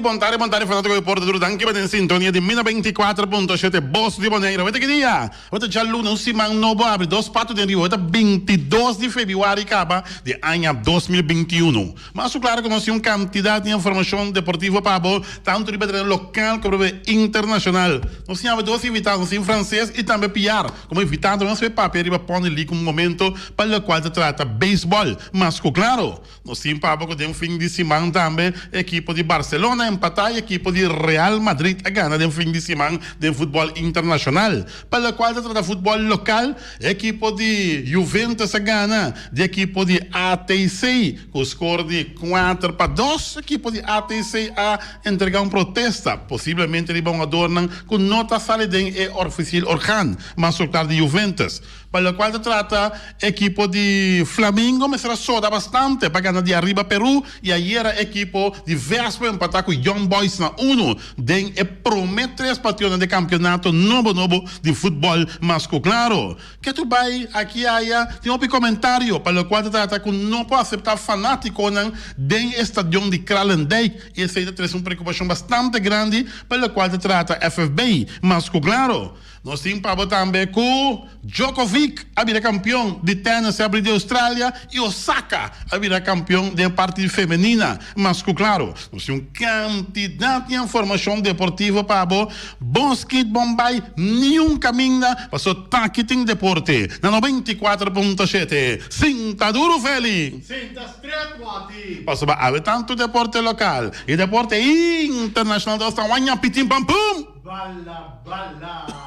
Bon tardi, bon tardi fanátiko di Deporte Duro. Danki pa den sintonia di Mina 24.7 Bos di Bonaire. Weta ki dia? Weta djaluna, un siman nobo abri, dos pato den riba. Weta 22 di febrüari kaba di aña 2021. Mas ku klaro ku nos tin un kantidat di informashon deportivo pa bo, tantu riba tereno lokal komo riba internashonal. Nos tin awe dos invitado, nos tin Frances i tambe Piar komo invitado. Nos bay papia riba Pony League un momento pa lokual ta trata beisbòl. Mas ku klaro. Nos tin paba ku den fin di siman tambe ekipo di Barcelona a empatá i ekipo di Real Madrid a gana den fin di siman den futbòl internashonal. Pa lokual ta trata futbòl lokal, ekipo di Juventus a gana di ekipo di ATC ku skor di 4-2. Ekipo di ATC a entregá un protesta, posiblemente riba hungadornan ku no ta sali den e ofisiel organ mas lokal di Juventus. Pa lokual ta trata ekipo di Flamingo mester a soda bastante pa gana di ariba Peru y ayera ekipo di Vespo empata cu Young Boys na uno den e prome tres partionan di campeonato nobo nobo di futbol mas cu claro. Ketu bay aki aya tin hopi comentario pa lokual ta trata cu no por acepta fanaticonan den e stadion di Kralendijk y esey ta trece un preocupacion bastante grandi pa lokual ta trata FFB mas cu claro. Nos tin pa bo tambe ku Djokovic a bira kampion di tènis abri di Australia i Osaka a bira kampion den parti femenina. Mas ku klaro, nos tin un kantidat di informashon deportivo pa bo. Bon skit bon bai niun kaminda paso taki tin deporte na 94.7. Sinta duru Feli! Sinta stret Wati! Pasobra awe tantu deporte lokal i deporte internashonal ta sta waña pitin pam pum! Bala bala.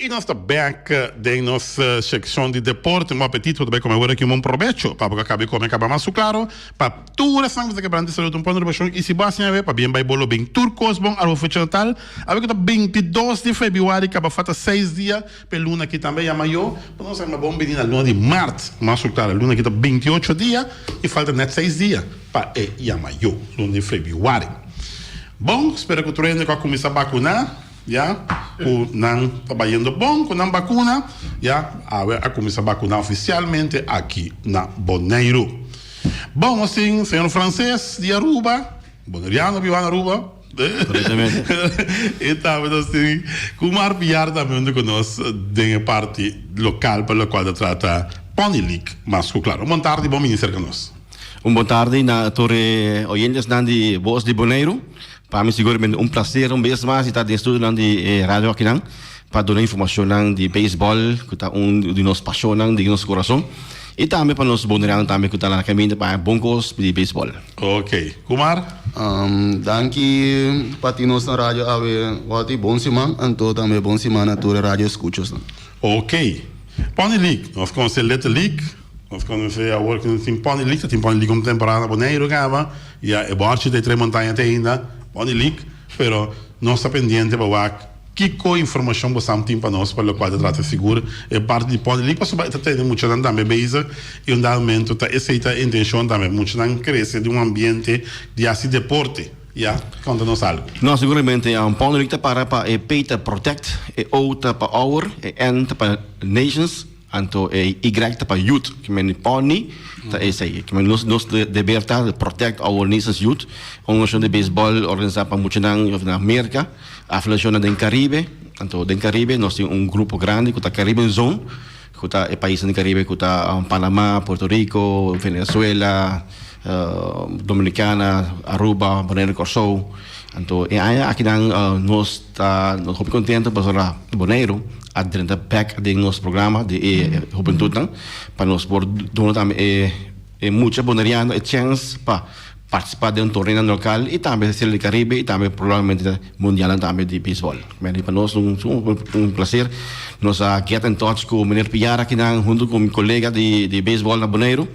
I nos ta bek den nos sekshon di deporte. Un bon apetit bo ta bai kome awor aki. Un bon probecho pa bo ka kabe kome kaba mas su klaro pa tur esnan ku ta kebrante salud un pon ribashon i si bo hasi awe pa bien bai bo lo bin tur kos bon awo fecha natal awe ku ta 22 di febrüari kaba falta seis dia P'e luna aki tambe yama yo pa nos arma bon bini na luna di mart. Mas su klara, luna aki ta 28 dia i falta net seis dia pa e yama yo, luna di febrüari. Bon, spera ku tur hende ku a kuminsá bakuná ya, ku nan ta bayendo bon ku nan bakuna ya. Awe a kuminsá bakuná ofisialmente aki na Boneiru. Bon, nos tin señor Frances di Aruba, boneriano biba na Aruba. Correctamente. E tambe nos tin Kumar Piar tambe hunto cu nos den e parti local pa locual ta trata Pony League mas cu claro. Un bon tardi, bon bini cerca nos. Un bon tardi na tur e oyentesnan di Voz di Boneiru. Pa mi siguramente un placer un bes mas di ta den estudionan di e radio akinan pa duna informacionnan di beisbol cu ta un di nos pasionnan den nos corazon y tambe pa nos bonerianonan tambe cu ta na caminda pa haña bon cos di beisbol. Ok. Kumar? Danki pa tin nos na radio awe Walty. Bon siman anto tambe bon siman na tur e radio escuchosnan. Ok. Pony League. Nos conoce Little League. Nos conoce awor cu nos tin Pony League. Ta tin Pony League un temporada na Boneiru caba. Ya e borchi ta e Tres Montaña te ainda. Pony League. Pero nos ta pendiente pa wak Kiko informashon bo sam tin pa nos pa lokual ta trata sigur e parti di Pony League pasobra e ta tene muchanan tambe bezig i un dado momento ta esei ta e intenshon tambe muchanan krese den un ambiente di hasi deporte ya konta nos algu. No siguramente Pony League ta para pa e P ta protect e O ta pa our e N ta pa nations. Anto e Y ta pa youth, ke men pony ta esei. Ke men nos nos deber ta protect our nation's youth. Un organisashon di beisbòl organisá pa muchanan na Merka, afiliashonnan den Karibe. Anto den Karibe nos tin un grupo grandi ku ta Caribbean Zone, ku ta e paisnan di Karibe ku ta Panama, Puerto Rico, Venezuela, Dominicana, Aruba, Bonaire, Kòrsou. Anto e aña akinan nos ta hopi kontento pasobra Boneiru a drenta bek den nos programa di e hubentutnan pa nos por duna tambe e e mucha boneriano e chèns pa partisipá den un torneonan lokal i tambe Serie del Caribe i tambe probablemente mundialnan tambe di beisbòl. Pa nos un un plaser nos a get in touch ku meneer Piar akinan huntu ku mi kolega di di beisbòl na Boneiru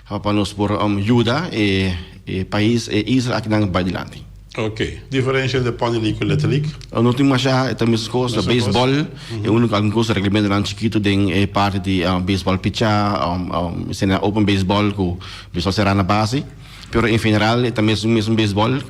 pa nos por yuda e e pais e isla akinan bai dilanti. Ok, diferencia entre Pony League cu Little League? No tin masha, e ta mes cos, ta baseball, e unico algun cos reglamentonan chikito den e parti di baseball picha, esena open baseball cu baseball sera na base, pero en general e ta mes mesun baseball,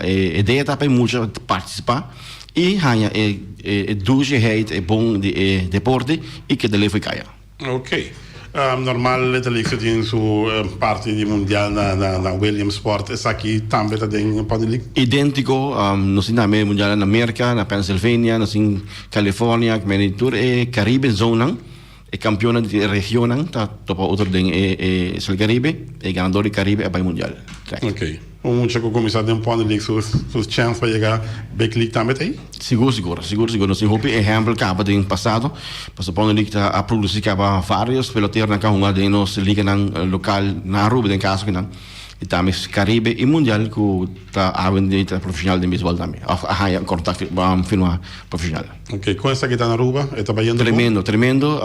e idea ta pa e mucha participa. i haña e e dushigheid, e bon di e deporte i keda leu for kaya. Ok. Normal Little League ta tin su parti di mundial na na Williamsport. Esaki tambe ta den Pony League? Identico. Nos tin tambe mundialnan na Merca, na Pennsylvania, nos tin California, meni tur e Caribbean zonenan. E kampionnan di e regionnan ta topa otro den e e Sel Caribe. E ganador di Caribe a bai mundial. Ok. Un mucha ku kuminsá den Pony League su su chèns pa yega Big League tambe ta ei? Sigur sigur. Sigur sigur. Nos tin hopi ehèmpel kaba den pasado. Pasobra Pony League ta a produsí kaba vários peloteronan ku a hunga den nos liganan lokal na Aruba den kaso kinan. I tambe Caribe i mundial ku ta awendia ta profeshonal den beisbòl tambe òf a haña un kontrakt firma profeshonal. Ok, kon esaki ta na Aruba? E ta bayendo bon? Tremendo, tremendo.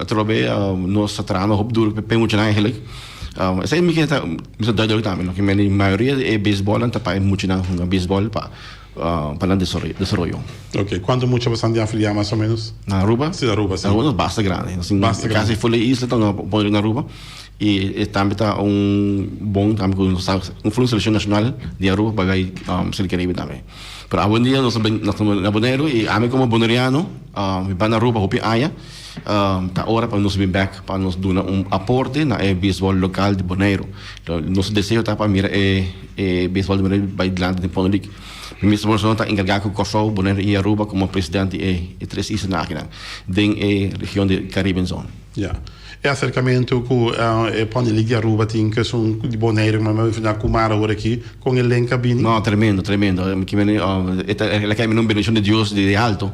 Atrobe nos ta trahando hopi duro p'e muchanan eigenlijk. Esei mi ke ta bisa duidelijk tambe, no? Ke meni mayoria di e beisbòlnan ta pa e muchanan hunga beisbòl pa pa nan desaroyo. Ok, kuantu mucha bo san di afiliá mas o menos? Na Aruba? Si, na Aruba, si. Na Aruba nos basta grandi. Nos tin Basta grandi. kasi ful e isla ta no pone na Aruba. I e tambe ta un bon tambe ku nos ta un ful un selekshon nashonal di Aruba pa bai Sel Caribe tambe. Pero awendia nos ta nos ta na Boneiru i ami komo boneriano mi bai na Aruba hopi aña ta ora pa nos bin bek pa nos duna un aporte na e beisbòl lokal di Boneiru. Nos deseo ta pa mira e e beisbòl di Boneiru bai dilanti den Pony League. Mi mes persona ta enkargá ku Kòrsou, Boneiru i Aruba komo presidente di e tres islanan akinan den e region di Caribbean Zone. Ya. E aserkamentu ku e Pony League di Aruba tin ku esun di Boneiru ku mi a menshoná ku Mara ora aki, kon e lenka bini? No, tremendo, tremendo. Mi ke meni e ta e la kai meni un bendishon di Dios di alto.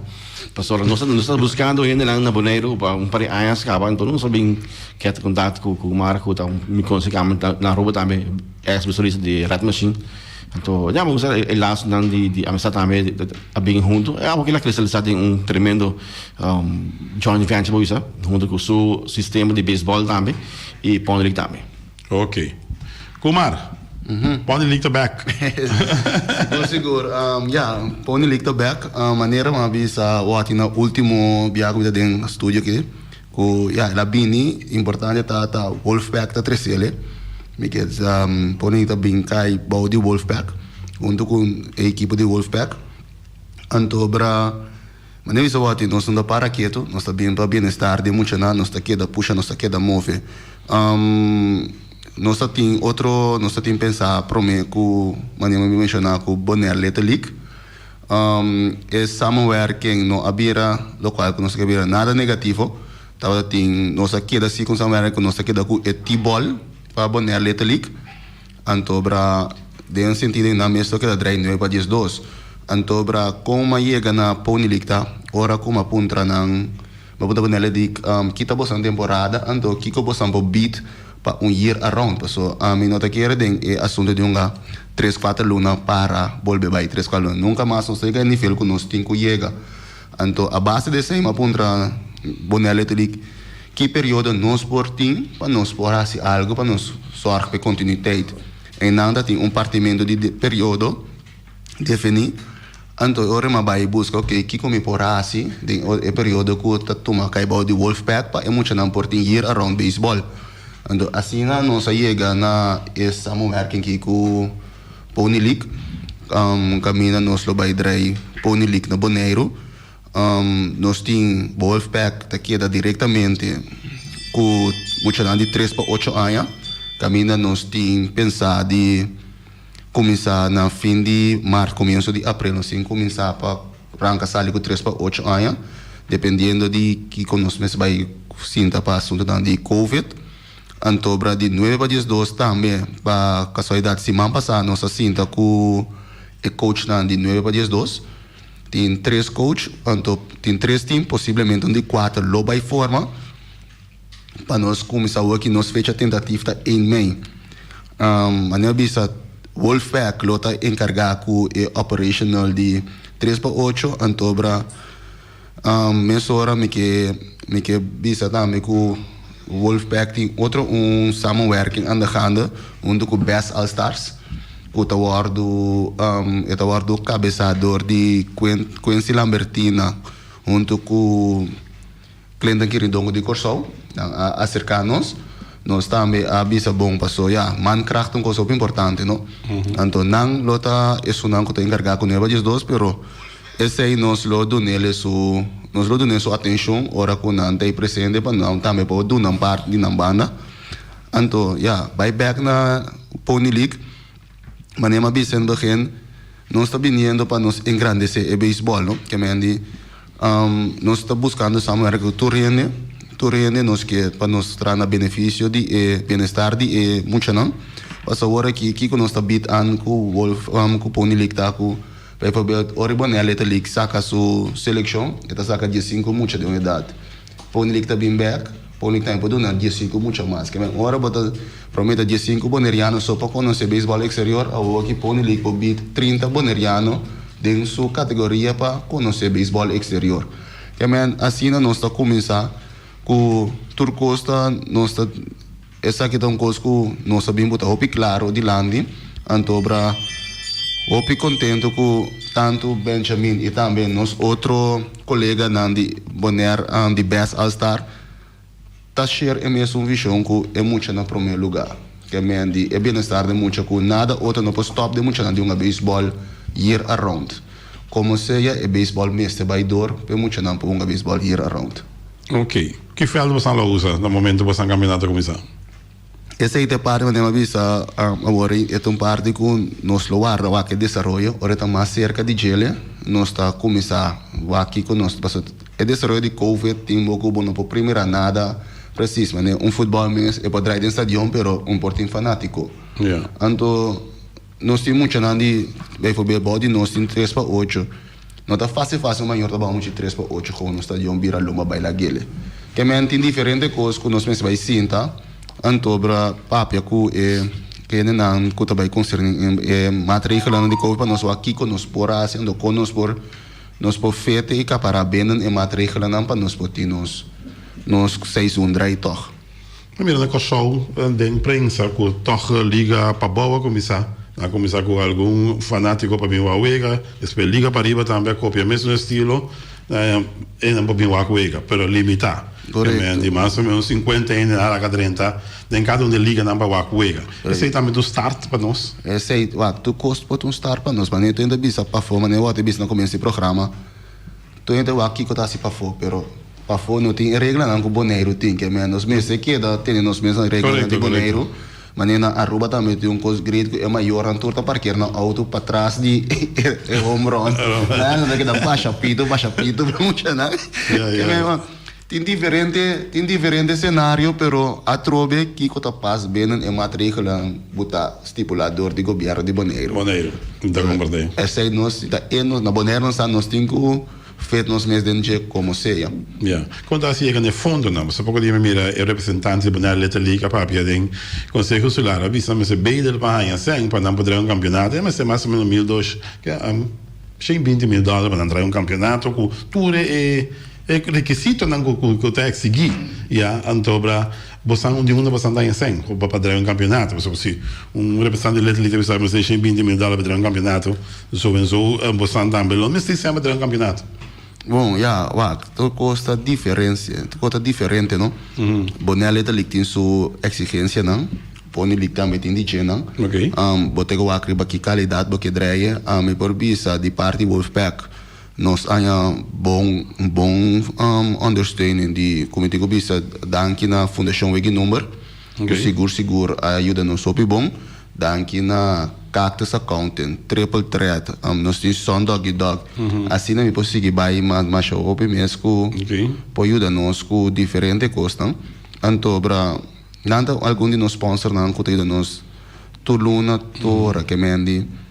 Pasobra nos ta nos ta buskando hendenan na Boneiru pa un par di añas kaba, enton nos a bin keda kontakto ku ku Mara ku ta mi konseha na Aruba tambe, ex bestuurder di Red Machine. Anto ya bo usa e lasonan di di amistad tambe a bin hunto e abo kila kristalisá den un tremendo joint venture bo bisa hunto ku su sistema di beisbòl tambe i Pony League tambe. Ok. Kumar, Pony League ta bek. Sigur sigur. Ya, Pony League ta bek. Manera mi a bisa wak na ultimo biaha ku mi ta den studio aki. Ku ya el a bini, importante ta ta Wolfpack ta tresele. Mi ke pone ta bin kai bou di Wolfpack huntu ku e ekipo di Wolfpack. Anto bra manera mi sa wak nos no ta para ketu, nos ta bin pa bienestar di e muchanan, nos ta keda pusha, nos ta keda move. Nos ta tin otro, nos ta tin pensa prome ku manera mi menshoná ku Bonaire Little League. E samenwerking no a bira lokual ku nos a bira nada negativo. Tabata tin nos a keda si ku un samenwerking ku nos a keda ku e T-ball pa Bonaire Little League. Anto bra den sentido nan mes lo keda drai nuebe pa 12. Anto bra kon m'a yega na Pony League ta ora ku m'a puntra nan m'a puntra Bonaire Little League kita boso temporada anto kiko boso por bid pa un year around paso ami no ta kere den e asunto di hunga tres kuater luna para bolbe bai tres kuater luna nunka mas nos ta yega e nivel ku nos tin ku yega anto a base di esei mi a puntra Bonaire Little League ki periodo nos por tin pa nos por hasi algo pa nos sòrg pa e kontinuitet en nan ta tin un partimentu di periodo defini anto e ora mi a bai buska ok kiko mi por hasi den e periodo ku ta tuma kai bou di Wolfpack pa e muchanan por tin year around baseball anto asina nos a yega na e samenwerking aki ku Pony League kaminda nos lo bai drai Pony League na Boneiru nos tin Wolfpack ta keda direktamente ku muchanan di tres pa ocho aña kaminda nos tin pensa di Kuminsá na fin di mart, komienso di aprel nos tin kuminsá pa ranka sali ku tres pa ocho aña, dependiendo di kiko nos mester bai sinta pa asuntunan di covid. Antobra di nuebe pa 12 tambe pa kasualidat siman pasá nos a sinta ku e coachnan di nuebe pa 12. Tin tres coach, anto tin tres team, posiblemente un di kuater lo bai forma. Pa nos cuminsa awor nos fecha tentativ ta 1 mei. Manera bisa Wolfpack lo ta encarga cu e operational di tres pa ocho antobra mesora mi ke mi ke bisa tambe cu Wolfpack tin otro un samenwerking aan de gaande hunto cu Best All Stars cu ta wordo e ta wordo cabeza door di Quincy Lambertina hunto cu Clinton Kirindongo di Kòrsou, nan a aserká nos. Nos tambe a bisa bon paso ya, mankracht ta un kos hopi importante, no? Anto nan lo ta esunnan ku ta enkargá ku nueva 12, pero Esei nos lo dunele su nos lo dun'e su atencion ora cu nan ta ei presente pa nan tambe por duna un parti di nan banda. Anto ya, bai bek na Pony League, manera mi a bisa en begin, nos ta biniendo pa nos engrandece e beisbol, no? Ke men di nos ta buscando samenwerking cu tur hende, tur hende nos ke pa nos traha na beneficio di e bienestar di e muchanan. Pasobra awor aki kico nos ta bid an cu Wolf cu Pony League ta cu Bijvoorbeeld, ora Bonaire Little League saka su selekshon, e ta saka diesinku mucha di un edat. Pony League ta bin bek, Pony League tambe por duna diesinku mucha mas. Ke men ora bo ta promete diesinku boneriano so pa konosé beisbòl eksterior, awor aki Pony League por bit trinta boneriano den su kategoria pa konosé beisbòl eksterior. Ke men asina nos ta kuminsá ku tur kos ta nos ta. Esaki ta un kos ku nos a bin buta hopi klaro dilanti, anto bra hopi kontentu ku tantu Benjamin i tambe nos otro koleganan di Bonaire di Best All Star ta share e mesun vishon ku e mucha na promé lugá, ke men di e bienestar di mucha ku nada otro no por stòp di muchanan di hunga beisbòl year around. Komo sea e beisbòl mester bai dor pa e muchanan por hunga beisbòl year around. Ok. Ki veld bosan lo usa na momento bosan kampionato kuminsá? Esei ta e parti manera mi a bisa awor e ta un parti ku nos lo warda wak e desaroyo ora e ta mas serka di djele nos ta kuminsá wak kiko nos pasobra e desaroyo di covid tin bo ku bo no por primira nada presis manera un futbòl mes e por drai den stadion pero un por tin fanátiko anto nos tin muchanan di bijvoorbeeld bou di nos tin tres pa ocho. No ta fácil fácil un mayor ta baha muchi tres pa ocho gewoon un stadion bira lomba baila gele. Ke men tin diferente kos ku nos mester bai sinta antobra papia ku e hendenan ku ta bai konserní e maatregelennan di covid pa nos wak kiko nos por hasi anto kon nos por nos por fete i kapará binnen e maatregelennan pa nos por tin nos nos seizoen drai tòg. Mi mira na Kòrsou den prensa ku tòg liga pabou a kuminsá. Nan a kuminsá ku algun fanátiko pa bin wak wega, despues liga pariba tambe a kopia mesun estilo e nan por bin wak wega, pero limitá. Korekto. Di mas o menos sinkuenta hende nan a laga drenta den kada un di e liganan pa wak wega. Esei tambe ta un start pa nos. Esei, wak, tur kos por ta un start pa nos. Manera tur hende ta bisa pafó, manera wak ta bisa na komienso di programa. Tur hende wak kiko ta hasi pafó, pero pafó no tin e reglanan ku Boneiru tin. Ke men nos mester keda tene nos mes nan reglanan di Boneiru. Manera na Aruba tambe tin un kos great ku e mayornan tur ta parker nan outo patras di e home run. Nan ta keda basha pito, basha pito pa muchanan. Ke men tin diferente, tin diferente senario, pero atrobe kiko ta pas binnen e matregelan ku ta stipulá dor di gobièrnu di Boneiru. Boneiru, mi ta komprendé. Esei nos ta e nos, na Boneiru nos sa nos tin ku fet nos mes den dje komo sea. Ya. Kon ta hasi yega na e fondonan? Pasobra poko dia mi mira e representante di Bonaire Little League a papia den Konseho Insular a bisa mester bedel pa haña sèn pa nan por trae un kampionato. E mester mas o menos mil dos, 120 mil dòler pa nan trae un kampionato ku tur e E rekisitonan ku ku ta eksigí ya anto bra bosan un di unda bosan ta haña sèn ku pa drai un kampionato pasobra si un representante di Little League ta bisa mester shen binti mil dòler pa drai un kampionato so en so bosan tambe lo mester sèn pa drai un kampionato. Bon ya wak tur kos ta diferensia tur kos ta diferente no Bonaire Little League tin su eksigensianan Pony League tambe tin di djenan bo ta wak riba ki kalidat bo ke draie mi por bisa di parti Wolfpack. Nos haña bon bon ondersteuning di ku mi tin ku bisa danki na Fundashon Wiki Number ku sigur sigur a yuda nos hopi bon. Danki na Cactus Accounting, Triple Threat, nos tin Sun Doggy Dog. Asina mi por sigui bai masha hopi mes ku por yuda nos ku diferente kosnan. Anto bra nan ta algun di nos sponsornan ku ta yuda nos tur luna tur ora ke mendi.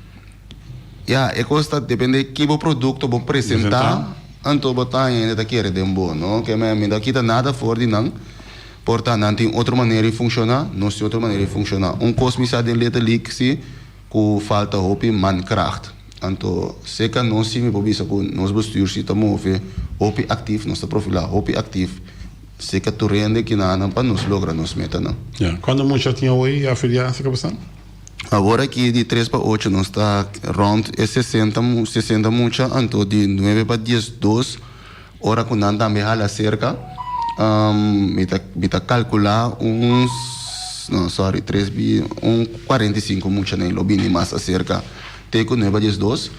Ya, e kos ta depende ki bo produkto bo presentá, anto bo ta haña hende ta kere den bo, no? Ke men mi no kita nada for di nan, por ta nan tin otro manera di funshoná, nos tin otro manera di funshoná. Un kos mi sa den Little League si, ku falta hopi mankracht. Anto seka nos si mi por bisa ku nos bestuur si ta move hopi aktif, nos ta profilá hopi aktif seka tur hende kinanan pa nos logra nos metanan. Ya, kuantu mucha tin awor afiliá seka bo san? Awor aki di tres pa ocho nos ta rond e sesenta sesenta mucha anto di nuebe pa diesdos ora ku nan tambe hala serka mi ta mi ta kalkula un no sorry tres bi un kuarenta i sinku muchanan lo bini mas aserka te ku nuebe pa diesdos.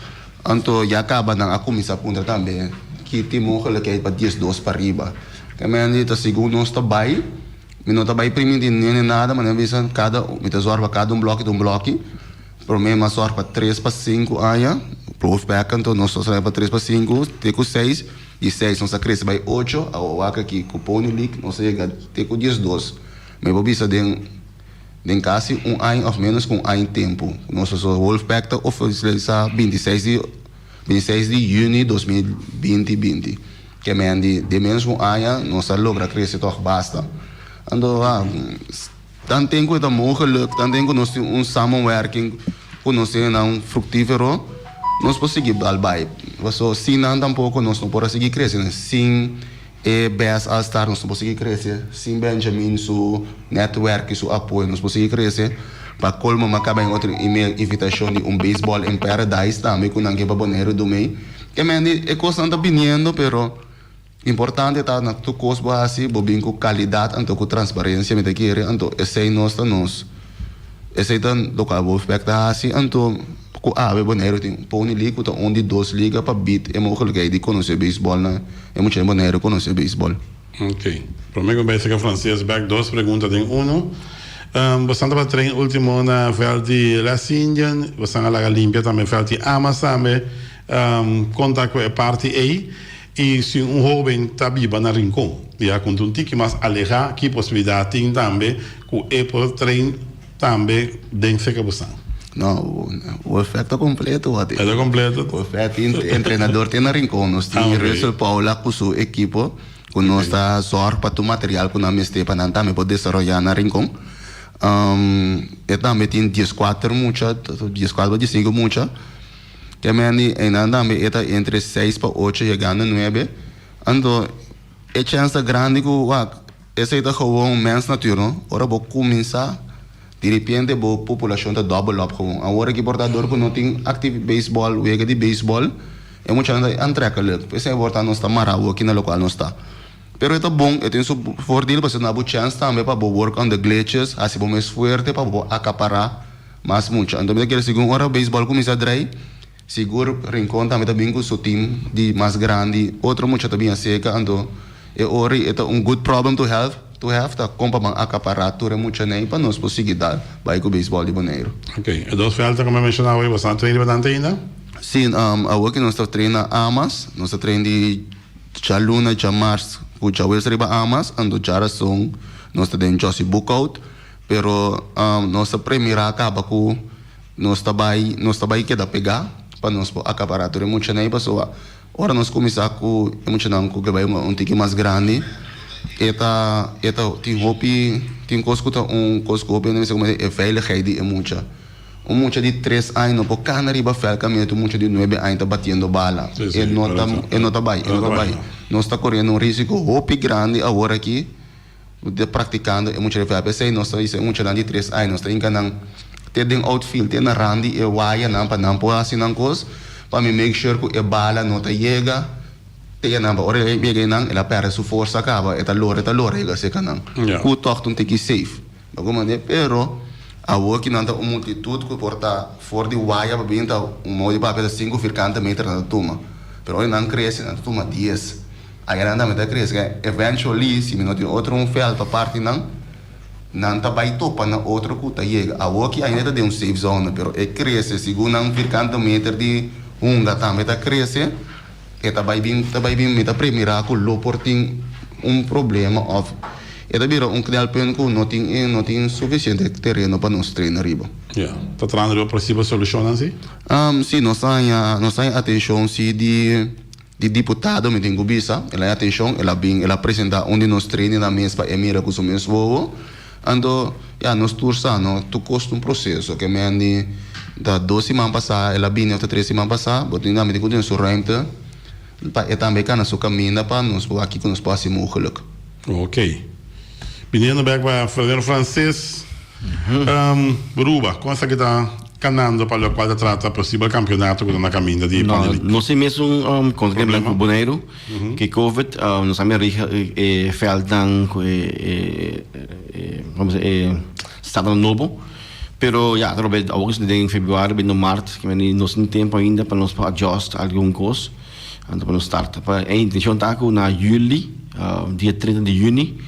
Anto ya kaba nan a kuminsá puntra tambe ki tin mogelijkheid pa 12 pariba. Ke men di ta segun nos ta bai, mi no ta bai primintí nene nada, ma nan bisa kada mi ta zòrg pa kada un blòki ta un blòki. Promé mi a zòrg pa tres pa sinku aña, proefbek anto nos a zòrg pa tres pa sinku te ku seis, di seis nos a krese bai ocho, awor wak aki ku Pony League nos a yega te ku 12. Mi por bisa den Den kasi un aña òf ménos ku un aña tempu, nos a so Wolfpack ta ofisialisá 26 di 26 di yüni 2020 binti. Ke men di den ménos ku un aña nos a logra krese tòg basta. Anto tanten ku e ta mogelik, tanten ku nos tin un samenwerking ku nos tin nan fruktífero, nos por sigui bal bai. Paso sin nan tampoko nos no por a sigui krese sin. E bes al star nos no por sigui crece sin Benjamin su netwerk y su apoyo nos por sigui crece. Pa colmo mi a caba en otro email invitacion di un baseball in paradise tambe cu nan ke pa Boneiru dumey. Ke men di e cosnan ta biniendo pero importante ta na tur cos bo haci bo bin cu calidad anto cu transparencia mi ta kere anto esey nos ta nos esey ta locual Wolfpack ta haci anto Ku awe Boneiru tin Pony League ku ta un di dos liga pa bit e mogelijkheid di konosé beisbòl na e mucha di Boneiru konosé beisbòl. Ok. Prome ku mi bai seka Frances bek dos pregunta den uno. Bosan tabata train ultimo na veld di Les Indian, bosan a laga limpia tambe veld di Amas tambe. Kon ta ku e parti ei? I si un hoben ta biba na Rincon, ya ku un tiki mas alehá, ki posibilidat tin tambe ku e por train Tambe den seka bo san. No, Wolfpack ta completo wak. E ta completo? Wolfpack tin entrenador te na Rincon. Nos tin Russell Paula cu su ekipo cu nos ta zorg pa tur material cu nan mester pa nan tambe por desaroya na Rincon. E tambe tin dieskuater mucha, dieskuater pa diesinku mucha. Ke mende einan tambe e ta entre seis pa ocho yegando nuebe. Anto e chens ta grandi cu wak. Esei ta gewoon mens natuur no. Ora bo cuminsa, di repente bo populacion ta double up gewoon. Awor aki por ta dor cu no tin activi baseball, wega di baseball, e muchanan ta aantrekkelijk. P'esei por ta nos ta mara awoki na locual nos ta. Pero e ta bon, e tin su voordeel pasobra na bo chance tambe pa bo work on the glitches, haci bo mes fuerte pa bo por acapara mas mucha. Anto mi ta kere segun ora baseball cuminsa drai, Sigur Rincon tambe ta bin cu su team di mas grandi, otro mucha ta bin acerca, anto e ora e ta un good problem to have, to have ta con pa ban acapara tur e muchanan pa nos por sigui dal bay cu baseball di Boneiru. Ok, e dos velden cu mi a menciona awe, boso a train riba nan te ainda? Si, awe cu nos ta train na Amas, nos ta train di djaluna, djamars cu djaweves riba Amas, anto djarason nos ta den Jossy Boekhoudt, pero nos ta premira caba cu. Nos ta bai, nos ta bai keda pegá pa nos por akapará tur e muchanan ei pasobra ora nos kuminsá ku e muchanan ku ke bai un tiki mas grandi e ta e ta tin hopi tin kos ku ta un kos ku hopi hende mester kumesa e veiligheid di e mucha. Un mucha di tres aña no por kana riba vèlt kaminda tur mucha di nuebe aña ta batiendo bala. E no ta e no ta bai e no ta bai. Nos ta koriendo un risiko hopi grandi awor aki. Nos ta praktikando e mucha di p'esei nos ta bisa e muchanan di tres aña nos ta hinka nan te den outfield te na rand di e wayanan pa nan por hasi nan kos pa mi make sure ku e bala no ta yega te nan pa ora e yega einan el a pèrdè su forsa kaba e ta lora e ta lora yega serka nan ku tòg ta un tiki safe bo komprende pero awor ki nan ta un multitut ku por ta for di waya pa bin ta un modo di papia ta sinku firkante meter nan ta tuma pero ora nan krese nan ta tuma dies. Ayanan tambe ta crece. Eventually, si mi no tin otro un veld pa parti nan, nan ta bay topa na otro cu ta yega. Awoki ainda ta den un safe zone, pero e crece segun nan vierkante meter di hunga tambe ta crece, e ta bay bin, ta bay bin, mi ta premira cu lo por tin un problema of e ta bira un knelpunt cu no tin, no tin suficiente tereno pa nos train ariba. Ya. Ta trahando riba posibel solucionnan si? Si, nos a haña, nos a haña atencion si di. Di diputado mi tin ku bisa, el a haña atenshon, el a bin, el a presentá un di nos trainingnan mes pa e mira ku su mes wowo. Anto, ya, nos tur sa, no? Tur kos ta un proseso. Ke men di ta dos siman pasá el a bini òf ta tres siman pasá, bo tin tambe tin ku duna su ruimte pa e tambe kana su kaminda pa nos por wak kiko nos por hasi mogelik. Ok. Biniendo bek pa Fernando Frances, Ruba, kon esaki ta kanando pa lokual ta trata posibel kampionato ku ta na kaminda di No, Pony League? nos tin mesun kontrabanda Problema? ku Boneiru, ku Covid, nos a mira e veldnan ku e, e, komo se e stadnan nobo. Pero ya, atrobe awor ku den februari bini mart, ke meni nos tin tempu ainda pa nos por adjust algun kos, anto pa nos start. Pa e intenshon ta ku na juli, dia 30 di juni,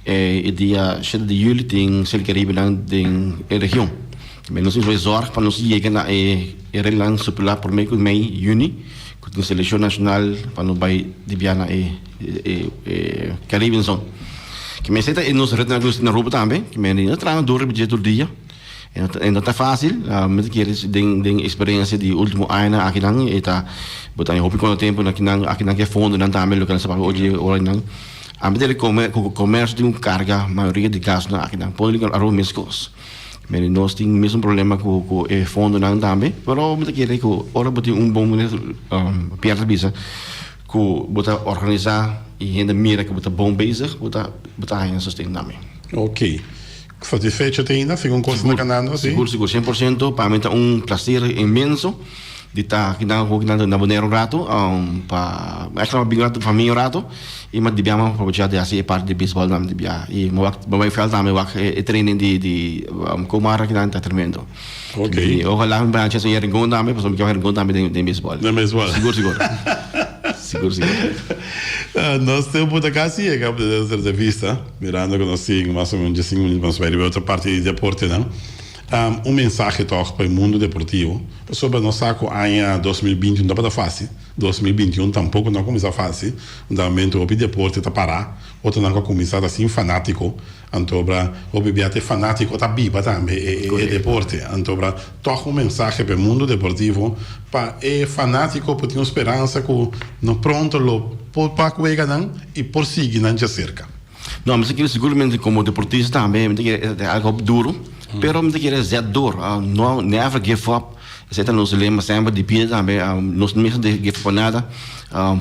e dia shete di juli tin Sel Caribe nan den e region. Ke meni nos tin zorg pa nos yega na e reglanan stipulá promé ku mei juni ku tin selekshon nashonal pa nos bai di bia na e Caribbean Zone. Ke mester ta e nos retnan ku nos tin na Aruba tambe, ke mester nos traha duru riba dje tur dia. E no ta fásil, mi ta kere den den eksperensia di último añanan akinan e ta bo ta hopi kono tempu na kinan akinan ke fondonan tambe loke nan sa papia oye ora nan. Ami ta kere ku komersio tin ku karga mayoria di gastunan akinan, pone Aruba meskos. Mene nos tin mesun problema ku ku e fondonan tambe, pero mi ta kere ku ora bo tin un bon minister Pierre ta bisa ku bo ta organisá i hende mira ku bo ta bon bezig bo ta bo ta haña sosten tambe. Ok. Satisfecho te ainda segun kos ta kanando si? Sigur sigur 100% pa mi ta un placer inmenso di ta aki nan hopi na Bonaire un rato pa extra pa bin un rato ku famia un rato i mi a dibia mi a aprovecha di hasi e parti di baseball tambe di bia i mi wak mi bai veld tambe wak e training di di Komar aki nan ta tremendo. Ok. I ojalá mi bai haci Rincon tambe pasobra mi kier wak Rincon tambe den baseball. Den baseball. Sigur sigur. Sigur sigur. Nos tempo ta casi yega pa nos entrevista, mirando cu nos tin mas o menos diescinco minuut pa nos bai riba e otro parti di deportenan. Un mensahe tog pa e mundo deportivo, pasobra nos sa cu aña 2020 no tabata facil, 2021 tampoco no a cuminsa facil, un ta momento hopi deporte ta para, otronan cu a cuminsa ta sin fanatico, Antobra hopi bia ta e fanatico ta biba tambe e deporte. Antobra toch un mensahe pa e mundo deportivo pa e fanatico por tin un speransa cu no pronto lo por pak weganan y por sigui nan djacerca. No, mi ta kere siguramente como deportista tambe mi ta kere ta algo hopi duro, pero mi ta kere zet door, no never give up. Esei ta nos lema semper di bida tambe. Nos no mester give up pa nada.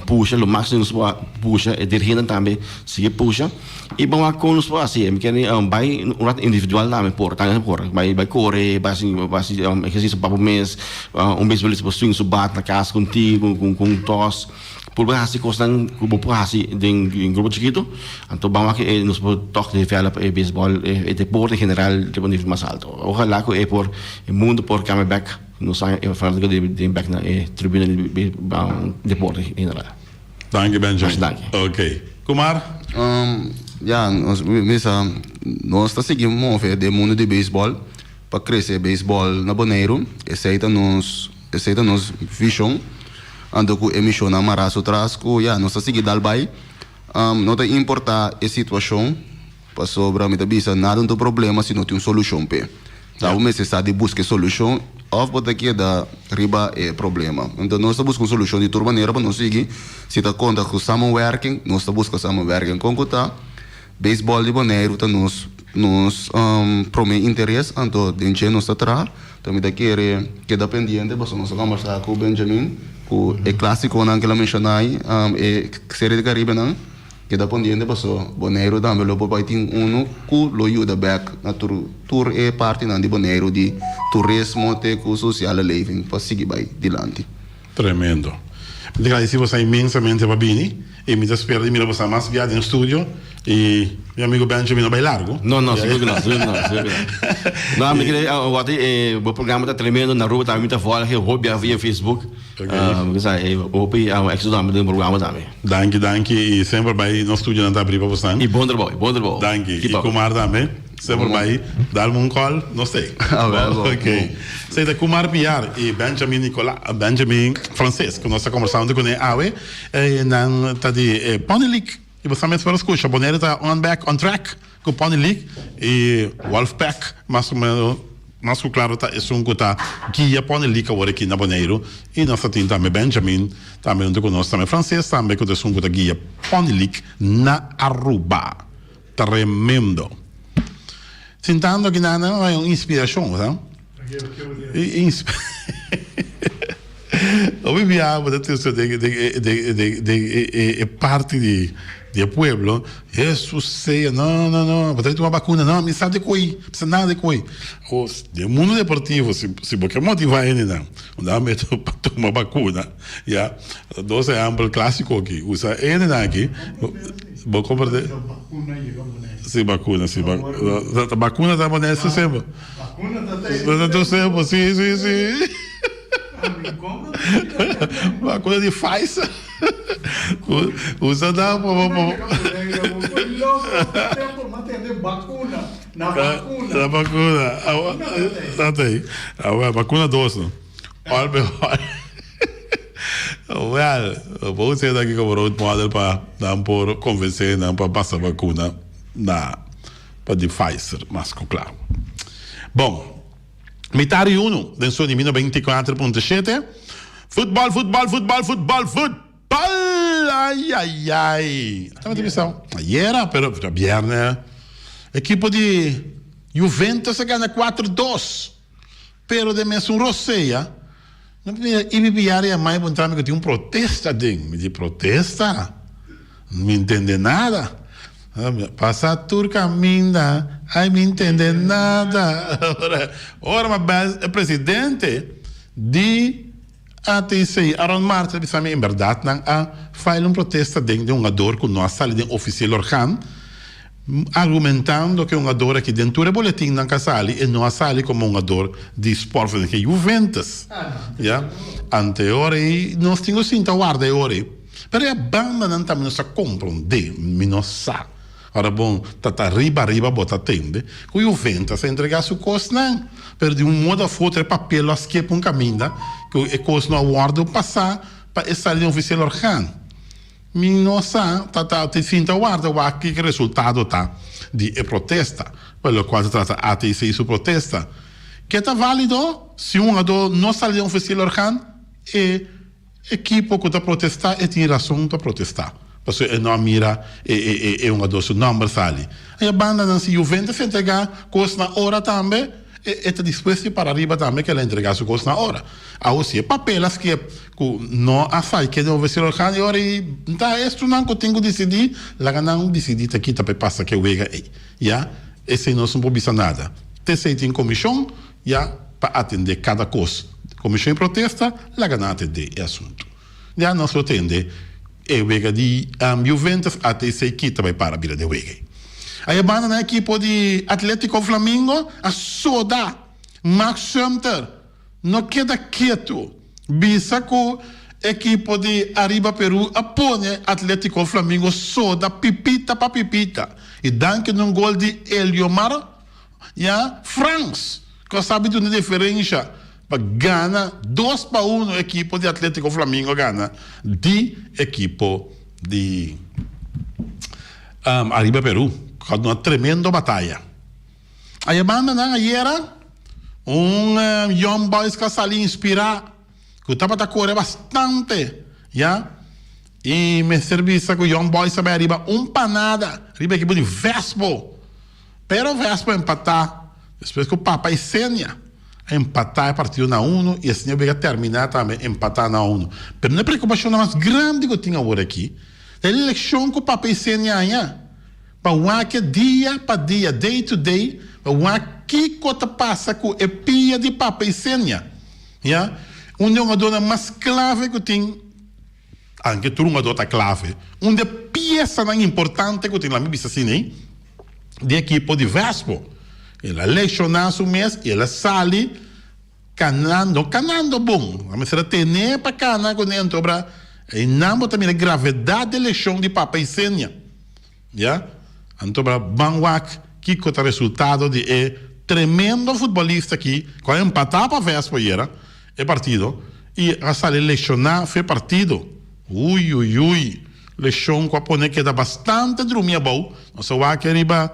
Pusha lo máximo nos por pusha. E dirigentenan tambe sigui pusha. I ban wak kon nos por hasi. Mi kere bai un rato individual tambe por, tambe por. Bai bai kore, bai hasi bai hasi ehersisio pa bo mes. Un beisbolista por swing su bat na kas ku un tin, ku un tos. Purba hasi kosnan ku bo por hasi den grupo chikitu. Anto ban wak e nos por tòg develop e beisbòl, e deporte en general riba un nivel mas alto. Ojalá ku e por e mundo por kambia bèk, nos a e fanático debe den bèk na e tribuna di deporte en general. Danki Benjamin. Masha danki. Ok. Kumar? Ya, nos misa nos ta sigui move den mundo di beisbòl pa krese beisbòl na Boneiru. Esei ta nos esei ta nos vishon. Anto ku e mishonnan mará su tras ku ya nos ta sigui dal bai. No ta importá e situashon, pasobra mi ta bisa nada no ta un problema si no tin un solushon p'e. Ta bo mester sa di buska e solushon òf bo ta keda riba e problema. Anto nos ta buska un solushon di tur manera pa nos sigui. Si ta konta ku samenwerking, nos ta buska samenwerking. Kon ku ta, beisbòl di Boneiru ta nos nos promé interes, anto den dje nos ta traha. Anto mi ta kere keda pendiente pasobra nos a kombersá ku Benjamin ku e klásikonan ku el a menshoná ei, e Serie di Karibenan. Keda pendiente paso Boneiru tambe lo por bai tin unu ku lo yuda bek na tur tur e partinan di Boneiru di turismo te ku sosiale leving pa sigui bai dilanti. Tremendo. Mi ta gradisi boso inmensamente pa bini y mi ta spera di mira boso mas bia den studio y mi amigo Benjamin no bai largo. No, no, sigur ku no, sigur ku no, sigur ku no. No, mi kere wak e bo programa ta tremendo na Aruba tambe mi ta volg hopi bia via Facebook. Mi sa e hopi éxito tambe den programa tambe. Danki, danki y semper bai nos studionan ta abri pa bosan. Y bon trabou, bon trabou. Danki. Y Kumar tambe. Semper bai dalme un call, nos t'ei. Ok. Esei ta Kumar Piar y Benjamin Nicola, Benjamin Frances cu nos ta conversando cune awe. Nan ta di Pony League. Y boso mes por a scucha, Bonaire ta on back on track cu Pony League y Wolfpack mas o menos mas cu claro ta esun cu ta guia Pony League awor aki na Boneiru. Y nos ta tin tambe Benjamin tambe hunto cu nos, tambe Frances tambe cu ta esun cu ta guia Pony League na Aruba. Tremendo. Sintando aki nan nan hay un inspiracion, sa? Hopi bia bo ta testa den den den den den e parti di di e pueblo, Jesus sea, no no no, bo ta tuma bakuna, no, mi sa di koe, mi sa nada di koe. Awo den mundo deportivo si si bo ke motiva hendenan, unda meto pa tuma bakuna, ya, dos ehempel clasico aki, usa e hendenan aki. Bo comprende? Bakuna yega Bonaire. Si, bakuna, si. Bakuna ta Bonaire si semper. Bakuna ta tempu, si, si, si. Bakuna di Pfizer. Usa nan pa bo. Na bakuna. Awel, bakuna dos no. All be all. Wel, bo usa esaki como role model pa nan por convence nan pa pasa bakuna na pa di Pfizer, mas cu claro. Bon, mitar y uno den Sony Mi 94.7. Futbol, futbol, futbol, futbol, futbol! Ay, ay, ay. Tabata bisa ayera, pero djabierne ekipo di Juventus a gana cuatro dos. Pero den mesun rosea, no mira Ibi Biar yama i puntra mi ku tin un protesta den. Mi di, Protesta? No mi ntende nada. Pasa tur kaminda, ai mi ntende nada. Ora mi a bel e presidente di ATC, Aaron Martin, a bisa mi, enberdat nan a file un protesta den di un hungador ku no a sali den ofisiel organ. Argumentando ku e hungador aki den tur e boletinnan ku a sali e no a sali komo hungador di Sportvereniging Juventus. Ya. Ante e ora ei nos tin ku sinta warda e ora ei. Pero e bandanan tambe nos ta komprondé, mi no sa. Ora bon ta ta riba riba bo ta tende ku Juventus a entregá su kosnan, pero di un modo òf otro e papel lo a skep un kaminda ku e kos no a wòrdu pasá pa e sali den ofisiel organ. Mi no sa ta ta te sinta warda wak kiko resultado ta di e protesta, pa lokual ta trata ATC su protesta. Ke ta valido? Si un hungadó no sali den ofisiel organ, e ekipo ku ta protesta e tin rason pa protesta, pasobra e no a mira e e e hungadó su nòmber sali. Aya bandanan si Juventus entregá kos na ora tambe, E e ta dispuesto di para riba tambe ku el a entregá su kos na ora. Awor si e papel a skep ku no a sai kende ofisial organ e ora ei ta estunan ku tin ku disidí, laga nan disidí ta kita pa e pasa ke wega ei. Ya, esei nos no por bisa nada. T'esei tin komishon ya pa atendé kada kos. Komishon di protesta, laga nan atendé e asuntu. Ya nos lo tende e wega di Juventus ATC kita bai para bira den wega ei. Aya banda nan ekipo di Atletico Flamingo a soda Max Sumter no keda ketu bisa ku ekipo di Arriba Peru a pone Atletico Flamingo soda pipita pa pipita y danki na un gol di Eliomar Ya Frans ku a sabi duna diferensha pa gana dos pa uno ekipo di Atletico Flamingo a gana di ekipo di Arriba Peru ku a duna tremendo bataya. Aya banda nan ayera un Young Boys ku a sali inspira ku tabata kore bastante ya i mester bisa ku Young Boys a bai ariba un panada riba ekipo di Vespo. Pero Vespo a empatá despues ku Papa i Senia a empatá e partido na unu i asina a terminá tambe empatá na unu. Pero e preokupashonnan mas grandi ku tin awor aki ta e lekshon ku Papa i Senia haña pa wak dia pa dia, day to day, pa wak kiko ta pasa ku e pia di Papa i Senia. Ya, un di e hungadónan mas klave ku tin. Anke tur hungadó ta klave. Un di e piesanan importante ku tin laga mi bisa asina ei, di ekipo di Vespo. El a lekshoná su mes i el a sali kanando, kanando bon. A mester a ten'é pa kana kuné antobra einan bo ta mira e gravedat di e leshon di Papa Isenia. Ya, anto bra ban wak kiko ta resultado di e tremendo futbolista aki ku a empatá pa Vespo ayera e partido i a sali leshoná fe partido. Ui ui ui, leshon ku a pone keda bastante drumi abou. Nos a wak riba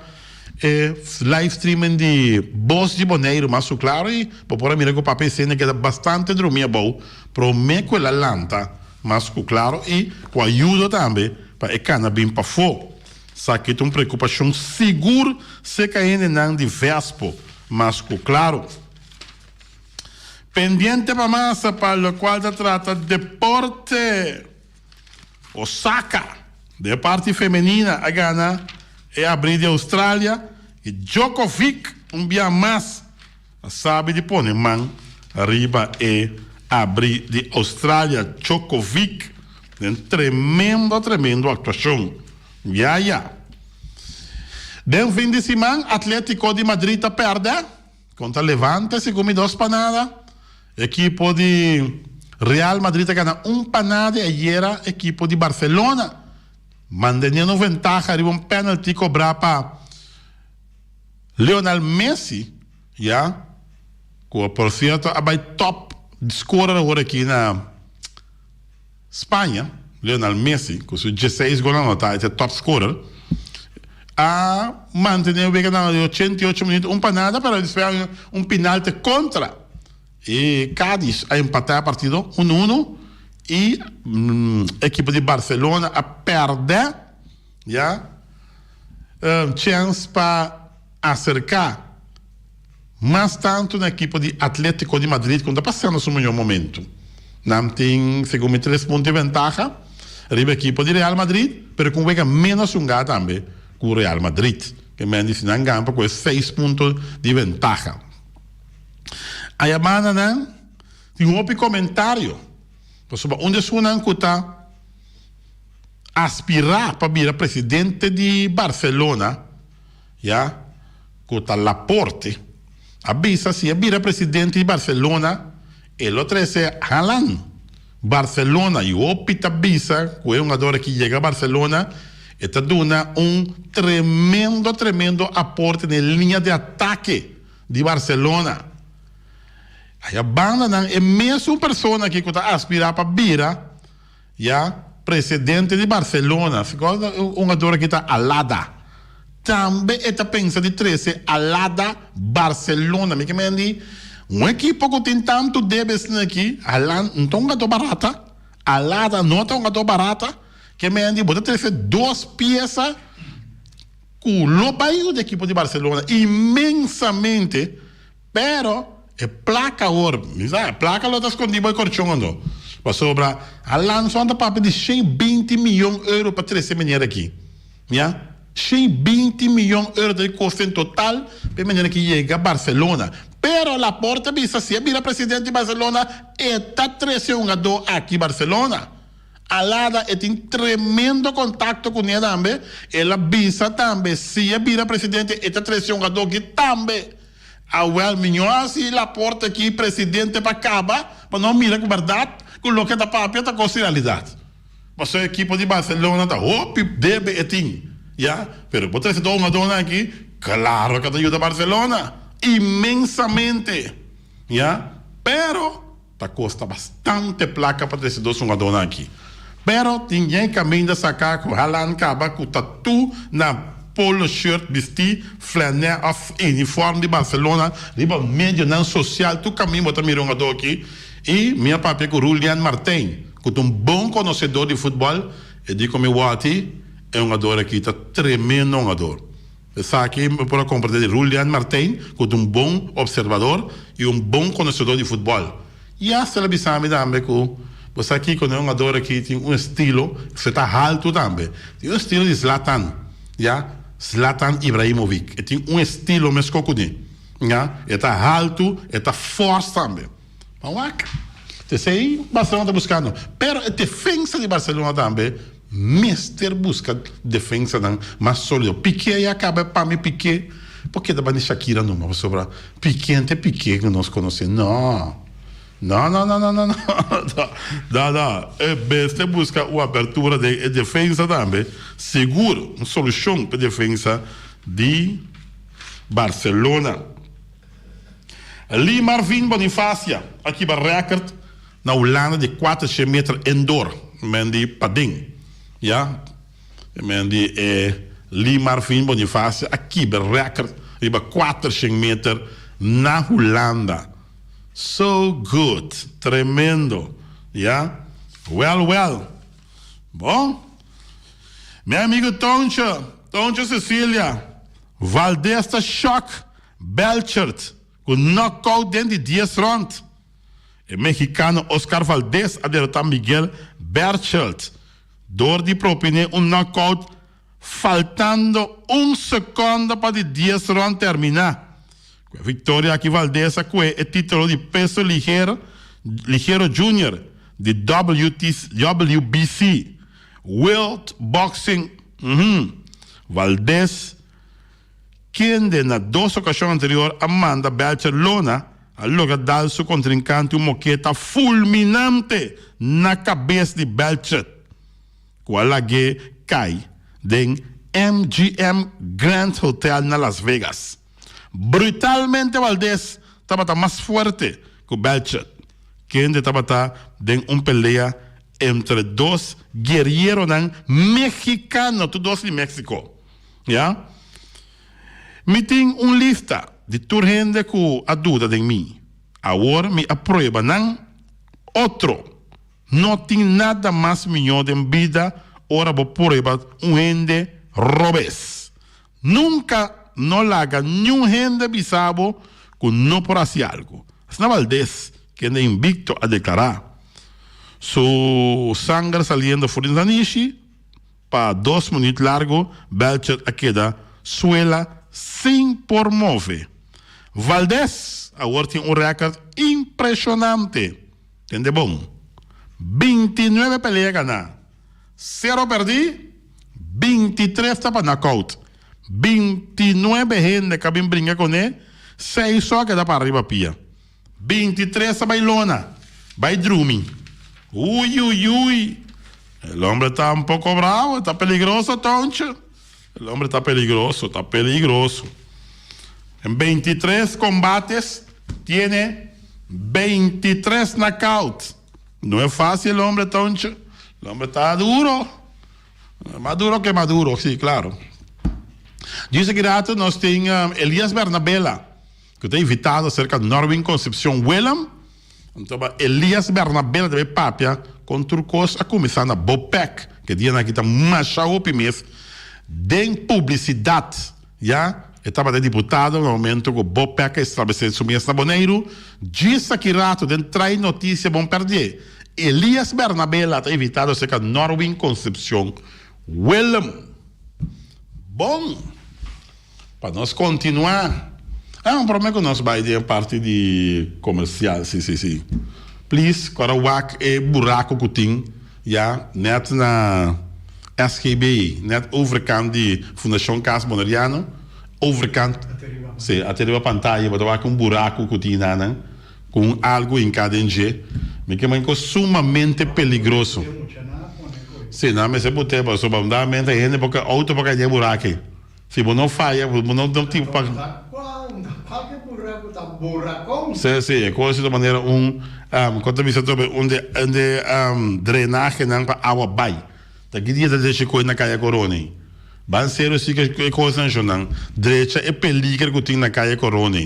e live streaming di Bos di Boneiru mas su klaro i bo por a mira ku Papi Esenia keda bastante drumi abou promé ku el a lanta mas ku klaro i ku ayudo tambe pa e kana bin pafó. Saki ta un preokupashon sigur serka hendenan di Vespo, mas ku klaro. Pendiente pa masa pa lokual ta trata deporte. Osaka, den e parti femenina a gana e abrí di Australia i Djokovic un bia mas A sabi di pone man riba e abri di Australia Djokovic den tremendo tremendo actuacion. Ya ya. Den fin di siman Atletico di Madrid ta perde. Kontra Levante segun mi dos pa nada. Ekipo di Real Madrid a gana un pa nada i ayera ekipo di Barcelona manteniendo ventaha riba un penalty kobrá pa Lionel Messi ya ku por sierto a bai top scorer awor aki na Spaña. Lionel Messi ku su dieseis gol anotá e ta top scorer a mantene e wega na 88 minuut un pa nada pero despues un pinalte kontra e Cadiz a empatá e partido uno uno i ekipo di Barcelona a pèrdè ya chèns pa aserká Mas tantu na ekipo di Atletico di Madrid ku no ta pasando su mihó momentu. Nan tin segun mi tres punto di ventaha riba ekipo di Real Madrid, pero ku un wega ménos hungá tambe ku Real Madrid. Ke men di si nan gana pa ku e seis punto di ventaha. Ayabanda nan tin hopi komentario pasobra un di esunnan ku ta aspirá pa bira presidente di Barcelona, ya cu ta Laporte, a bisa si e bira presidente di Barcelona e lo trece Haaland Barcelona y hopi ta bisa cu e hungador aki yega Barcelona e ta duna un tremendo tremendo aporte den e linea di atake di Barcelona. Aya bandanan e mesun persona aki cu ta aspira pa bira Ya, presidente di Barcelona, segun un hungador aki ta Alada. Tambe e ta pensa di trece Alada Barcelona. Mi ke men di un ekipo ku tin tantu debe asina aki, Haaland no ta un hungador barata, Alada no ta un hungador barata. Ke men di bo ta trece dos piesa ku lo bai yuda ekipo di Barcelona inmensamente. Pero e placa awor, mi sa, e placa lo ta scondi bo e corchon ando. Pasobra a lansa anta papia di shen binti miyon euro pa trece meneer aki. Ya? Shen binti miyon euro ta e costa en total pa e meneer aki yega Barcelona. Pero Laporta bisa si e bira presidente di Barcelona e ta trece hungador aki Barcelona. Alada e tin tremendo contacto cu ne tambe. El a bisa tambe si e bira presidente e ta trece hungador aki tambe. Awel miño hasi Laporte aki presidente pa caba pa no mira cu berdad cu loke ta papia ta cos di realidad. Pasobra ekipo di Barcelona ta hopi debe e tin ya pero bo trece dos hungadornan aki claro ca ta yuda Barcelona inmensamente ya pero Ta kosta bastante plaka pa trese dos hungadónan aki. Pero tin yen kaminda saká ku Haaland kaba ku tatú na polo shirt bistí, flanè òf unifòrm di Barcelona riba medionan sosial. Tur kaminda bo ta mira hungadó aki. I mi a papia ku Rulian Martijn ku ta un bon konosedó di futbòl. E di ku mi wòti e hungador aki ta tremendo hungador. Esaki mi por a komprendé di Rulian Martijn, ku ta un bon opservador i un bon konosedor di futbòl. I asta el a bisa mi tambe ku bo sa kiko, no e hungador aki tin un estilo, e ta haltu tambe, tin un estilo di Zlatan, ya, Zlatan Ibrahimovic. E tin un estilo meskos kuné, ya, e ta haltu, e ta fòrs tambe. Ban wak. Esei Barcelona ta buskando. Pero e defensa di Barcelona tambe mester buska defensanan mas solido. Piqué ya kaba pa mi Piqué por keda banda di Shakira numa pasobra Piqué no ta e Piqué ku nos konosé no. No no no no no no no no e mester buska un apertura den e defensa tambe sigur un solushon pa e defensa di Barcelona. Lee Marvin Bonifacia a kiba record na Hulanda di 400 meter indoor, men di paden, ya. Men di e Lee Marvin Bonifacia a kiba record riba 400 meter na Hulanda. So good, tremendo, ya. Well, well. Bon. Mi amigo Toncho, Toncho Cecilia, Valdez ta shock Belchert ku knockout den di dies rond. E mexicano Oscar Valdez a derota Miguel Berchelt dor di propine un knockout faltando un seconda pa di dies rond termina. Ku e victoria aki Valdez a kue e titulo di peso ligero ligero junior di WBC World Boxing Valdez. kende na dos okashon anterior a manda Belcher lona, a logra dal su kontrinkante un moketa fulminante na kabes di Belcher, ku a lag'é kai den MGM Grand Hotel na Las Vegas. Brutalmente Valdez tabata mas fuerte ku Belcher, kende tabata den un pelea entre dos guerrieronan mexicano, tur dos di Mexico. Ya. Mi tin un lista di tur hende ku a duda den mi. Awor mi a prueba nan otro. No tin nada mas mihó den bida ora bo prueba un hende robes. Nunka no laga niun hende bisa bo ku no por hasi algu. Asina Valdez, kende invicto, a deklará. Su sanger saliendo for di nanishi pa dos minuut largu, Belcher a keda suela sin por move. Valdez awor tin un rèkòrt impreshonante. Tende bon, 29 pelea ganá, sero pèrdí, 23 ta pa knockout. 29 hende ka bin bringa kuné, seis so a keda para riba pia. 23 ta bai lona, bai drumi. Ui ui ui, el hombre ta un poko bravo, ta peligroso Toncho. El hombre ta peligroso, ta peligroso. En 23 combates tiene 23 knockout. No es fácil el hombre, Toncho. El hombre ta duro. Mas duro que Maduro, sí, claro. Djis aki rato nos tin Elias Bernabela, cu ta invitado cerca Norwin Concepcion Willem. Anto ba Elias Bernabela ta bay papia con tur cos a cuminsa na Bopec, ke dianan aki ta masha hopi mes den publicidad, ya. E tabata e diputado na momento cu Bopec a establece su mes na Boneiru. Djis aki rato den trai noticia bon perdie. Elias Bernabela ta invitado cerca Norwin Concepcion Willem. Bon! Pa nos continua. Ah, prome cu nos bay den parti di comercial, si, si, si. Please, cu ora wak e buraco cu tin ya net na SGB, net overkant di Fundacion Cas Boneriano, overkant, si, ate riba pantaya bo ta wak un buraco cu tin nan, cu un algo hinca den dje. Mi ke man cu sumamente peligroso. Si, nan mester pute pasobra mente hende por auto por cay den e buraco ey. Si bo no faya, bo no tin pa. Ta cual, ta cualke buraco ta buracon. Sí, sí, e cosa ta manera un, con ta bisa trobe, un de, un de drenahenan pa awa bay. Ta ki dia ta drecha e coy na Caya Corona? Ban serio si cu e cosnan shonnan. Drecha e peliger cu tin na Caya Corona.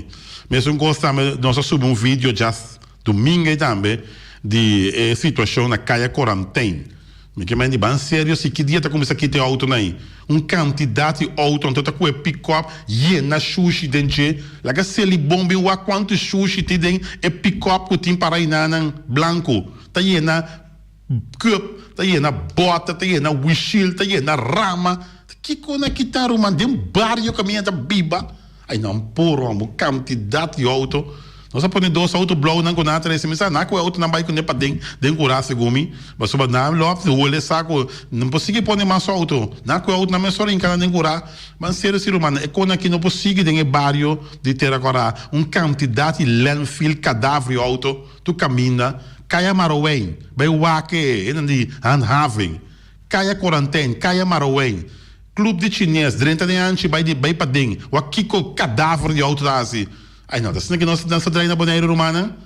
Mesun cos tambe, nos a subi un video djas domingo ey tambe di e situacion na Caya Corantain. Mi ke mende ban serio si ki dia ta kuminsá kita e outonan ei. Un kantidat di outo anto ta ku e pikòp yena shushi den dje. Laga seli bon bin wak kuantu shushi tin den e pikòp ku tin para einanan blanku. Ta yena kup, ta yena bòter, ta yena wishil, ta yena rama. Kiko nan kita ruman den bario kaminda ta biba? Ay nan puro amo kantidat di outo. Nos a pone dos outo blou nan ku nan a trese. Mi sa nan ku e outonan bai kuné paden den kura segun mi. Pasobra nan lo a hole sa ku no por sigui pone mas outo. Nan ku e outonan mesora hinka nan den kura. Ban serio si rumannan e kos aki no por sigui den e bario di Tera Kòrá. Un kantidat di landfill kadaver di outo tur kaminda. Kaya Marowein bai wak e nan di handhaving. Kaya Korantein, Kaya Marowein. Club di chines, drenta den anchi bai di bai paden, wak kiko kadaver di auto ta hasi. Ai no ta asina ki nos ta drai na Boneiru rumannan.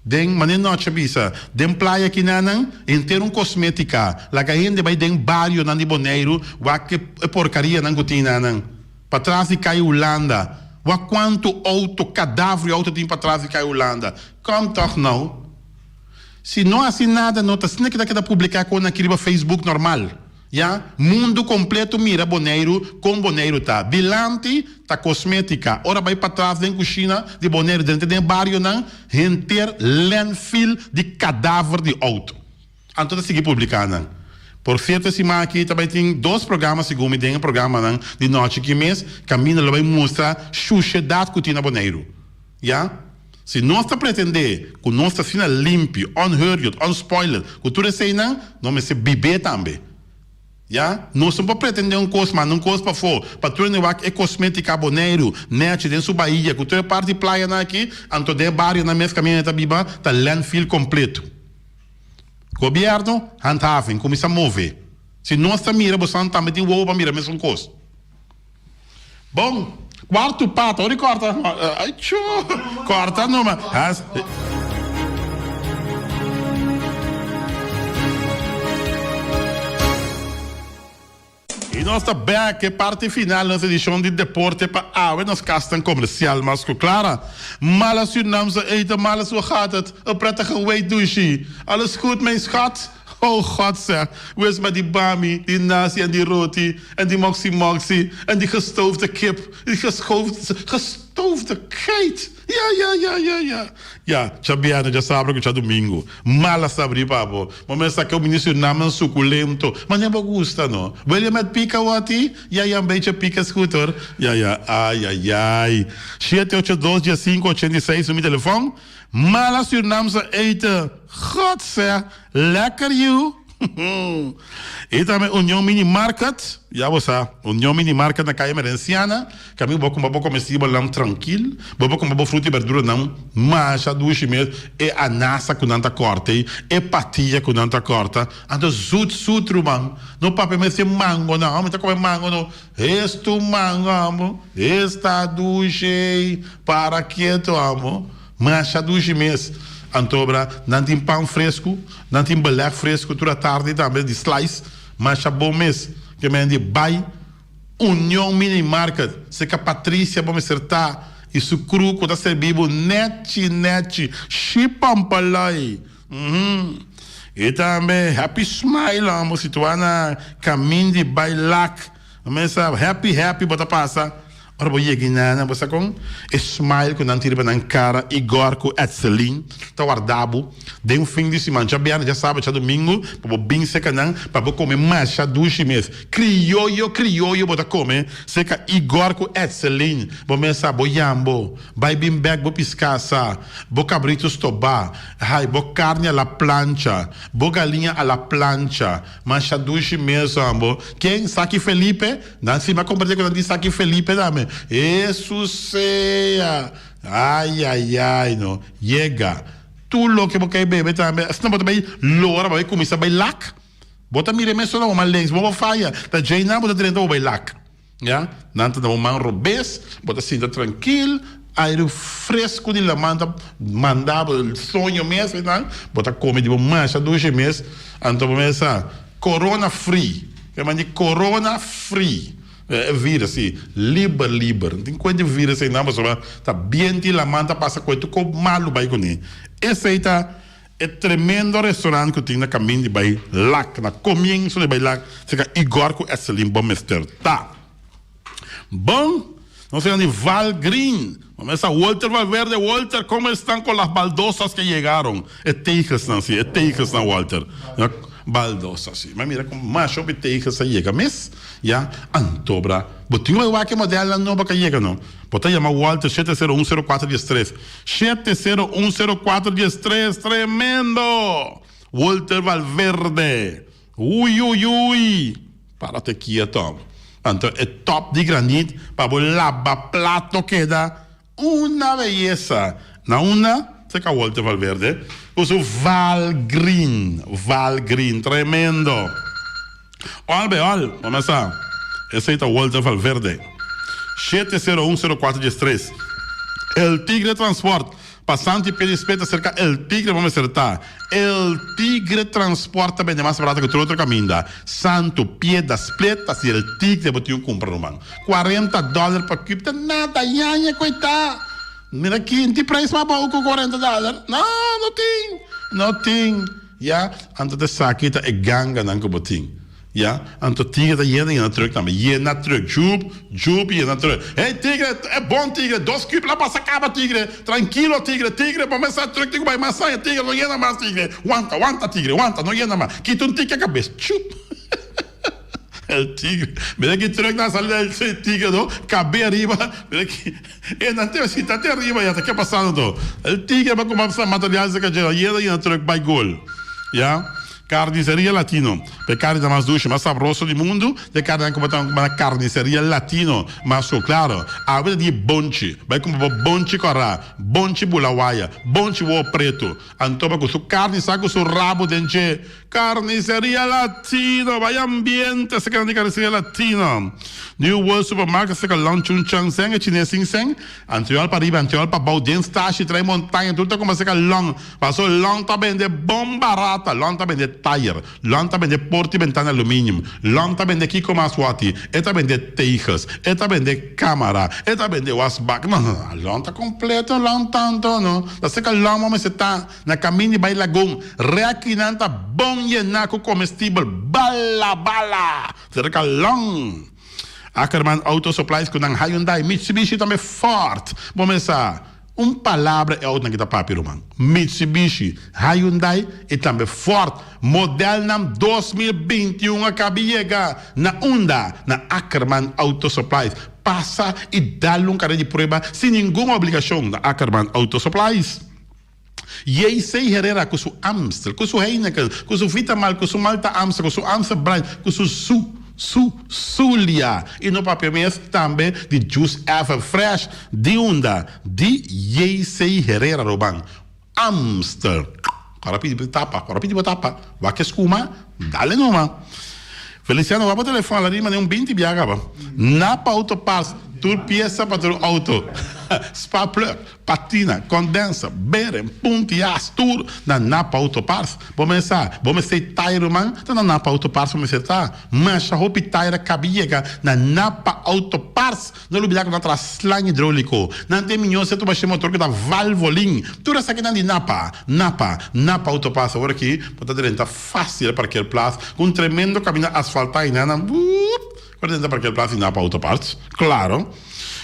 Den mane nochi a bisa, den playa kinanan henter un kosmetika, laga hende bai den barionan di Boneiru wak e porkarianan ku tin nanan. Patras di Kaya Hulanda, wak kuantu auto, kadaver di auto tin patras di Kaya Hulanda. Kom tòg nou. Si no hasi nada no ta asina ki ta keda publiká kon aki riba Facebook normal. Ya, mundu kompleto mira Boneiru kon Boneiru ta. Dilanti ta kosmetika, ora bai patras den kushina di Boneiru drenta den barionan henter landfill di kadaver di outo. Anto ta sigui publiká nan. Por sierto e siman aki ta bai tin dos programa segun mi den e programanan di nochi aki mes kaminda lo bai mustra shushedat ku tin na Boneiru. Ya. Si nos ta pretendé ku nos ta asina limpi, unhurried, unspoiled, ku tur eseinan, nos mester bib'é tambe. Ya, nos no por pretendé un kos, manda un kos pafó, pa tur hende wak e kosmétika Boneiru, nèchi den su bahia, ku tur e parti playanan aki, anto den e barionan mes kaminda ta biba, ta landfill kompleto. Gobièrnu, handhaving, kuminsá move. Si nos ta mira, bosonan tambe tin wowo pa mira mesun kos. Bon, kuartu pata, ora di kòrta, ai chu, kòrta numa. I nos ta bek e parti final nos edishon di Deporte pa awe nos kasnan komersial mas ku Clara. Mala Surinaamse eten, mala zo gaat het, een prettige week dushi. Alles goed mijn schat? Oh God zeg, wes maar die bami, die nasi en die roti en die moksi moksi en die gestoofde kip, die geschoofde, gestoofde geit. Ja, ja, ja, ja, ja. Ja, djabièrnè, djasabra ku djadumingu. Mala sabrí pa bo. Bo mester sa ke un mini Surinamen sukulento. Ma ne bo gusta no. Wil je met pika wati? Ja, ja, un beetje pika is goed hoor. Ja, ja, ai, ai, ai. Shete ocho dos diesinku ochenta i seis mi telefòn. Mala Surinaamse eten. God zeg, lekker yu. I tambe Union Mini Market, ya bo sa, Union Mini Market na Kaya Emerenciana, kaminda bo kumpra bo komestibelnan trankil, bo por kumpra bo fruta i berduranan masha dushi mes, e anasa ku nan ta kòrta ei, e patia ku nan ta kòrta, anto zut zut ruman, no papia mes di mangonan, amo mi ta kome mango no, estu mango amo, esta dushi ei, para keto amo. Masha dushi mes. Antobra nan tin pan fresku, nan tin beleg fresku tur atardi tambe di slice. Masha bon mes. Ke men di bai Union Mini Market serka Patricia bo mester ta i su crew ku ta serbi bo nechi nechi. Shi pampalai. Uhmm. I tambe Happy Smile amo situa na kamin di bai Lac. Mesa happy happy bo ta pasa ora bo yega inana bo sa kon e smile ku nan tin riba nan kara Igor ku Edseline ta warda bo den fin di siman djabièrnè djasabra djadumingu pa bo bin seka nan pa bo kome masha dushi mes krioyo krioyo bo ta kome seka Igor ku Edseline bo mesa bo yambo bai bin bek bo piskasa bo kabritu stobá hay bo karni a la plancha bo galiña a la plancha. Masha dushi mes ambo. Ken? Saki Felipe? Nan si mi a komprende ku nan di Saki Felipe tambe. Hesus sea! Ai ai ai no. Yega. Tur loke bo kai bebe tambe. Asina bo ta bai lora bo bai kuminsá bai lak. Bo ta mira e mes ora bo man links bo bo faya. Ta djei nan bo ta drenta bo bai lak. Ya, nan ta na bo man robes, bo ta sinta trankil, airu fresku di laman ta manda bo soño mes einan, bo ta kome di bo masha dushi mes, anto bo mes sa corona free, ke man di corona free, e virus si, liber liber, no tin kue di virus einan pasobra ta bienti laman ta pasa kue tur kos malu bai kuné, esei ta E tremendo restaurant cu tin na camin di bay Lac, na comienzo di bay Lac, cerca Igor cu Etselin bo mester ta. Bon, nos a yega di Val Green. Bo mester sa Walter Valverde, Walter, como están con las baldosas que llegaron? E tegelsnan, si, e tegelsnan, Walter. Baldosas, si. Ma mira con masha hopi tegels a yega mes, ya. Anto bra, bo tin un wak e modelnan nobo cu a yega, no? Bo ta yama Walter shete sero un sero cuatro dies tres. Shete sero un sero cuatro dies tres tremendo Walter Valverde uy uy uy parate kieto anto e top di granit pa bo laba plato keda una beyesa na unda cerca Walter Valverde cu su Val Green Val Green tremendo Ol be ol bo mesa esey ta Walter Valverde shete sero un sero cuatro dies tres El Tigre Transport Pasante pie di speta cerca El Tigre bo mester ta El Tigre Transport ta bende mas barata cu tur otro caminda Santo pieda split ta si El Tigre bo tin un cumpra ruman cuarenta dollar pa cube ta nada yaña cu e ta mira aki tin prijs mas abao cu cuarenta dollar no no tin no tin. Ya, anto ta esaki ta e ganganan ku bo tin. Ya, anto tigre ta yena yena truk tambe. Yena truk, djup, djup yena truk. Hey tigre, e bon tigre, dos kup la pasa kaba tigre. Trankilo tigre, tigre bo mester truk tin ku bai mas aña tigre, no yena mas tigre. Wanta, wanta tigre, wanta, no yena mas. Kita un tiki a kabes, djup. El tigre, mira ki truk nan sali del tigre no, kabe ariba, mira ki. E nan te si ta te ariba ya ta ke pasando to. El tigre ba kuma sa material se ka dje yeda yena truck bai gol. Ya. Carniceria Latino. Pa e karni ta mas dushi, mas sabroso di mundu, ta e karninan ku bo ta kumpra na karniseria latino. Mas ku klaro, awe ta di bonchi. Bai kumpra bo bonchi kòrá, bonchi bula waya, bonchi wowo pretu. Anto pa ku su karni sa ku su rabo den dje. Carniceria Latino, bai ambiente serka nan di Carniceria Latino. New World Supermarket serka Long Chun Chang Seng, e chines sin seng. Antriol pa riba, antriol pa bou, den stashi, trae montaña, tur ta kumpra serka Long. Paso Long ta bende bon barata, Long ta bende tayer, Long ta bende porta i bentana aluminium, Long ta bende kiko mas wòti, e ta bende tegels, e ta bende kamara, e ta bende wasbak. No, no, no, Long ta kompleto, Long tanto, no. Ta serka Long bo mester ta. Na kamin di bai lagun, reakinan ta bon yená ku komestibel bala bala! Serka Long. Ackerman Auto Supplies ku nan Hyundai, Mitsubishi tambe Ford. Bo mesa un palabra e autonan ki ta papia ruman. Mitsubishi, Hyundai i tambe Ford modelnan 2021 a kabi yega na unda? Na Ackerman Auto Supplies. Pasa i dal un kare di prueba sin ningun obligashon na Ackerman Auto Supplies. JC Herrera ku su Amstel, ku su Heineken, ku su Vitamal, ku su Malta Amstel, ku su Amstel Bright, ku su Su, Su, Sulia. I no papia mes tambe di Juice Ever Fresh di unda? Di JC Herrera Roban. Amstel. Kora pidi bo tapa, kora pidi bo tapa. Wak e skuma, dale numa. Feliciano, wak bo telefon ala riba un binti bia kaba. Napa Auto Parts, tur piesa pa tur auto. Spark plug. Patina, condenser, beren, punti as, tur na Napa Auto Parts. Bo mester sa, bo mester e tayer ruman, ta na Napa Auto Parts bo mester ta. Masha hopi tayer a kabi yega na Napa Auto Parts. No lubida ku nan traha slang hidroliko. Nan tin e miñó setu bashe motor ku ta Valvoline. Tur esakinan di Napa, Napa, Napa Auto Parts. Awor aki bo ta drenta fácil e parkeerplaats ku un tremendo kaminda asfaltá i nan nan wuup. Por drenta parkeerplaats di Napa Auto Parts, klaro.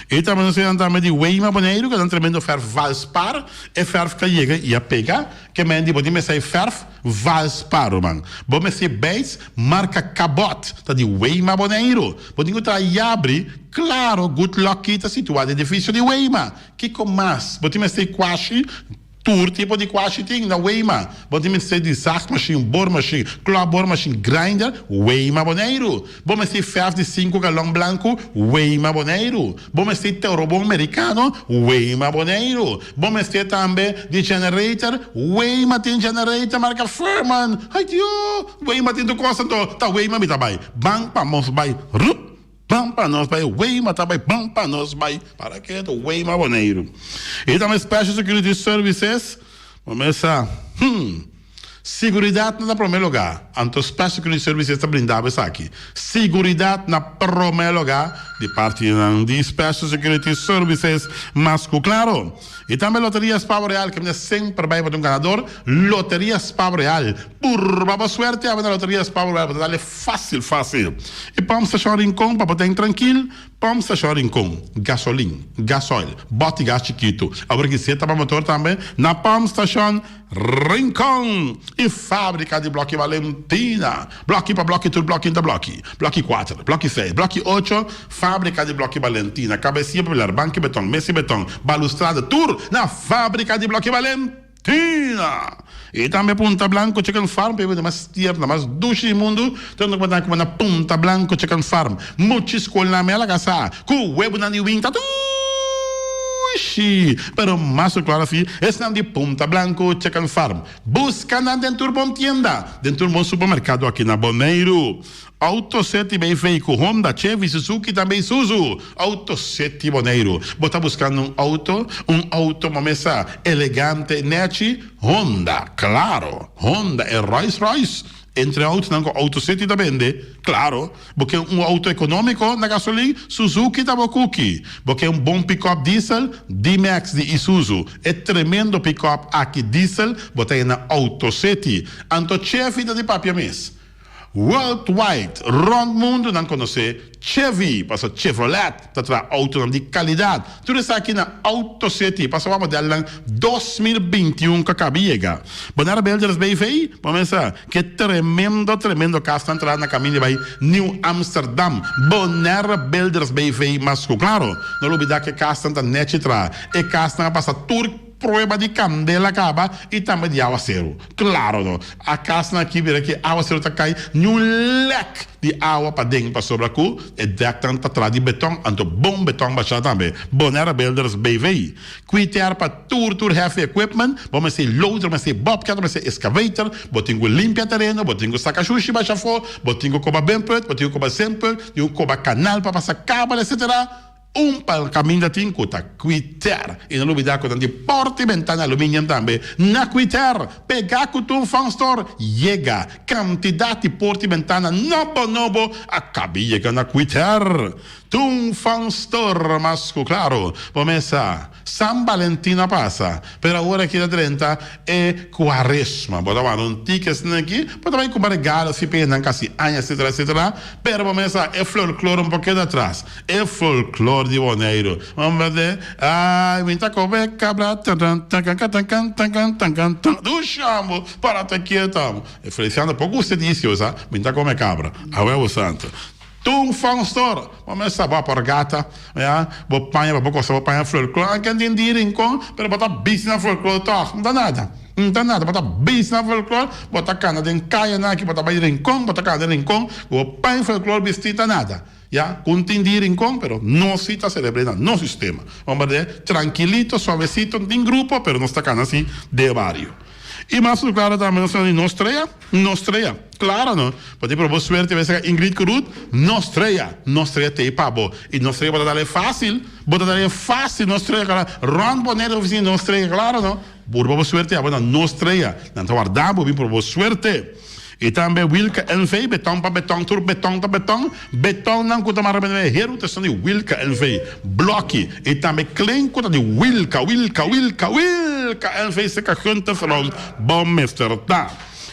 E tambe nos nan tambe di Weima Boneiru ku ta un tremendo fèrf Valspar. E fèrf ka yega i a pega. Ke men di bo tin mester e fèrf Valspar ruman. Bo mester beits marka Cabot ta di Weima Boneiru. Bo tin ku traha yabri, klaro Good Lucky ta situá den edifisio di Weima. Kiko mas? Bo tin mester kwashi? Tur tipo di kwashi tin na Weima. Bo tin mester di zaagmachine, boormachine, klopboormachine, grinder, Weima Boneiru. Bo mester fèrf di sinku galòn blanku, Weima Boneiru. Bo mester torobon merikano, Weima Boneiru. Bo mester tambe di generator, Weima tin generator marka Firman. Ai Dio! Weima tin tur kos anto ta Weima mi ta bai. Ban pa mos bai. Rup! Ban pa nos bai Weima ta bai ban pa nos bai para keto Weima Boneiru i tambe Special Security Services bo mes sa hmm siguridat na prome lugar anto Special Security Services ta brinda bo esaki siguridat na prome lugar di partinan di Special Security Services mas ku klaro i tambe Loteria Spavo Real ke mester semper bai pa ta un ganador Loteria Spavo Real Purba bo suerte awe na Loteria Spavo Real bo ta dale Fácil, fácil. E pump station Rincon pa bo ten trankil, Pump station Rincon, gasolin, gasoil, bòti gas chikitu. Awor ki seta pa motor tambe na Pump station Rincon. E fábrika di blòki Valentina. Blòki pa blòki tur blòki ta blòki. Blòki kuater, blòki seis, blòki ocho, fábrika di blòki Valentina. Kabesia pa pilar, banki beton, mesa di beton, balustrada, tur na fábrika di blòki Valentina. Tina! I tambe Punta Blanco Chicken Farm pa e bende mas tierno, mas dushi di mundu, tantu ku bo ta kuma na Punta Blanco Chicken Farm. Muchi skolnan mi a laga sa ku webunan di win ta dushi, pero mas ku klaro si esnan di Punta Blanco Chicken Farm. Buska nan den tur bon tienda, den tur bon supermerkado aki na Boneiru. Auto City BV ku Honda, Chevy, Suzuki tambe Isuzu. Auto City Boneiru. Bo ta buskando un auto? Un auto mamesa elegante nechi? Honda, klaro! Honda e Rolls Royce entre autonan ku Auto City ta bende. Klaro! Bo ke un auto ekonómiko na gasolin? Suzuki ta bo kuki. Bo ke un bon pikòp diesel? D-Max di Isuzu. E tremendo pikòp aki diesel bo ta hei na Auto City. Anto Chevy ta di papia mes. Worldwide, rond mundu nan konosé Chevy, pasobra Chevrolet ta traha outonan di kalidat. Tur esaki na Auto City, pasobra modelnan 2021 ku a kaba yega. Bonaire Builders BV, bo mester sa ke tremendo tremendo kas nan traha na kaminda bai New Amsterdam. Bonaire Builders BV mas ku klaro. No lubida ke kasnan ta nechi traha. E kasnan a pasa tur. prueba di kandela kaba i tambe di awaseru. Klaro no, a kasnan aki bira ki awaseru ta kai niun lèk di awa paden pasobra ku e dèknan ta traha di beton, anto bon beton bashá tambe. Bonaire Builders BV. Kwitear pa tur tur heavy equipment, bo mester loader, bo mester bobcat, bo mester excavator, bo tin ku limpia tereno, bo tin ku saka shushi basha afó, bo tin ku koba benput, bo tin ku koba zemput, tin ku koba kanal pa pasa kabel etc. Un pa kaminda tin ku ta kwiter. I no lubidá ku nan tin pòrta i bentana aluminium tambe na kwiter. Pegá ku tur Fun Store yega. Kantidat di pòrta i bentana nobo nobo a kabi yega na kwiter. Tun Fun Store mas ku klaro. Bo mesa San Valentin a pasa, pero awor aki ta drenta e Cuaresma. Bo ta wanta un tiki asina aki, bo ta bai kumpra regalo si pa nan kasi aña etcetera etcetera, pero bo mesa e folklore un por keda atras. E folklore di Boneiru. Bo mester ay mi ta kobe kabra tan tan tan kan tan kan tan kan tan kan tan. Dushi amo, para te kieto amo. E Feliciano por gusta di esei, sa, mi ta kome kabra. Awe bo santo. Tun fan store, bo mes sa bo a por gata, ya, bo paña pa bo kosa bo paña folklor, anke tin di rincon, pero bo ta bisti na folklor tog, no ta nada, no ta nada, bo ta bisti na folklor, bo ta kana den kayanan aki, bo ta bai rincon, bo ta kana den rincon, ku bo paña folklor bisti ta nada, ya, ku un tin di rincon, pero nos si ta selebr'é na nos sistema, homber trankilito, suavesito, no tin grupo, pero nos ta kana si den bario. I mas ku klaro tambe nos ta di nos strea, nos strea. Klaro no? Bo tin probo suerte bes ka Ingrid ku Ruth, nos strea, nos strea t'ei pa bo. I nos strea bo ta dal e fásil, bo ta dal e fásil nos strea kla rònt Bonaire ofisina nos strea, klaro no? Purba bo suerte abo na nos strea, nan ta warda bo bin probo suerte. I tambe Wilka NV, beton pa beton, tur beton ta beton, betonnan ku ta mara bene heru ta esun di Wilka NV, bloki, i tambe klen ku ta di Wilka, Wilka, Wilka, Wilka NV seka Gunther rond bo mester ta.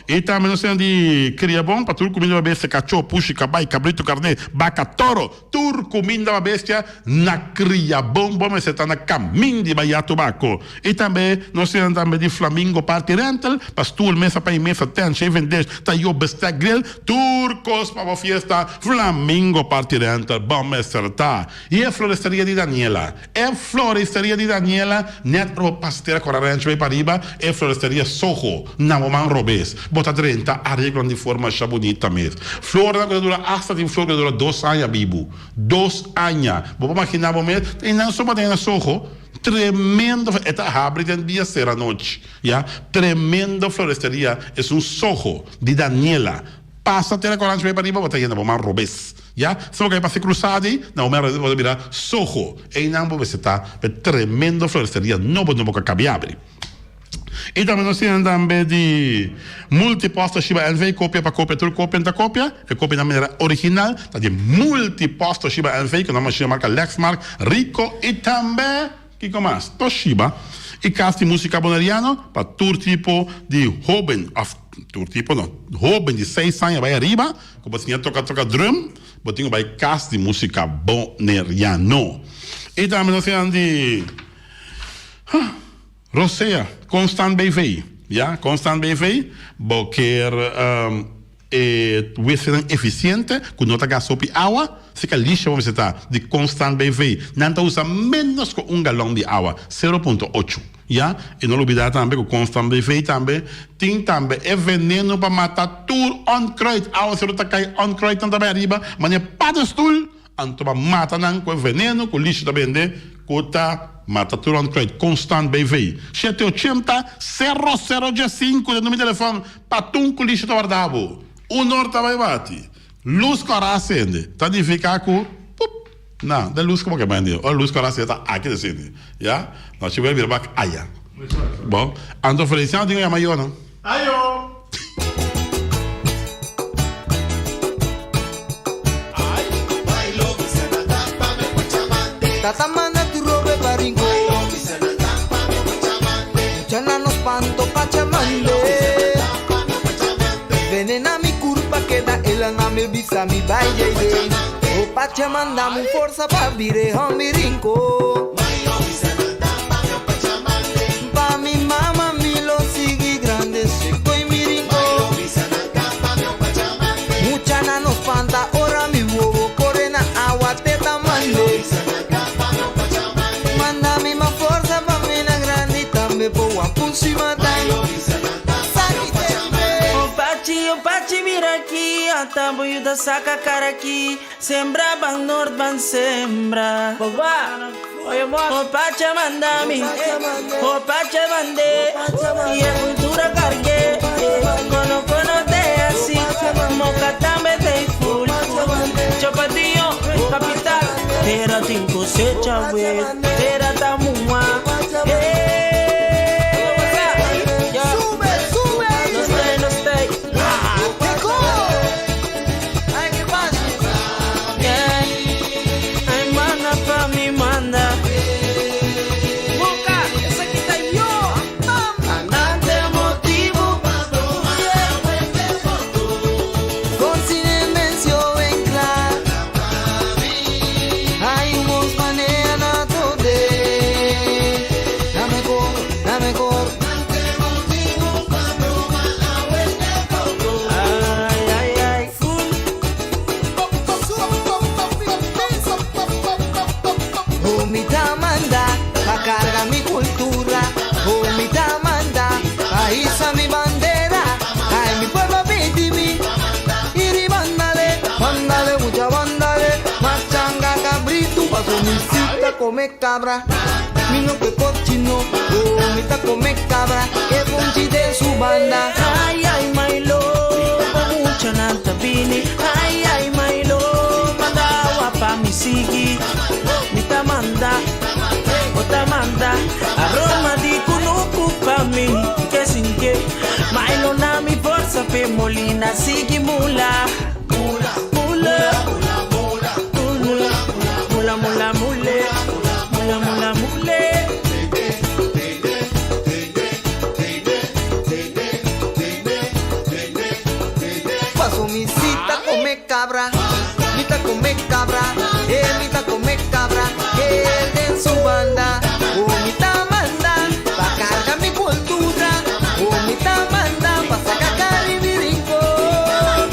I tambe nos tin di Kriabon pa tur kuminda pa bestia, kachó, pushi, kabai, kabritu, karné, baka, toro, Tur cuminda pa bestia na cria bon bo mester ta na camin di baya Tobacco. Y tambe nos tin tambe di Flamingo Party Rental pa stoel, mesa pa y mesa, tent, shaving dish, tayo, bestek, grill, tur cos pa bo fiesta Flamingo Party Rental bo mester ta. Y e floristeria di Daniela, e floristeria di Daniela net ora bo pasa tera cora ranch bay pariba e floristeria Soho na bo man robes bo ta drenta areglonan di for masha bunita mes. Flornan ku ta dura asta tin flor ku ta dura dos aña bibu. Dos aña. Bo por magina bo mes ta einan so bo ta na Soho. Tremendo e ta habri den dia sera nochi ya. Tremendo floresteria esun Soho di Daniela. Pasa tera Corancho bay pariba bo ta yenda bo man robes ya. Si bo kai pasa e cruzada ei na bo man robes bo ta bira Soho. Einan bo mester ta pa e tremendo floresteria nobo nobo ku a kabi habri. I tambe nos tin tambe di Multipost Toshiba NV, kopia pa kopia, tur kopia ta kopia, e kopia na manera original ta di Multipost Toshiba NV ku nan mashina marka Lexmark, Ricoh i tambe kiko mas? Toshiba. I kas di musika boneriano pa tur tipo di hoben of tur tipo no, hoben di seis aña bai ariba ku bo siña toka toka drum bo tin ku bai kas di musika boneriano. I tambe nos tin di. Rosea, Constant BV, ya, Constant BV, bo kier e wesenan eficiente cu no ta gasta hopi awa, si ca lixa bo mester ta di Constant BV. Nan ta usa menos cu un galon di awa, 0.8, ya. Y no lubida tambe cu Constant BV tambe tin tambe e veneno pa mata tur onkruid, awa si lo ta cay onkruidnan ta bay ariba manera paddenstoel. Anto pa mata nan ku e veneno ku Lisha ta bende ku ta mata tur onkruid. Constant BV. Shete ochenta, sero sero diesinku den mi telefon pa tun ku Lisha ta warda bo. Un or ta bai bati. Lus kòrá a sende. Ta nifiká ku pup. Na, den lus komo ke bende. Ora lus kòrá sende ta aki ta sende. Ya. Nochi bo a bira bak aya. Bon. Anto Feliciano tin ku yama Yona. Ayo! Tata manda tu robe pa Rincon. Mucha nos panto pachamande. Venena mi curpa queda el na me bisa mi bai jade. O pachamanda mu forza pa bire hombi Rincon. Pa mi mama mi lo sigui grande seco y mi rincon. Mucha na no spanta ora mi wowo corre na awa te ta mande. Manda mi mas forza pa mi na grandi tambe. bira aki Ata bo yuda saka kara aki Sembra ban nort ban sembra O pacha manda mi O pacha mande I e kultura karg'é Kono kono te hasi Moka tambe te full Chopatillo kapital Tera tin kosecha we Tera ta mua Nos ta nos ta Come cabra, mi no ke cochino, oh, mi ta come cabra, e funchi de su banda. Ay, ay, my love, mucha nanta bini. Ay, ay, my love, manda pa mi sigi. Mi ta manda, o ta manda. Aroma di kunuku pa mi, ke sinke. Mailo na mi forza pe molina, sigi mula. Mula, mula, mula, mula, mula, mule. Mula, mula, mule. Paso mi cita come cabra, mi ta come cabra, eh mi ta come cabra, él en su banda, oh mi ta manda, pa carga mi cultura, oh mi ta manda, pa sacar caribe rincón.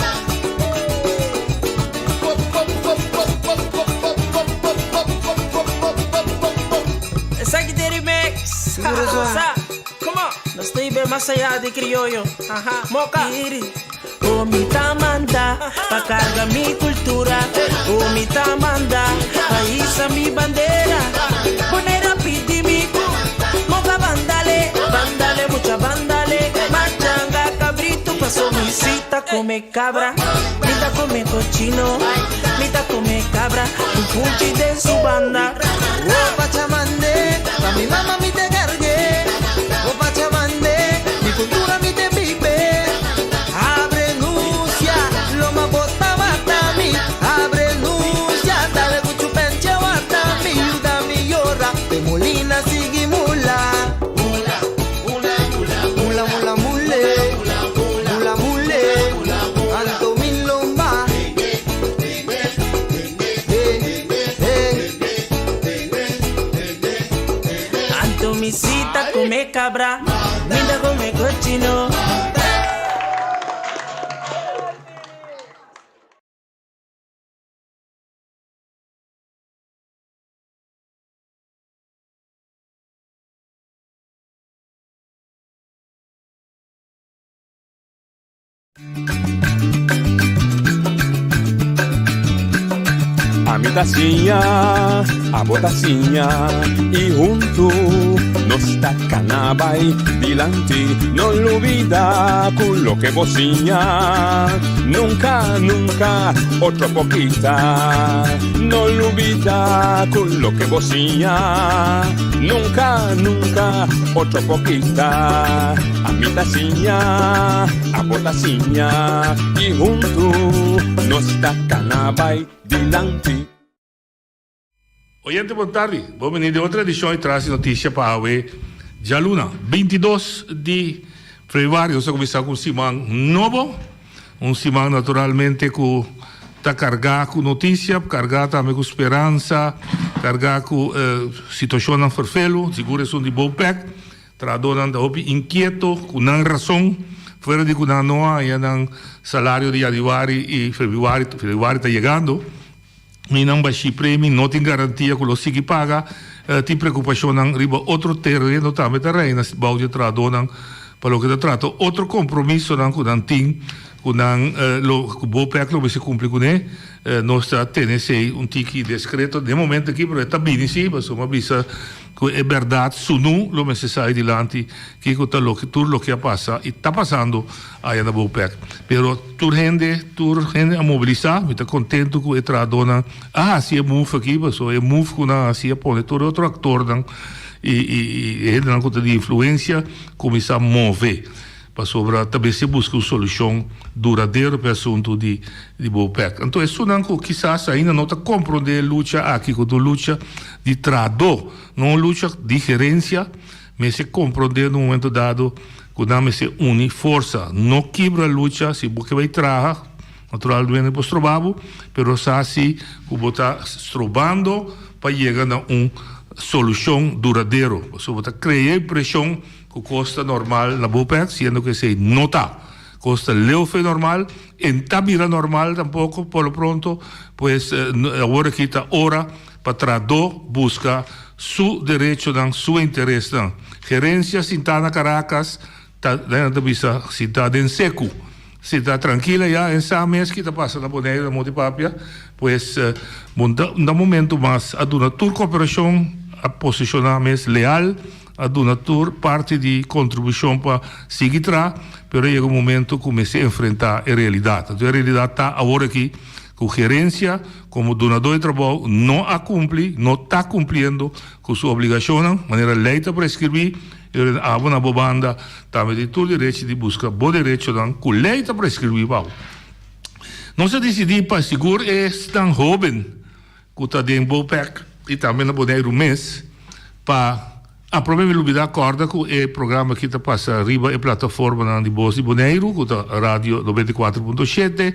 Esaki ta e remix. Sa, come on. Nos ta ibe mas allá di crioyo. Aha. Moka. Oh, mi ta manda pa carga mi cultura. Oh, mi ta manda pa hisa mi bandera. Bonera pidi mi. Moka bandale, bandale, mucha bandale. Machanga, cabrito, paso mi cita come cabra. Mi ta come cochino, mi ta come cabra. Un punchi de su banda. Oh pachamande, pa mi mama mi te cargué. Oh pachamande, mi cultura mi te vive. Abre nucia, loma bota mata mi. Abre nucia, dale cuchupenche mata mi. Ayuda mi llora, de molina sigue mula. Mula, mula, mula, mula, mule. Mula, mule, alto mi lomba. Eh, eh. Anto mi cita come cabra, mi ta come cochino. Ami ta siña, abo ta siña y hunto nos ta cana bay dilanti. No lubida cu loke bo siña, nunca, nunca otro por kita. No lubida cu loke bo siña, nunca, nunca otro por kita. Ami ta siña, abo ta siña y hunto nos ta cana bay dilanti. Oyente bon tardi, bon bini den otro edicion di Tras di Noticia pa awe djaluna 22 di februari. Nos ta cuminsa cu un siman nobo, un siman naturalmente cu ta carga cu noticia, carga tambe cu speransa, carga cu situacionnan ferfelu, sigur esun di Bopec. Trahadornan ta hopi inkieto ku nan rason, fuera di ku nan no a haña nan salario di yanüari i febrüari, febrüari ta yegando, i nan bashí premi no tin garantia ku lo sigui paga, tin preokupashonnan riba otro tereno tambe ta reina bou di e trahadornan pa loke ta trata otro kompromisonan ku nan tin. ku nan lo ku Bopec lo mester kumpli kuné. Nos ta tene esei un tiki deskreto den momento aki, pero e ta bini si, pasobra mi a bisa ku e bèrdat sunú lo mester sali dilanti kiko ta loke tur loke a pasa i ta pasando aya na Bopec. Pero tur hende, tur hende a mobilisá, mi ta kontentu ku e trahadónan a hasi e move aki, pasobra e move ku nan a hasi a pone tur e otro aktornan i i hendenan ku ta di influensia kuminsá move. Pasobra ta mester buska un solushon duradero pa e asuntu di di Bopec. Anto esunnan ku kisas ainda no ta komprondé e lucha aki ku ta un lucha di trahadó, no un lucha di gerensia, mester komprondé na un momento dado ku nan mester uni forsa. No kibra lucha, si bo ke bai traha, naturalmente por stroba bo, pero sa si ku bo ta strobando pa yega na un solushon duradero. Pasobra bo ta krea impreshon. Ku kos ta normal na Bopec, siendo ku esei no ta. Kos ta leu fe normal, e n ta bira normal tampoko por lo pronto, pues awor aki ta ora pa trahadó buska su derechonan, su interesnan. Gerensia sintá na Caracas ta, nan ta bisa, sintá den seku. Si ta trankil aya en sa mes ki ta pasa na Boneiru na Monte Papia, pues bo na momento mas a duna tur koperashon, a posishoná mes leal, a duna tur parti di kontribushon pa sigui traha, pero a yega un momento ku mester enfrentá e realidat. Anto e realidat ta awor aki ku gerensia komo dunadó di trabou no a kumpli, no ta kumpliendo ku su obligashonnan manera lei ta preskribí. E abo na bo banda tambe tin tur derechi di buska bo derechonan ku lei ta preskribí pa bo. Nos a disidí pa sigur esnan hóben ku ta den Bopec i tambe na Boneiru mes pa a prome mi lubidá kòrda ku e programa aki ta pasa riba e plataformanan di Bos di Boneiru ku ta Radio 94.7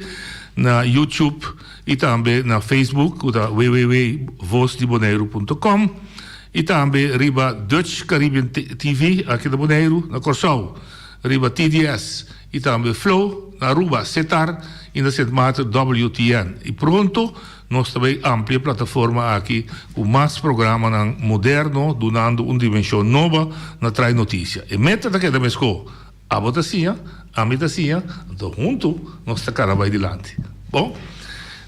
na YouTube i tambe na Facebook ku ta www.vosdiboneiru.com. I tambe riba Dutch Caribbean TV aki na Boneiru, na Kòrsou riba TDS i tambe Flow, na Aruba Setar i na Sint Maarten WTN. I pronto nos ta bay amplia e plataforma aki ku mas programanan moderno dunando un dimenshon noba na trae notisia. E meta ta keda meskó, Abo ta siña, ami ta siña, anto huntu nos ta kana bai dilanti. Bon,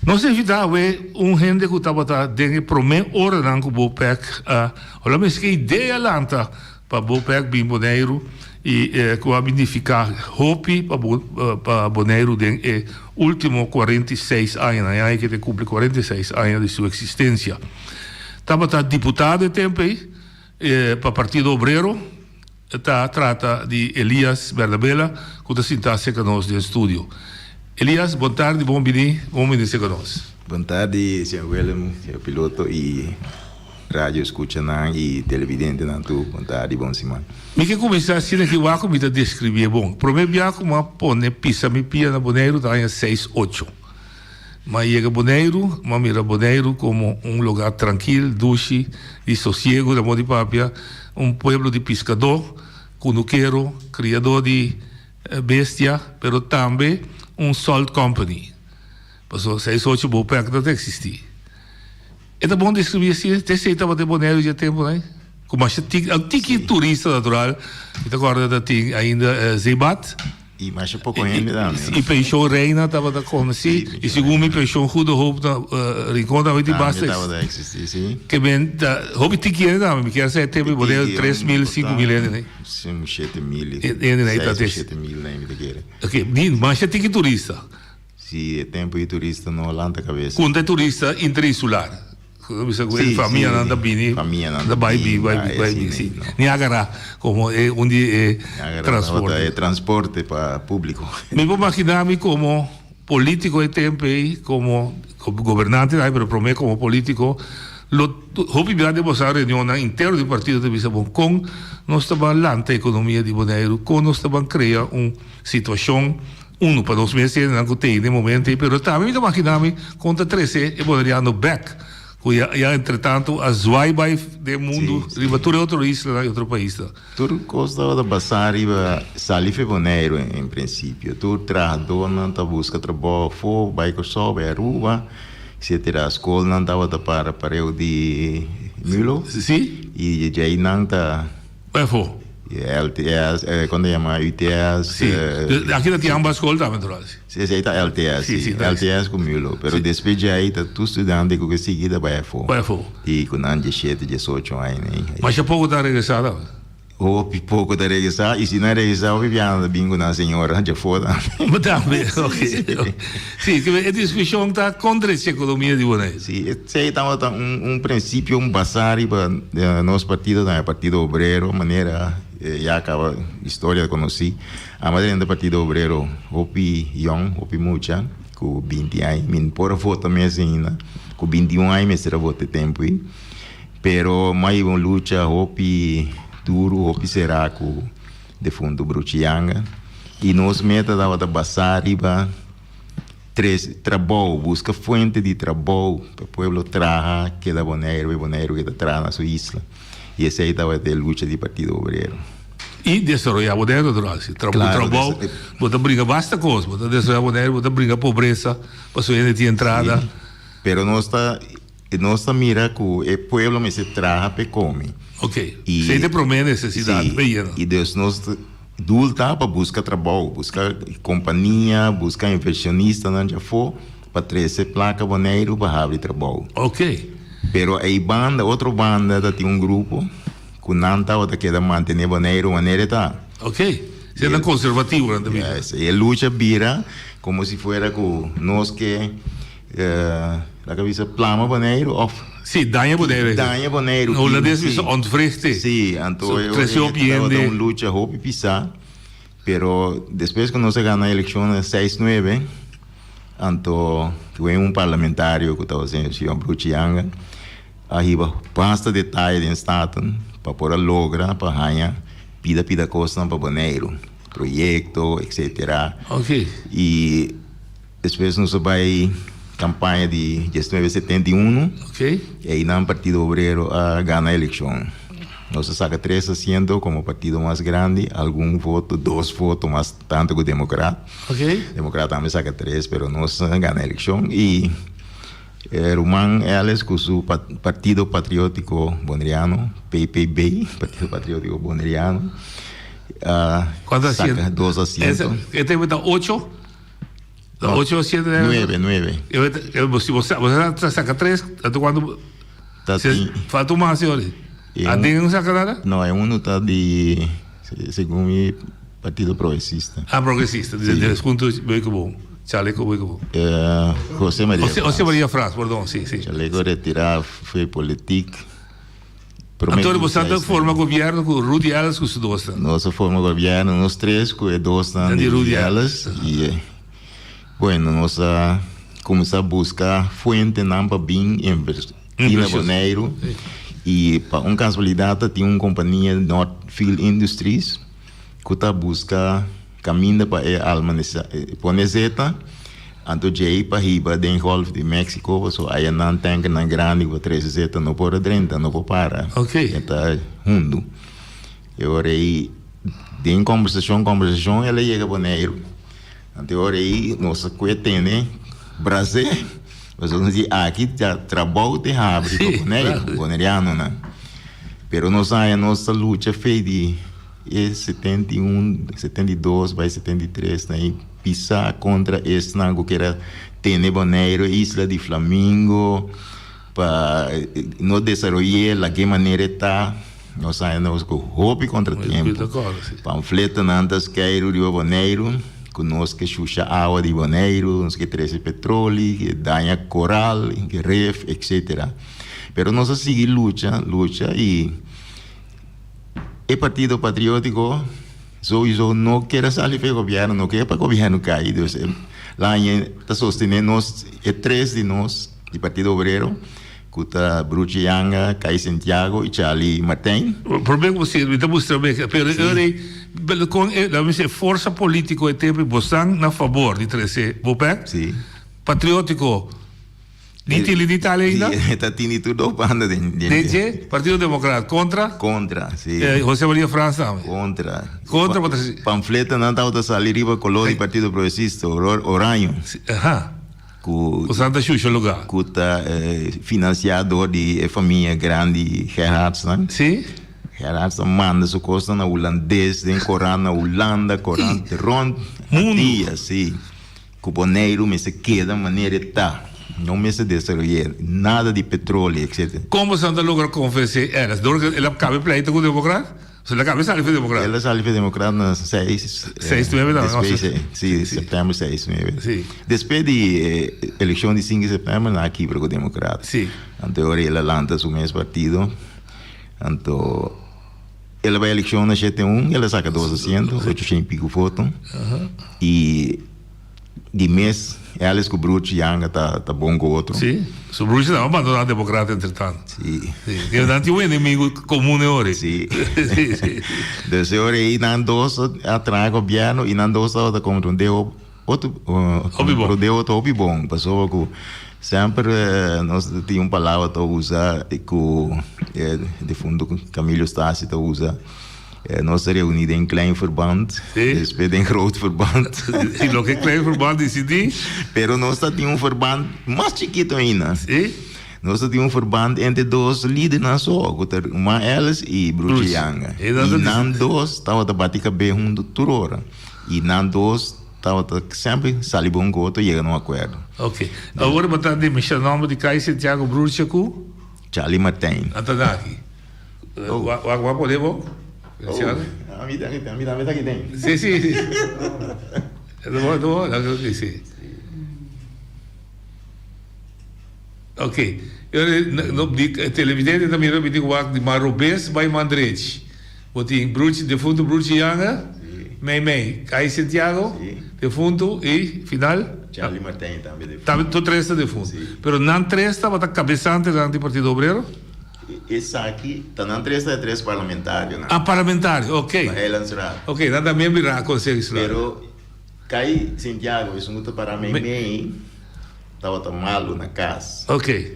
nos a invitá awe un hende ku tabata den e promé oranan ku Bopec a hola mester ke idea lanta pa Bopec bin Boneiru i ku a bin nifiká hopi pa pa Boneiru den e último 46 añanan. E aña ke ta kumpli 46 aña di su eksistensia. Tabata diputado e tempu ei pa Partido Obrero. Ta trata di Elias Bernabela ku ta sintá serka nos den studio. Elias, bon tardi, bon bini, bon bini serka nos. Bon tardi, señor Willem, señor piloto i radio escuchanan i televidentenan tur. Bon tardi, bon siman. Mi ke kuminsá asina ki wak ku mi ta deskribié bon. Promé bia ku mi a pone pisa mi pia na Boneiru ta aña seis ocho. Mi a yega Boneiru, mi a mira Boneiru komo un lugá trankil, dushi, di sosiegu, na modo di papia, un pueblo di piskadó, kunukero, kriadó di bestia, pero tambe un salt company. Pasobra seis ocho Bopec no ta eksistí. E ta bon deskribí asina, te esei tabata e Boneiru dje tempunan ei, ku masha tiki, tiki turista natural, mi ta kòrda ta tin ainda Zeebat. I masha poko hende tambe. I penshon Reina tabata konosí. I segun mi penshon Goede Hoop na Rincon tambe tin basta. Tambe tabata eksistí, si. Ke men ta hopi tiki hende tambe. Mi kier sa e tempu bo den 3000, 5000 hende nei. Si, un 7000. Hende nei ta des. 7000 nei mi ta kere. Oké, di masha tiki turista. Si, e tempu di turista no lanta kabesa. Kunta e turista interinsular. Bisa ku e famianan ta bini, ta bai bin, bai bin, bai bin, si. Niagara komo e un di e transporte. E transporte pa públiko. Mi por magina mi komo polítiko e tempu ei, komo gobernante tambe, pero promé komo polítiko, lo hopi bia den boso reunionnan interno di partido ta bisa bon kon nos ta ban lanta ekonomia di Boneiru, kon nos ta ban krea un situashon Unu pa nos mes hendenan ku tei den momento ei, pero tambe mi ta magina mi kon ta trese e boneriano bek ku ya ya entretanto a zwai bai den mundu riba tur e otro islanan i otro paisnan. Tur kos tabata basá riba sali fe Boneiru en prinsipio. Tur trahadónan ta buska trabou afó, bai Kòrsou, bai Aruba, etcetera. Skolnan tabata para pareu di Mulo. Sí. I djei nan ta. Bai afó. LTS, eh, kon ta yama UTS. Sí. Eh, Aki ta tin ambas skol tambe natural. Sí, esei ta LTS, sí, sí, LTS ku Mulo. Pero despues dje ei ta tur studante ku ke sigui ta bai afó. Bai afó. I ku nan diesshete, diesocho aña ei. Masha poko ta regresá tambe. Hopi poko ta regresá i si nan regresá hopi biaha nan ta bin ku nan señora dje afó tambe. Tambe, ok. Sí, e diskushon ta kontra e ekonomia di Boneiru. Sí, esei tabata un un prinsipio un basá riba nos partido tambe, Partido Obrero, manera ya kaba historia konosí. Amo drenta Partido Obrero hopi yòn, hopi mucha, ku binti aña, mi no por a vota mes ainda, ku bintiun aña mester a vota e tempu ei. Pero mi a hiba un lucha hopi duru, hopi será ku defuntu Bruchi Yanga i nos meta tabata basá riba tres trabou, buska fuente di trabou pa e pueblo traha, keda Boneiru, e Boneiru keda traha na su isla. I esei tabata e lucha di Partido Obrero. I desaroyá Boneiru natural. Si trabou, Claro, trabou, bo ta bringa basta kos. Bo ta desaroyá Boneiru, bo ta bringa pobresa, pasobra hende tin entrada. Sí, pero nos ta, nos ta mira ku e pueblo mester traha p'e kome. Ok, esei ta e promé nesesidat, Sí, p'e yena. i dus nos ta dul ta pa buska trabou, buska kompania, buska invershonistanan djafó pa trese plaka Boneiru pa habri trabou. Ok. Pero ei banda, otro banda ta tin un grupo ku nan tabata keda mantené Boneiru manera e ta. Ok. Esei ta konservativo nan ta bisa. Yes. E lucha bira komo si fuera ku nos ke laga bisa plama Boneiru òf. Sí, daña Boneiru. Daña Boneiru. Na hulandes bisa ontwrichten. Sí, anto e ora ei tabata un lucha hopi pisá. Pero despues ku nos a gana elekshon na seis nuebe, anto wen un parlamentario ku tabata señor Sion Bruchi Yanga a hiba basta detaye den Staten pa por a logra pa haña pida pida kosnan pa Boneiru, proyekto etcetera. I despues nos a bai kampaña di diesnuebe setenta i unu, einan Partido Obrero a gana elekshon. Nos a saka tres asiento komo partido mas grandi, algun voto, dos voto mas tantu ku Demokrat. Demokrat tambe saka tres, pero nos a gana elekshon i ruman Ellis ku su Partido Patriótiko Boneriano, PPB, Partido Patriótiko Boneriano, a saka dos asiento. E tempu ta ocho? Ocho asiento? Nuebe, nuebe. Si bo a saka tres, anto kuantu? Falta un mas yori. Aden no saka nada? No, e uno ta di segun mi Partido Progresista. Ah, Progresista, di di hunto Beukeboom, Chaleco Beukeboom. Jose Maria Frans. Jose Maria Frans, perdon, si, si. Chaleco retira for politiek. Anto bo sa ta forma gobierno ku Rudy Ellis ku su dosnan. Nos a forma gobierno nos tres ku e dosnan di Rudy Ellis i bueno nos a kuminsá buska fuentenan pa bin invertí na Boneiru i pa un kasualidat ta tin un kompania Northfield Industries ku ta buska Caminda pa e alma pone zeta, anto djei pa hiba den Golf di Mexico, pasobra aya nan tankernan grandi ku ta trese zeta no por a drenta, no por para. E ta hundu. E ora ei, den kombersashon, kombersashon, el a yega Boneiru. Anto e ora ei nos a kue tene bras'é, pasobra nos di aki ta trabou te habri pa Boneiru, bonerianonan. Pero nos haña nos ta lucha fe di. E 71, 72 bai 73 nan pisa kontra esnan ku kier a tene Boneiru, isla di Flamingo, pa no desaroy'é lag'é manera e ta. Nos haña nos ku hopi kontratiempo. Pamfletonan ta skeiru riba Boneiru ku nos ke shusha awa di Boneiru, nos ke trese petroli, ke daña koral, ke ref, etcetera. Pero nos a sigui lucha, lucha i. E Partido Patriótiko souiso no kier a sali pa e gobièrnu, no kier pa e gobièrnu kai. Dus e laña ta sostené nos, e tres di nos di Partido Obrero, ku ta Bruchi Yanga, Kai Santiago i Charlie Martijn. Promé ku bo sigui, mi ta mustra mi, pero e ora ei, kon e, laat mi bisa, e forsa polítiko e tempu ei, bo stan na fabor di trese Bopec? Sí. Patriótiko. Ni tili ni tali ainda? Sí, ta tini tur dos banda den. Den dje, Partido Democrat contra? Contra, sí. José Maria Frans tambe? Contra. Contra pa ta. Pamfletonan tabata sali riba color di Partido Progresista, color oraño. Aha. Cu. Cu Santa Shusha lugar. Cu ta financia door di e famia grandi Gerhartsnan. Sí. Gerard a manda su kosnan na hulandes, den korant na Hulanda, korant rònt dia, sí. Ku Boneiru mester keda manera e ta. No mester desaroy'é, nada di petroleo, etcetera. Kon boso ta logra konvensé Ellis? Dor ku el a kaba e pleito ku Demokrat? So el a kaba e sali for Demokrat? El a sali for Demokrat na seis. Seis nuebe tambe, no? Despues, sí, sèptèmber seis nuebe. Sí. Despues di e elekshon di sinku di sèptèmber nan a kibra ku Demokrat. Sí. Anto e ora el a lanta su mes partido. Anto el a bai elekshon na shete un, el a saka dos asiento, ocho shen i piku voto. I di mes Ellis ku Bruce Janga ta ta bon ku otro. Sí, so Bruce tambe a bandoná Demokrat entretanto. Sí. Sí, i nan tin un enemigu komun e ora ei. Sí. Sí, sí. Dus e ora ei nan dos a traha gobièrnu i nan dos tabata komprondé otro Hopi bon. komprondé otro hopi bon pasobra ku semper nos ta tin un palabra ta usa ku e difunto Camilo Stasi ta usa. Nos ta reuní den klein verband, despues den groot verband. I loke klein verband disidí? Pero nos ta tin un verband mas chikitu ainda. Sí. Nos ta tin un verband entre dos lidernan so, ku ta Ruman Ellis i Bruce Janga. I nan dos tabata bati kabes huntu tur ora. I nan dos tabata semper sali bon ku otro yega na un akuerdo. Oke. Awor bo ta di menshoná nòmber di Kai Santiago Bruce ku? Charlie Martijn. Nan ta daki. Wak wak pone bo. Oh, ami ta ami tambe ta aki den. Si si si. Ta bon ta bon ok si. Ok televidente ta mira mi tin ku wak di man robes bai man drechi. Bo tin Bruchi defuntu Bruchi Yanga mei mei Kai Santiago defuntu i final. Charlie Martijn tambe defuntu. Tambe tur tres ta defuntu. Pero nan tres tabata kabesantenan di Partido Obrero? Esaki ta nan tres ta e tres parlamentarionan. Ah, parlamentario, ok. Pa Eilandsraad. Ok, nan ta miembro di Raad Conseho Insular. Pero Kai Santiago, esun ku ta para mei mei, tabata malu na kas. Ok.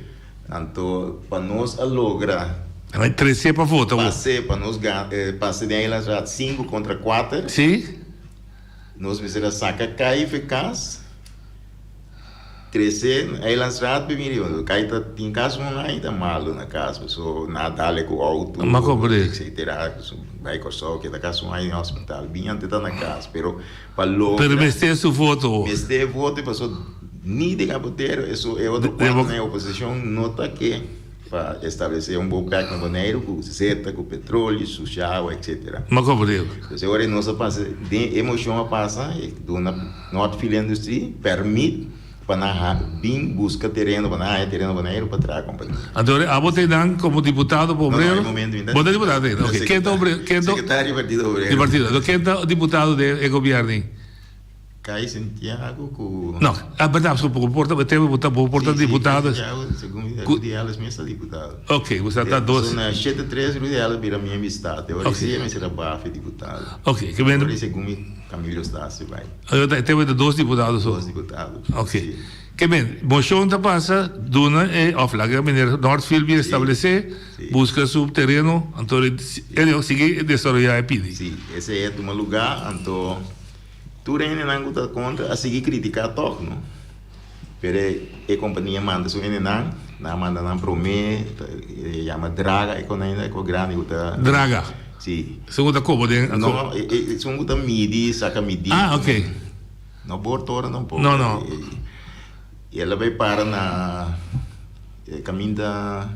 Anto pa nos a logra. Nan a trese pa vota. Pase pa nos pase den Eilandsraad sinku kontra kuater. Si. Nos mester a saka Kai fe kas. Trese Eilandsraad pe bini riba kai ta tin kas un aña ta malu na kas paso na dale ku auto etcetera bai Kòrsou keda kas un aña den hospital bin ante ta na kas pero pa logra Pero mester su voto. Mester e voto paso ni den Apotero eso e otro kuater na e oposishon no ta ke pa establese un bo bek na Boneiru ku zeta ku petrolio susha awa etcetera. Entonces ora nos a pasa den e moshon a pasa e duna Northfield Industrie permit pa nan ha bin buska tereno pa nan haña tereno Boneiru pa traha kompania. Anto abo ta nan komo diputado pa No, no, obrero? e momento mi ta Bo ta diputado ainda? Ok, ken ta obrero? Ken ta Sekretario di Partido Obrero. Di partido. Anto ken ta diputado den e gobièrnu ei? Kai Santiago ku. No, a berdad pasobra bo por ta tempo bo ta bo por ta diputado. Si, Santiago segun mi Rudy Ellis mes ta diputado. Ok, bo sa ta dos. So na shete tres Rudy Ellis bira miembro di Staten. Ora si e mester a bafi diputado. Ok, ke men. Ora segun mi Camilo Stasi bai. Ora ta tempo ta dos diputado so. Dos diputado. Ok. Ke men moshon ta pasa duna e of laga meneer Northfield bin establece buska su tereno anto e sigui desaroya e pidi. Si, esei a tuma luga anto. Tur hendenan ku ta kontra a sigui kritiká tòg, no. Pero e kompania manda su hendenan, nan a manda nan promé, e yama draga e konai e grandi ku ta. Draga? Si. Esun ku ta koba den. No, esun ku ta midi, saka midi. Ah, ok. No bor toren tampoko. No, no. I el a bai para na e kaminda.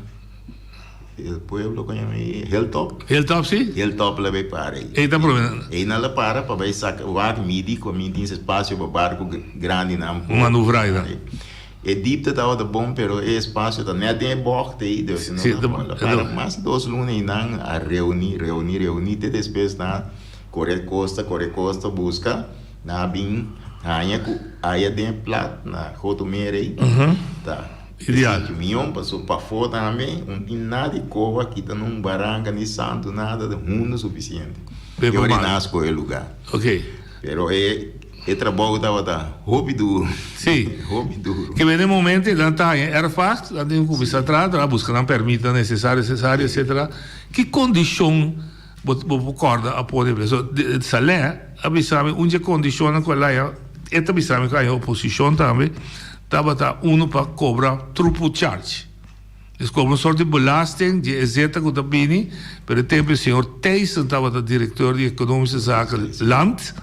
El pueblo con yama ei Hilltop. Hilltop si. Hilltop la bay para ei. Ei ta prome. Ei nan la para pa bay saca wak midi cu mi tin espacio pa barco grandi nan por. Manuvra ei nan. E diepte tabata bon pero e espacio ta net den e bocht ei dus no ta bon. La para mas di dos luna ei nan a reuni reuni reuni te despues nan core costa core costa busca nan a bin haña cu aya den e plat na Gotomeer ei ta. Ideal. Esaki mion paso pafó tambe un tin nada di koba kita nun baranka ni santu nada ta hundu sufisiente. Pe E ora mal. nan a skohe lugá. Ok. Pero e e trabou tabata hopi duru. Sí. Hopi duru. Ke bene momento nan ta haña erfpacht, nan tin ku kuminsá traha, nan a buska nan permitnan nesesario, nesesario, etcetera. Ki kondishon bo bo por kòrda a pone? Pasobra Saleh a bisa mi un dje kondishonnan ku el a haña, e ta bisa mi ku a haña oposishon tambe, Tabata unu pa kobra throughput charge. Dus kobra un sort di belasting di e zeta ku ta bini, pero e tempu e señor Thijssen tabata direktor di Economische Zaken Land,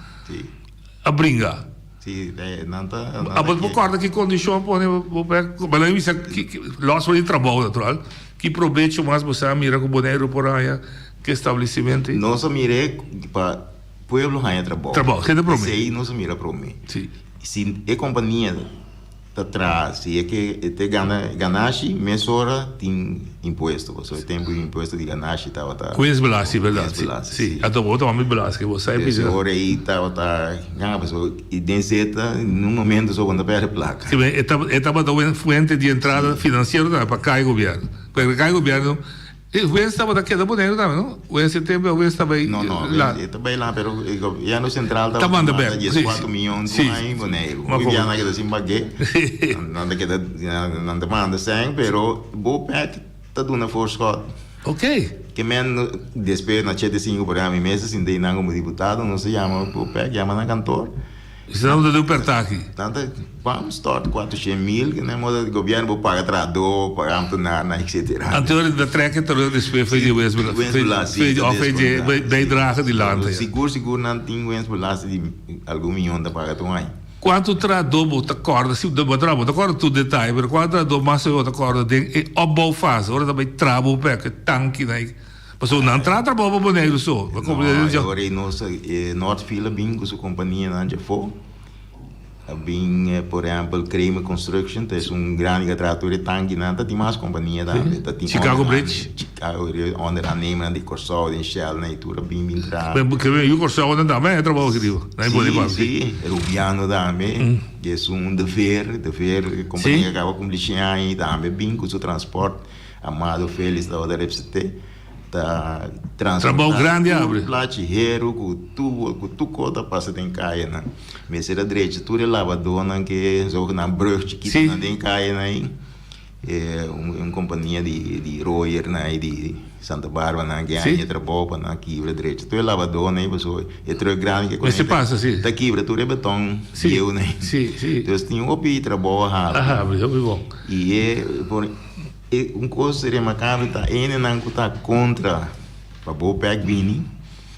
a bringa. Sí, nan ta. Abo por kòrda ki kondishon a pone bo pek? Bo lo bisa lòs for di trabou natural, ki probecho mas bo sa mira ku Boneiru por haña ku e establesimentu ei? Nos a mir'é pa pueblo haña trabou. Trabou, esei ta promé. Esei nos a mira promé. Sí. Si e kompania ta traha, si e ke e te gana ganashi, mesora tin impuesto, pasobra e tempu impuesto di ganashi tabata. Winstbelasting, berdad? Winstbelasting, si. Anto bo ta mami belasting, bo sa e bisa. Ora ei tabata gana, pasobra i den zeta, nun momento so bo no ta perde plaka. Si, e e tabata un fuente di entrada finansiero tambe pa kai gobierno. Pasobra kai gobierno E wens tabata keda Boneiru tambe, no? Wens e tempu e wens ta bai No, no, la. E ta bai la, pero e gobièrnu sentral tabata manda bèk. Dies kuatro miyon tur aña en Boneiru. Hopi bia nan a keda sin pag'é. Nan ta keda, nan ta manda sèn, pero Bopec ta duna voorschot. Ok. Ke men despues na chete sinku por ehèmpel mi mes a sinta einan komo diputado, nos a yama Bopec, yama nan kantor. Esei nan ta deu pertaki. Nan ta bam stort kuatroshen mil, ke nan moda gobièrnu por paga trahadó, paga ambtenarnan, etsetera. Anto e ta trek e terug despues for di winstbelasting, òf e dje bijdrage di land. Sigur sigur nan tin winstbelasting di algun miyon ta paga tur aña. Kuantu trahadó bo ta kòrda, si bo ta bo ta kòrda tur detaye, pero kuantu trahadó mas bo ta kòrda den e opbouwfase, ora ta bai traha bo pek e tankinan ei? Pasobra nan traha trabou pa Boneiru so. No, e ora ei nos, e Northfield a bin ku su kompanianan djafó. A bin, por ehèmpel, Kramer Construction, ta esun grandi ku a traha tur e tankinan. Ta tin mas kompania tambe. Ta tin Chicago Bridge. Chicago Bridge, onderaannemernan di Kòrsou, den Shell nan i tur a bin bin traha. Ke men yu Kòrsounan tambe a trabou aki riba. Nan pone pa. Si, si. Rubiano tambe. Esun De Veer, De Veer, kompania ku a kaba kumpli shen aña i tambe bin ku su transpòrt. Amado Felix tabata represent'é, ta Trabou grandi transportá tur plachi heru ku tubo ku tur kos ta pasa den kayanan. Mester a drecha tur e labadónan ku e zogenaamd brug chikitonan den kayanan ei. E un kompania di di royernan ei di Santa Barbaranan ke haña e trabou pa nan kibra drecha tur e labadónan ei pasobra e trùk grandi ke konekta ta kibra tur e beton bieunan ei. Dus tin hopi trabou a habri. I e por. E un kos remarkabel ta hendenan ku ta kontra pa Bopec bini,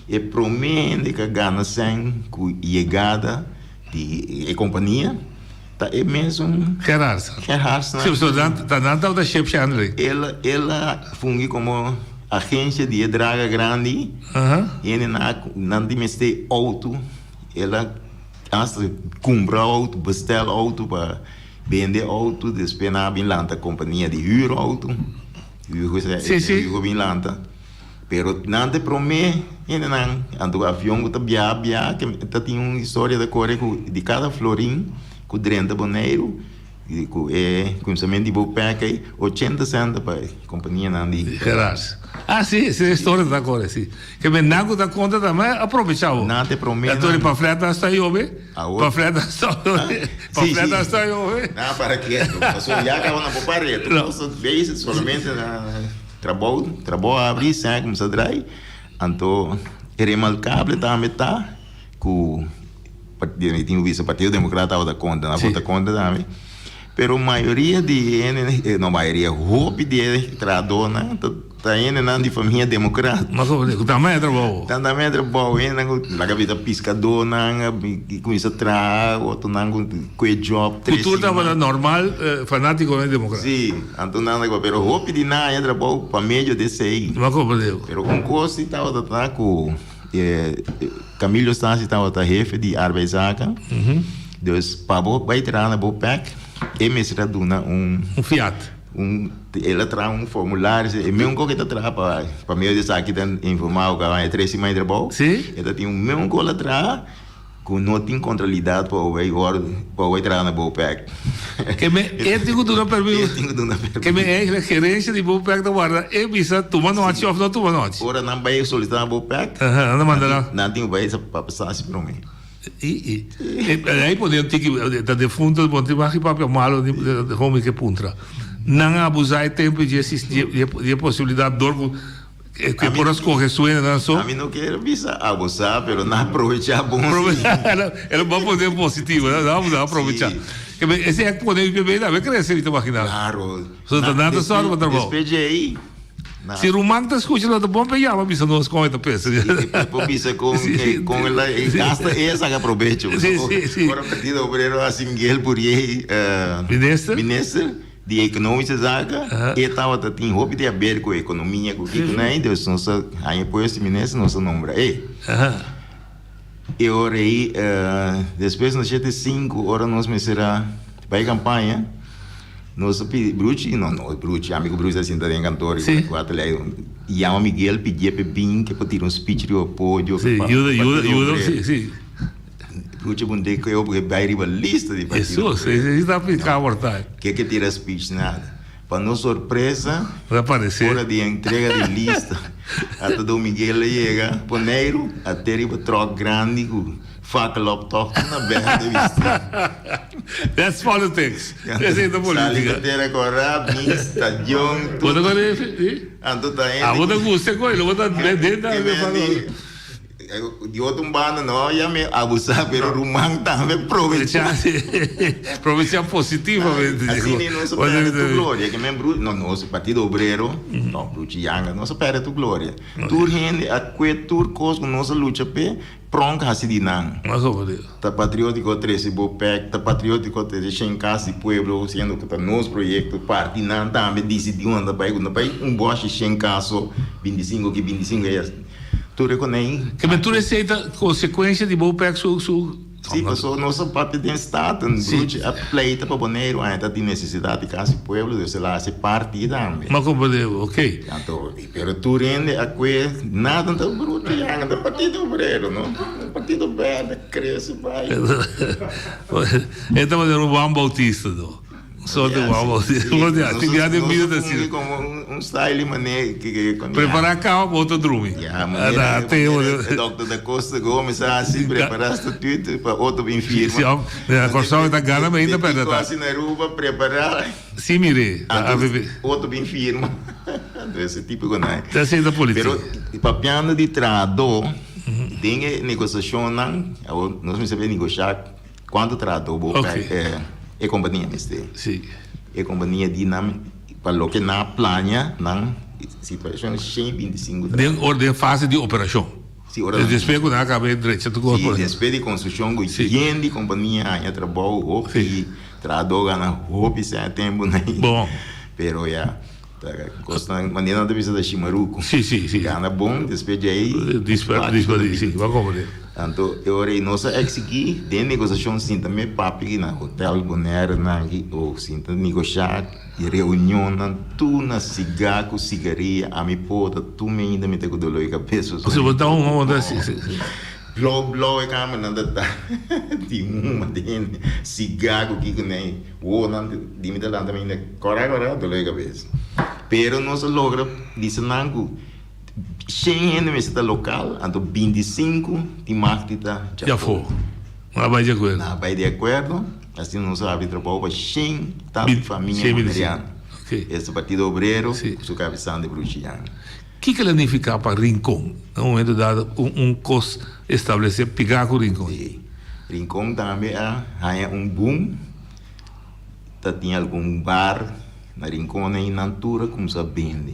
e promé hende ku a gana sèn ku yegada di e kompania ta e mesun Gerhardsen. Gerhardsen. Sí, pasobra nan ta nan tabata ship chandling. El el a fungi komo agensia di e draga grandi, hendenan a nan tin mester outo, el a hasta kumpra outo, bestel outo pa. Bende auto, despues nan a bin lanta compania di huur auto. Hugo sa, Sí, sí. Hugo bin lanta. Pero nan ta e prome hendenan, anto avion cu ta bia bia, ke ta tin un historia ta core cu di cada florin cu drenta Boneiru, di cu e cuminsament di Bopec ey, ochenta cent ta pa e companianan di. Gerards. Ah, sí, sí, e storia ta core, sí. Ke men nan ku ta konta tambe a probecha bo. Nan te prome nan. Anto pafleta hasta yobe. Pafleta hasta yobe. Pafleta hasta yobe. Nan para ketu. Pasobra ya kaba nan por para ketu. Nos ta bezig solamente na trabou. Trabou a abri, sèn a kuminsá drai. Anto e remarkable tambe ta ku mi tin ku bisa Partido Demokrat tabata kontra. Nan a vota kontra tambe. Pero mayoria di hende, no mayoria, hopi di e trahadónan ta ta hendenan di famia demokrat. Mas o menos, ku ta mei trabou. Ta ta mei trabou, hendenan ku laga bita piskadónan, i kuminsá traha, otronan ku kue djòp tres Ku tur tabata normal fanátikonan di demokrat. Sí, anto nan ta pero hopi di nan haña trabou pa medio di esei. Mas o menos. Pero un kos si tabata ta ku Camilo Stasi tabata hefe di Arbeidszaken. Dus pa bo bai traha na bo pek, e mester a duna un. Un fiat. Un, el a traha un formulario, e meun kos ke ta traha pa, pa medio di esaki ta informa bo ku a haña tres siman di trabou. Si. E ta tin un meun kos el a traha ku no tin kontralidat pa bo bai wòrdu, pa bo bai traha na bo pek. Ke men e tin ku duna permiso. E tin ku duna permiso. Ke men eigenlijk gerencia di bo pek ta warda e bisa tuma nochi of no tuma nochi. Ora nan bai solisitá na bo pek, nan ta manda nan. Nan tin ku bai pa Stasi promé. I i pone un tiki ta defunto bo no tin mag di papia malo ni homi ke puntra. Nan a abusa e tempo dje dje posibilidad dor ku ke por a scoge su hendenan so. Ami no kier bisa abusa pero nan a aprovecha bon si. El a pone positivo nan a aprovecha. Ke men esei a pone mi bebé tambe krese mi ta imaginá. Claro. So ta nan ta sòru pa trabou. Despues dje ei. Si ruman ta skucha lo ta bon pa yama bisa nos kon e ta pensa. Si, e por bisa kon kon el a hasta e a saka probecho. Si, si, si. Ora Partido Obrero a hasi Miguel Pourier Minister. Minister di Economische Zaken e tabata tin hopi di haber ku ekonomia ku kiko nan ei dus nos a haña puesto di minister nos a nombra e. E ora ei despues na shete sinku ora nos mester a bai kampaña nos a pidi Bruchi no no Bruchi ami ku Bruchi a sinta den kantor i ku a telei yama Miguel pidié p'e bin ke por tira un speech riba podio Sí, yuda yuda yuda sí sí. Bruchi a punta ke obo ke bai riba lista di partido. Hesus esei ta piká worta. Ke ke tira speech nada. Pa nos sorpresa, Aparece. ora di entrega di lista, ata Don Miguel a yega Boneiru, a te riba truck grandi cu fakkel op toch tur na berde bisti. That's politics. Esey ta Sali politica. pa tera cora, bin stadion, Bo tur. ta kore e? Anto ta hende Ah, bo ta cu. gusta koe, lo bo ta den den Ke ta. men di. Di otro un banda no ya me abusá pero ruman tambe provechá. Provechá positivamente. Asina i nos a perde tur gloria. Ke men bru, no nos, Partido Obrero, no Bruchi Yanga, nos a perde tur gloria. Tur hende a kue tur kos ku nos a lucha p'e, pronk hasi di nan. Ta patriótiko trese bo pèk, ta patriótiko trese shen kas di pueblo, siendo ku ta nos proyekto, parti nan tambe disidí unda bai, ku no bai un bòshi shen kas so, bintisinko aki, bintisinko aya. Tur e konei. Ke men tur esei ta konsekuensia di Bopec su su. Si, paso nos a papia den Staten, Bruchi a pleita pa Boneiru aña ta tin nesesidat di kas di pueblo, dus el a hasi parti tambe. M'a komprende bo, ok. Anto, pero tur hende a kue nada ta Bruchi yanga ta Partido Obrero, no? Partido Berde krese bai. E tabata un Juan Bautista do. Soort di Juan Bautista. Tin bia den bida ta asina. Como un style di manera que Prepara cama pa otro drumi. Ya, manera Doctor da Costa Gomez a haci prepara statuut pa otro bin firma. Si, na Corsou ta gana ma ainda perde ta. Asina Aruba prepara. Si mire, AVP. Otro bin firma. Entonces e tipo con ai. Ta asina ta politica. Pero papiando di trahador, den e negociacionnan, awor nos mester bay negocia Cuanto trato bo Ok. e compania mester? Sí. E compania di nan pa loke nan a plania nan situacion 125 trato. Den or den fase di operacion. Sí, ora nan. Despues cu nan a caba e drecha tur cos. Sí, despues di construccion cu yen di compania haña trabou hopi trahador gana hopi sea tempo nan. Bon. Pero ya. Ta cosnan manera nan ta bisa ta shimaruco. Sí, sí, sí. Gana bon, despues dje ei. Disper, disper, sí, bo a comprende. Anto e ora ei nos a exigí den negociacion sinta me papia aki na hotel Bonaire nan aki o sinta negocia y reunionnan tur na ciga cu cigaria ami por ta tur mi ainda mi ta cu dolor di cabeza. Pasobra bo ta huma bo ta sí, sí, sí. Blou blou e kamernan ta ta tin huma den ciga cu kiko nan. Wo nan di mi ta lanta mi na kora kora dolor di kabes. Pero nos a logra bisa nan ku shen hende mester ta lokal anto bintisinku tin mag di ta djafó. Nan a bai di akuerdo. Nan a bai di akuerdo asina nos a habri trabou pa shen tantu famia boneriano. Esta Partido Obrero ku su kabesante Bruchi Jan. Kiko el a nifiká pa Rincon na un momento dado un kos establesé pigá ku Rincon? Sí. Rincon tambe a haña un boom. Ta tin algun bar na Rincon ei nan tur a kumsa bende.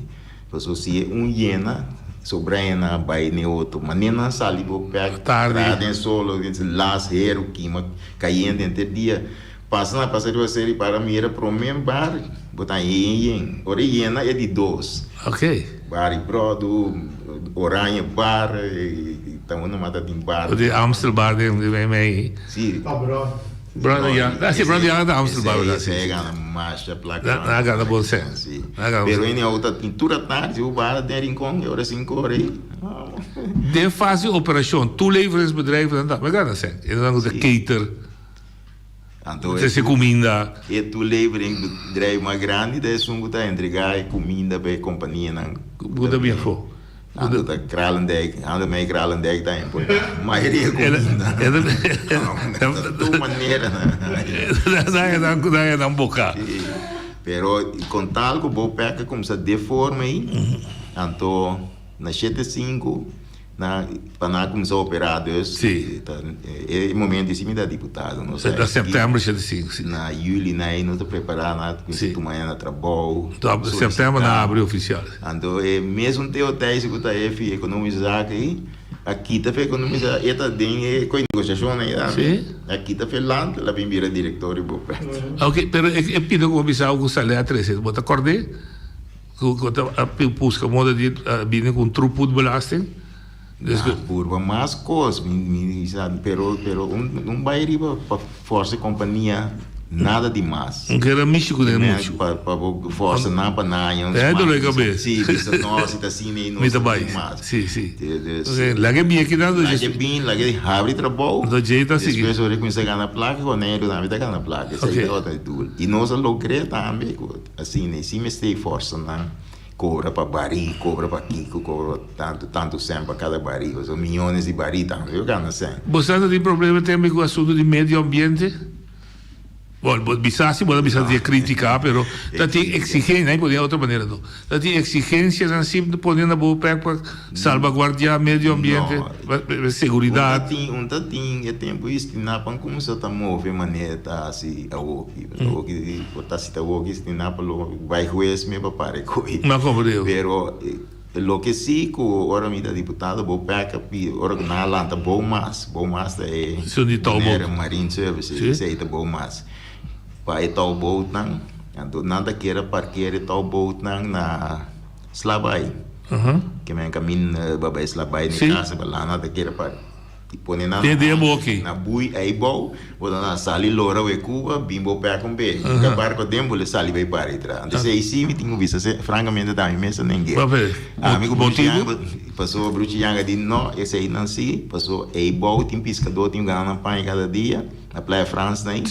Pasobra si e un yena, sobra yena a bai n'e otro. Manera nan sali bo pèk traha den solo, las heru kima kayente henter dia. Pasa na pasa riba seri para mira prome bar bo ta yen yen ora e yena e di dos. Ok. Bar i brodu, oranje bar, ta unda mas ta tin bar. Di Amstel bar den den mei. Si. Pa brod. Brod ya, si brod ya ta Amstel bar verdad. Esei a gana masha plaka. Nan a gana bon sen. Si. Pero anyhow ta tin tur atardi bo bar den Rincon e ora sinku ora ei. Den fase operashon tur leveringsbedrijven nan tambe gana sen. E nan ku ta cater. Anto Trese kuminda. E toelevering bedrijf mas grandi ta esun ku ta entregá e kuminda pa e kompanianan. Ku ta bin afó. Anto ta Kralendijk, anto mei Kralendijk ta importá mayoria kuminda. Ta tur manera. Nan e nan boká. Sí, pero kon tal ku bo pèk a kuminsá deforma ei, anto na shete sinku. Na pa nan a cuminsa opera dus Sí. ta e momento si mi ta diputado nos Ta september 75 si. Na juli na nos ta prepara nan a cuminsa Sí. tuma na trabou Ta september nan a abri oficial. Anto e mesun Theo Thijs cu ta hefi economische zaken ey a kita fe economische zaken e ta den e coy negociacion ey tambe Sí. a kita fe land el a bin bira director di Bopet. Ok pero e pida cu bo bisa cu Saleh a trece bo ta cord'e? Ku ku ta a busca moda di bini ku un troephoedbelasting. Dus Ah, purba mas kos, mi mi sa, pero pero un un bai riba pa forsa e kompania nada di mas. Un kera mishi ku den muchu. Pa pa bo forsa nan pa nan haña un E dolor di kabes. Si, bisa no, si ta asina ei nos Mi ta ta bai. tin mas. Si, si. Dus Oke, laga e bin akinan laga e bin, laga e habri trabou. Anto djei ta sigui. Despues ora e kuminsá gana plaka, Boneiru tambe ta gana plaka. Esei ta otro doel. I nos a logr'é tambe ku. Asina i si mester e forsanan kobra pa barí, kobra pa kiko, kobra pa tantu, tantu sèn pa kada barí, pasobra miyones di barí tambe yo gana sèn. Bo sa ta tin problema tambe ku asuntu di medio ambiente? Bon, bo bisa si bo ta bisa di e kritika, pero ta tin eksigensia, nan pone otro manera no, ta tin eksigensianan si pone na bo pek pa salbaguardiá medio ambiente, seguridat. Un ta tin, un ta tin e tempu i stinapa kuminsá ta move manera ta hasi awoki. Awoki por ta si ta awoki stinapa lo bai hues me pa para e koe. No komprendé. Pero loke si ku ora mi ta diputado bo pek a pidi ora ku nan a lanta bo mas, bo mas ta e Bonaire Marine Services esei ta bo mas pa e touwbootnan. Anto nan ta kere parkeer e touwbootnan na Slabay. Ke men kaminda ba bai Slabay na e kasa ba nan ta kere par. Ti pone nan na bui ei bou, bo ta nan sali lora we Cuba, bin bo pek un be. Ka barco den bo le sali bay para itra. Antes ei si mi tin cu bisa se, francamente ta mi mes a nengue. Ami cu Bruchi Yanga, paso Bruchi Yanga di no, esei nan si, paso ei bou tin piscador tin gana nan paña cada dia, na Playa Frans na ei.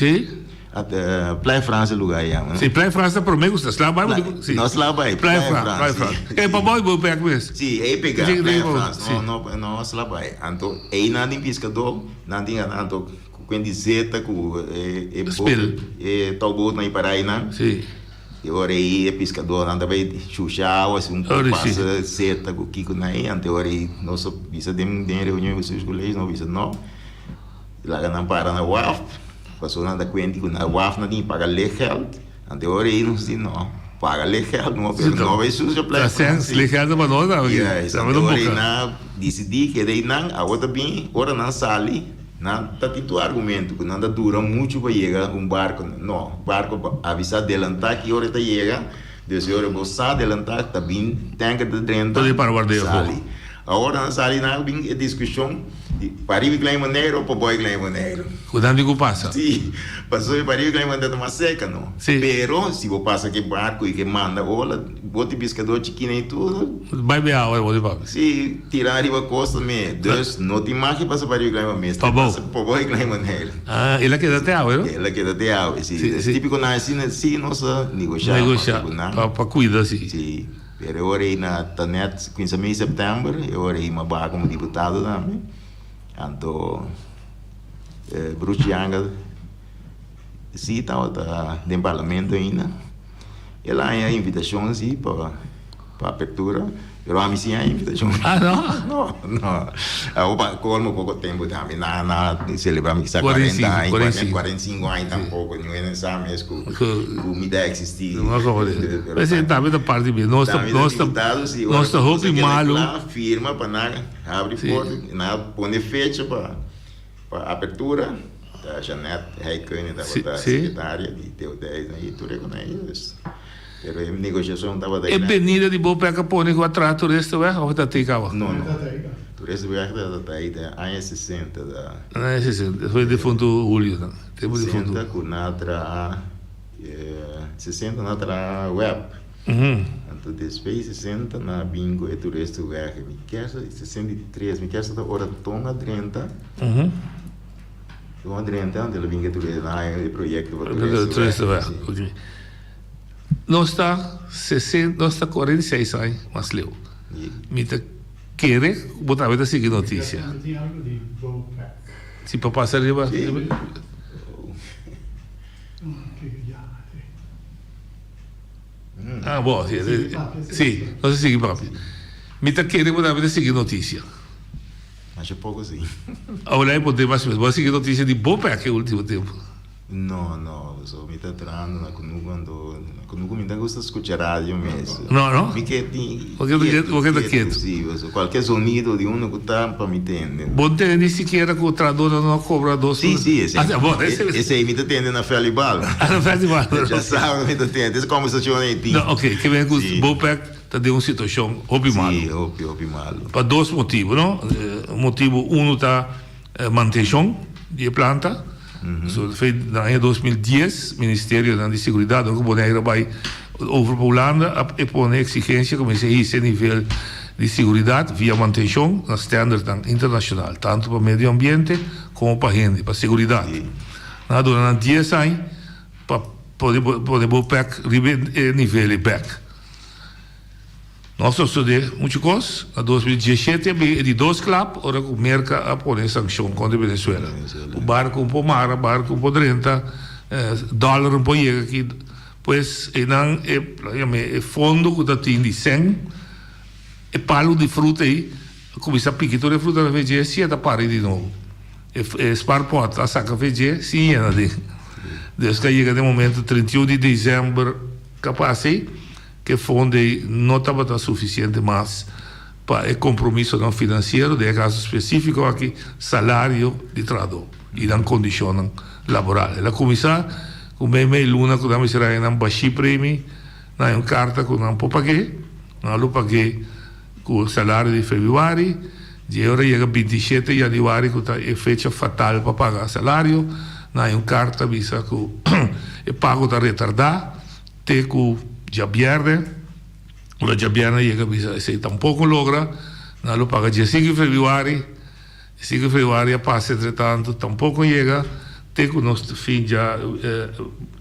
Playa Frans e lugar yama, no? Si, Playa Frans ta prome ku sta Slabay bo di si. No Slabay, Playa Frans, Playa Frans. E pa bo bo pek mes. Si, ei pega Playa Frans, no no no Slabay. Anto einan tin piskadó, nan tin gana anto ku kuen di zeta ku e e Spil. e toubootnan i para einan. Si. E ora ei e piskadónan ta bai shusha awa si un Ora si. pasa zeta ku kiko nan ei, anto e ora ei nos a bisa den den reunion di bestuurscollege nos a bisa no. Laga nan para na waf, pasobra nan ta kuenti ku na waf nan tin paga liggeld, anto e ora ei nos di no, paga liggeld no, pero no bai sucia plek. Ta sens, liggeld ta pa nos tambe. Juist, anto e ora ei nan disidí keda einan, awor ta bin ora nan sali, nan ta tin tur argumento ku nan ta dura muchu pa yega un barko, no, barko avisa delantá ki ora e ta yega, dus e ora bo sa delantá ta bin tanker ta drenta, sali. Awor nan sali nan bin e diskushon di pariba Klein Boneiru o paboi Klein Boneiru. Ku nan di ku pasa? Si, pasobra pariba Klein Boneiru ta mas seka no. Si. Pero si bo pasa ke barku i ke manda ola, bo tin piskadó chikina i tur. Bai be awa bo di papia. Si, tira riba kosta me. Dus no tin mas ke pasa pariba Klein Boneiru, mester pasa paboi Klein Boneiru. Ah, el a keda te awe no? El a keda te awe, si. Si, si. Típiko nan asina si nos a negoshá. Negoshá, pa kuida si. Si. Pero e ora ei na ta net kuminsamentu di sèptèmber, e ora ei mi a baha komo diputado tambe. Anto Bruce Jangel si tabata den parlamento ainda. El a haña invitashon si pa pa apertura, pero ami si haña invitashon. Ah no? No, no. Awor pa colmo poco tempo tambe na na celebra mi kisa cuarenta aña, cuarenta y cinco aña tampoco, ni wende sa mes cu cu mi ta existi. No como de. Pero ese tambe ta parte bien. Nos ta nos ta nos ta hopi malo. Firma pa nan habri porta, nan pone fecha pa pa apertura. Ta Jeanette Heikeunen tabata secretaria di Theo Dijs y tur e con ellos. Pero e negociacion tabata E benida di bo pek a pone cu a traha Toeristenweg of ta tey caba? No, no. Toeristenweg ta ta den aña sesenta ta. Aña sesenta, despues di defunto Julio dan. Tempo di defunto. Sesenta cu nan a traha, sesenta nan a traha web. Anto despues sesenta nan a bin cu e Toeristenweg. Mi kier sa 63, mi kier sa ta ora Ton a drenta. Ton a drenta anto el a bin cu e Toeristenweg, e proyecto pa Toeristenweg. Toeristenweg, ok. Nos ta sesen, nos ta cuarenta y seis aña mas leu. Mi ta kere cu bo tambe ta sigui noticia. Si pa pasa riba. Ah, bo, si, si, nos ta sigui papia. Mi ta kere bo tambe ta sigui noticia. Masha poko si. Awor e por mas mes. Bo a sigui notisia di Bopec e ultimo tempo? No, no, so mi ta trahando na kunuku anto na kunuku mi ta gusta skucha radio mes. No, no? Mi ke tin Bo ke bo ke ta ketu. Si, paso kualke zonido di unu ku ta pa mi tende. Bo no tende ni sikiera ku trahadornan no a kobra dos Si, si, esei. Ah, bo, esei. Esei mi ta tende na Felival. Ah, na Felival. Ya sa mi ta tende, es kombersashon ei tin. No, oke, ke men ku Bopec ta den un situashon hopi malu. Si, hopi, hopi malu. Pa dos motibu, no? Motibu unu ta mantenshon di e planta. So, fe na aña 2010, ministerionan di seguridat, ora ku Bonaire a bai over pa Hulanda, a e pone eksigensia ku mester hisa e nivel di seguridat via mantenshon na standardnan internashonal, tantu pa medio ambiente komo pa hende, pa seguridat. Nan a duna nan dies aña pa pone pone Bopec riba e nivel ei bèk. Nos a sosodé muchu kos. Na 2017 a bin e di dos klap ora ku Merka a pone sankshon kontra Venezuela. Ku barku un por mara, barku un por drenta, dòler un por yega aki. Pues einan e, lo yam'é e fondo ku ta tin di sèn, e palu di fruta ei a kuminsá piki tur e fruta na VG, si e ta pari di nobo. E spaarpot a saka VG sin yena aden. Dus ta yega den momento 31 di desèmber kapas ei. Ke fondo ei no tabata sufisiente mas pa e kompromisonan finansiero, den e kaso spesífiko aki salario di trahadó i nan kondishonnan laboral. El a kuminsá ku mei mei luna ku nan mester haña nan bashí premi, nan haña un karta ku nan por pag'é, nan a lo pag'é ku salario di febrüari, dje ora yega 27 yanüari ku ta e fecha fatal pa paga salario, nan haña un karta bisa ku e pago ta retardá. Te ku djabièrnè, ora djabièrnè yega bisa esei tampoko logra, nan lo paga dje sinku di febrüari, e sinku di febrüari a pasa entre tantu tampoko yega, te ku nos fin dja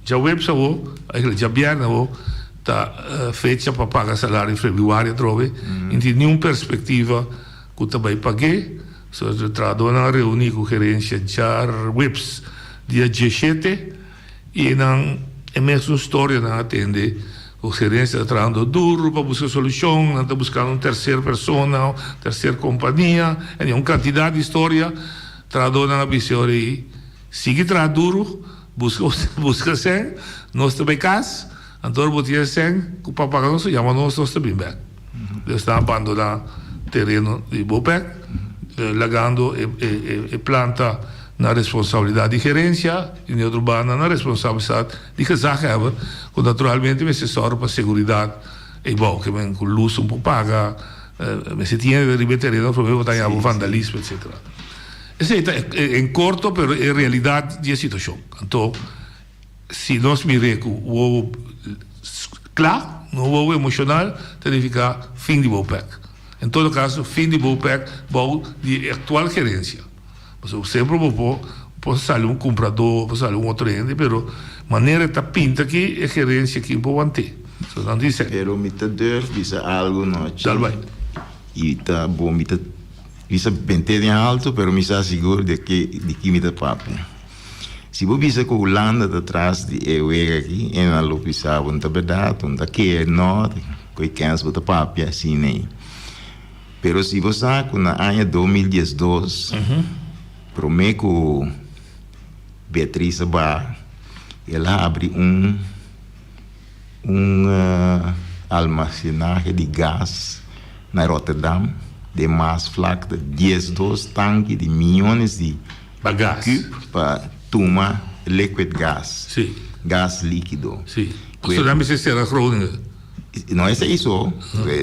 djaweps awo, eigenlijk djabièrnè awo ta fecha pa paga salario di febrüari atrobe, i no tin niun perspektiva ku ta bai pag'é, so e trahadónan a reuní ku gerensia djaweps dia diesshete. I nan e mesun storia nan a tende ku gerencia ta trahando duru pa buska solushon, nan ta buskando un terser persona, un terser kompania, en un kantidat di storia. Trahadónan a bisa ora ei, sigui traha duru, buska buska sèn, nos ta bai kas, anto ora bo tin e sèn ku pa paga nos, yama nos, nos ta bin bèk. Nos ta abandoná tereno di Bopec, lagando e planta na responsabilidat di gerensia i di otro banda na responsabilidat di gezaghebber, ku naturalmente mester sòru pa seguridat eibou, ke men ku lus un por paga, mester tin hende riba e tereno promé bo ta haña bo vandalismo etcetera. Esei ta en korto pero e realidat di e situashon. Anto. Si nos mir'é ku wowo kla, no wowo emoshonal, ta nifiká fin di Bopec. En todo kaso, fin di Bopec bou di e aktual gerensia. Pasobra semper bo por por sali un kumpradó, por sali un otro hende, pero manera e ta pinta aki, e gerensia aki por want'é. So nan tin sèn. Pero mi ta durf bisa algu nochi. Dal bai. I ta bon mi ta bisa bent'é den alto, pero mi sa sigur di ke di ki mi ta papia. Si bo bisa ku Hulanda ta tras di e wega aki, e nan lo bisa bo no ta bèrdat, bo no ta kere, no, ku e kèns bo ta papia asina ei. Pero si bo sa ku na aña 2012, promé ku Beatriz a baha, el a habri un un almacenahe di gas na Rotterdam, den Maasvlakte, 12 tanki di miyones di Pa gas. Cube pa tuma liquid gas. Sí. Gas likido. Sí. Pasobra nan mester sera Groningen. No esei so.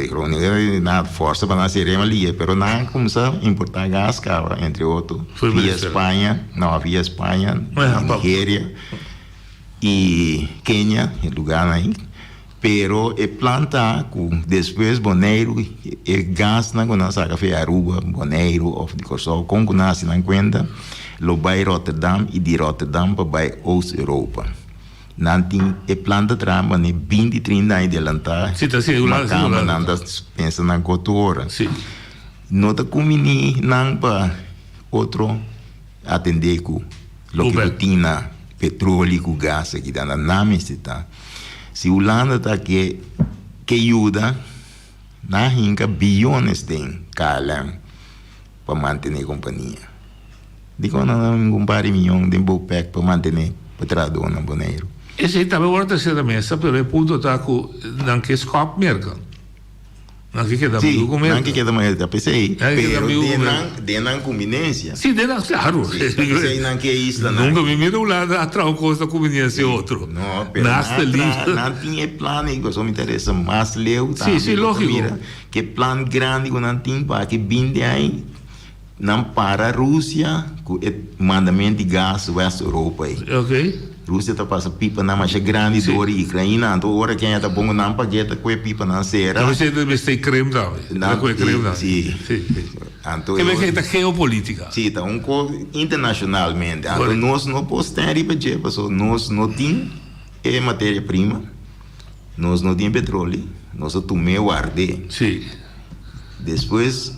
Groningen na forsa pa nan sera malia, pero nan a kumsa importa gas kaba, entre otro, via Spaña, no, via Spaña, Nigeria i Kenia, e lugarnan ei. Pero e plan ta ku despues Boneiru e gasnan ku nan saka for di Aruba, Boneiru òf di Kòrsou kon ku nan hasi nan kuenta lo bai Rotterdam i di Rotterdam pa bai Oost Europa. Nan tin e plan ta traha manera binti trinta aña delantá makamba nan ta pensa nan koto ora. No ta kumini nan pa otro atendé ku loke ku tin na petroli ku gas aki ta nan mester ta. Si Hulanda ta ke ke yuda, nan a hinka biyones den KLM. pa mantené kompania. Dikon nan no ningun par di miyon den Bopec pa mantené pa trahadónan Boneiru? Esei tambe wòrdu trese na mesa, pero e punto ta ku nan ke skòp Merka. Nan ke keda amigu ku Merka. Sí, nan ke keda Merka, p'esei, Nan ke keda pero amigu ku den Merka. nan, den nan kumbinensia. Sí, den nan, klaro. Sí, p'esei nan ke islanan. Nunka mi mira Hulanda a traha un kos na kumbinensia otro. No, pero nan Naast de a traha, liefde. nan tin e plan ei, pasobra mi ta resa mas leu Sí, tambe, sí, bo ta lógiko. mira ke plan grandi ku nan tin pa aki binti aña. Nan para Rusia ku e mandament di gas West Europa ei. Rusia ta pasa pipanan masha grandi dor di Ukraina, anto ora ken a ta bon ku nan pag'é ta kue pipanan sera. Nan mester mester krem tambe. Nan kue krem tambe. Si. Anto e ora. Ta geopolitica. Si, ta un kos internashonalmente. Anto nos no por sten riba dje pasobra nos no tin e materia prima, nos no tin petroli, nos a tum'é ward'é. Si. Despues.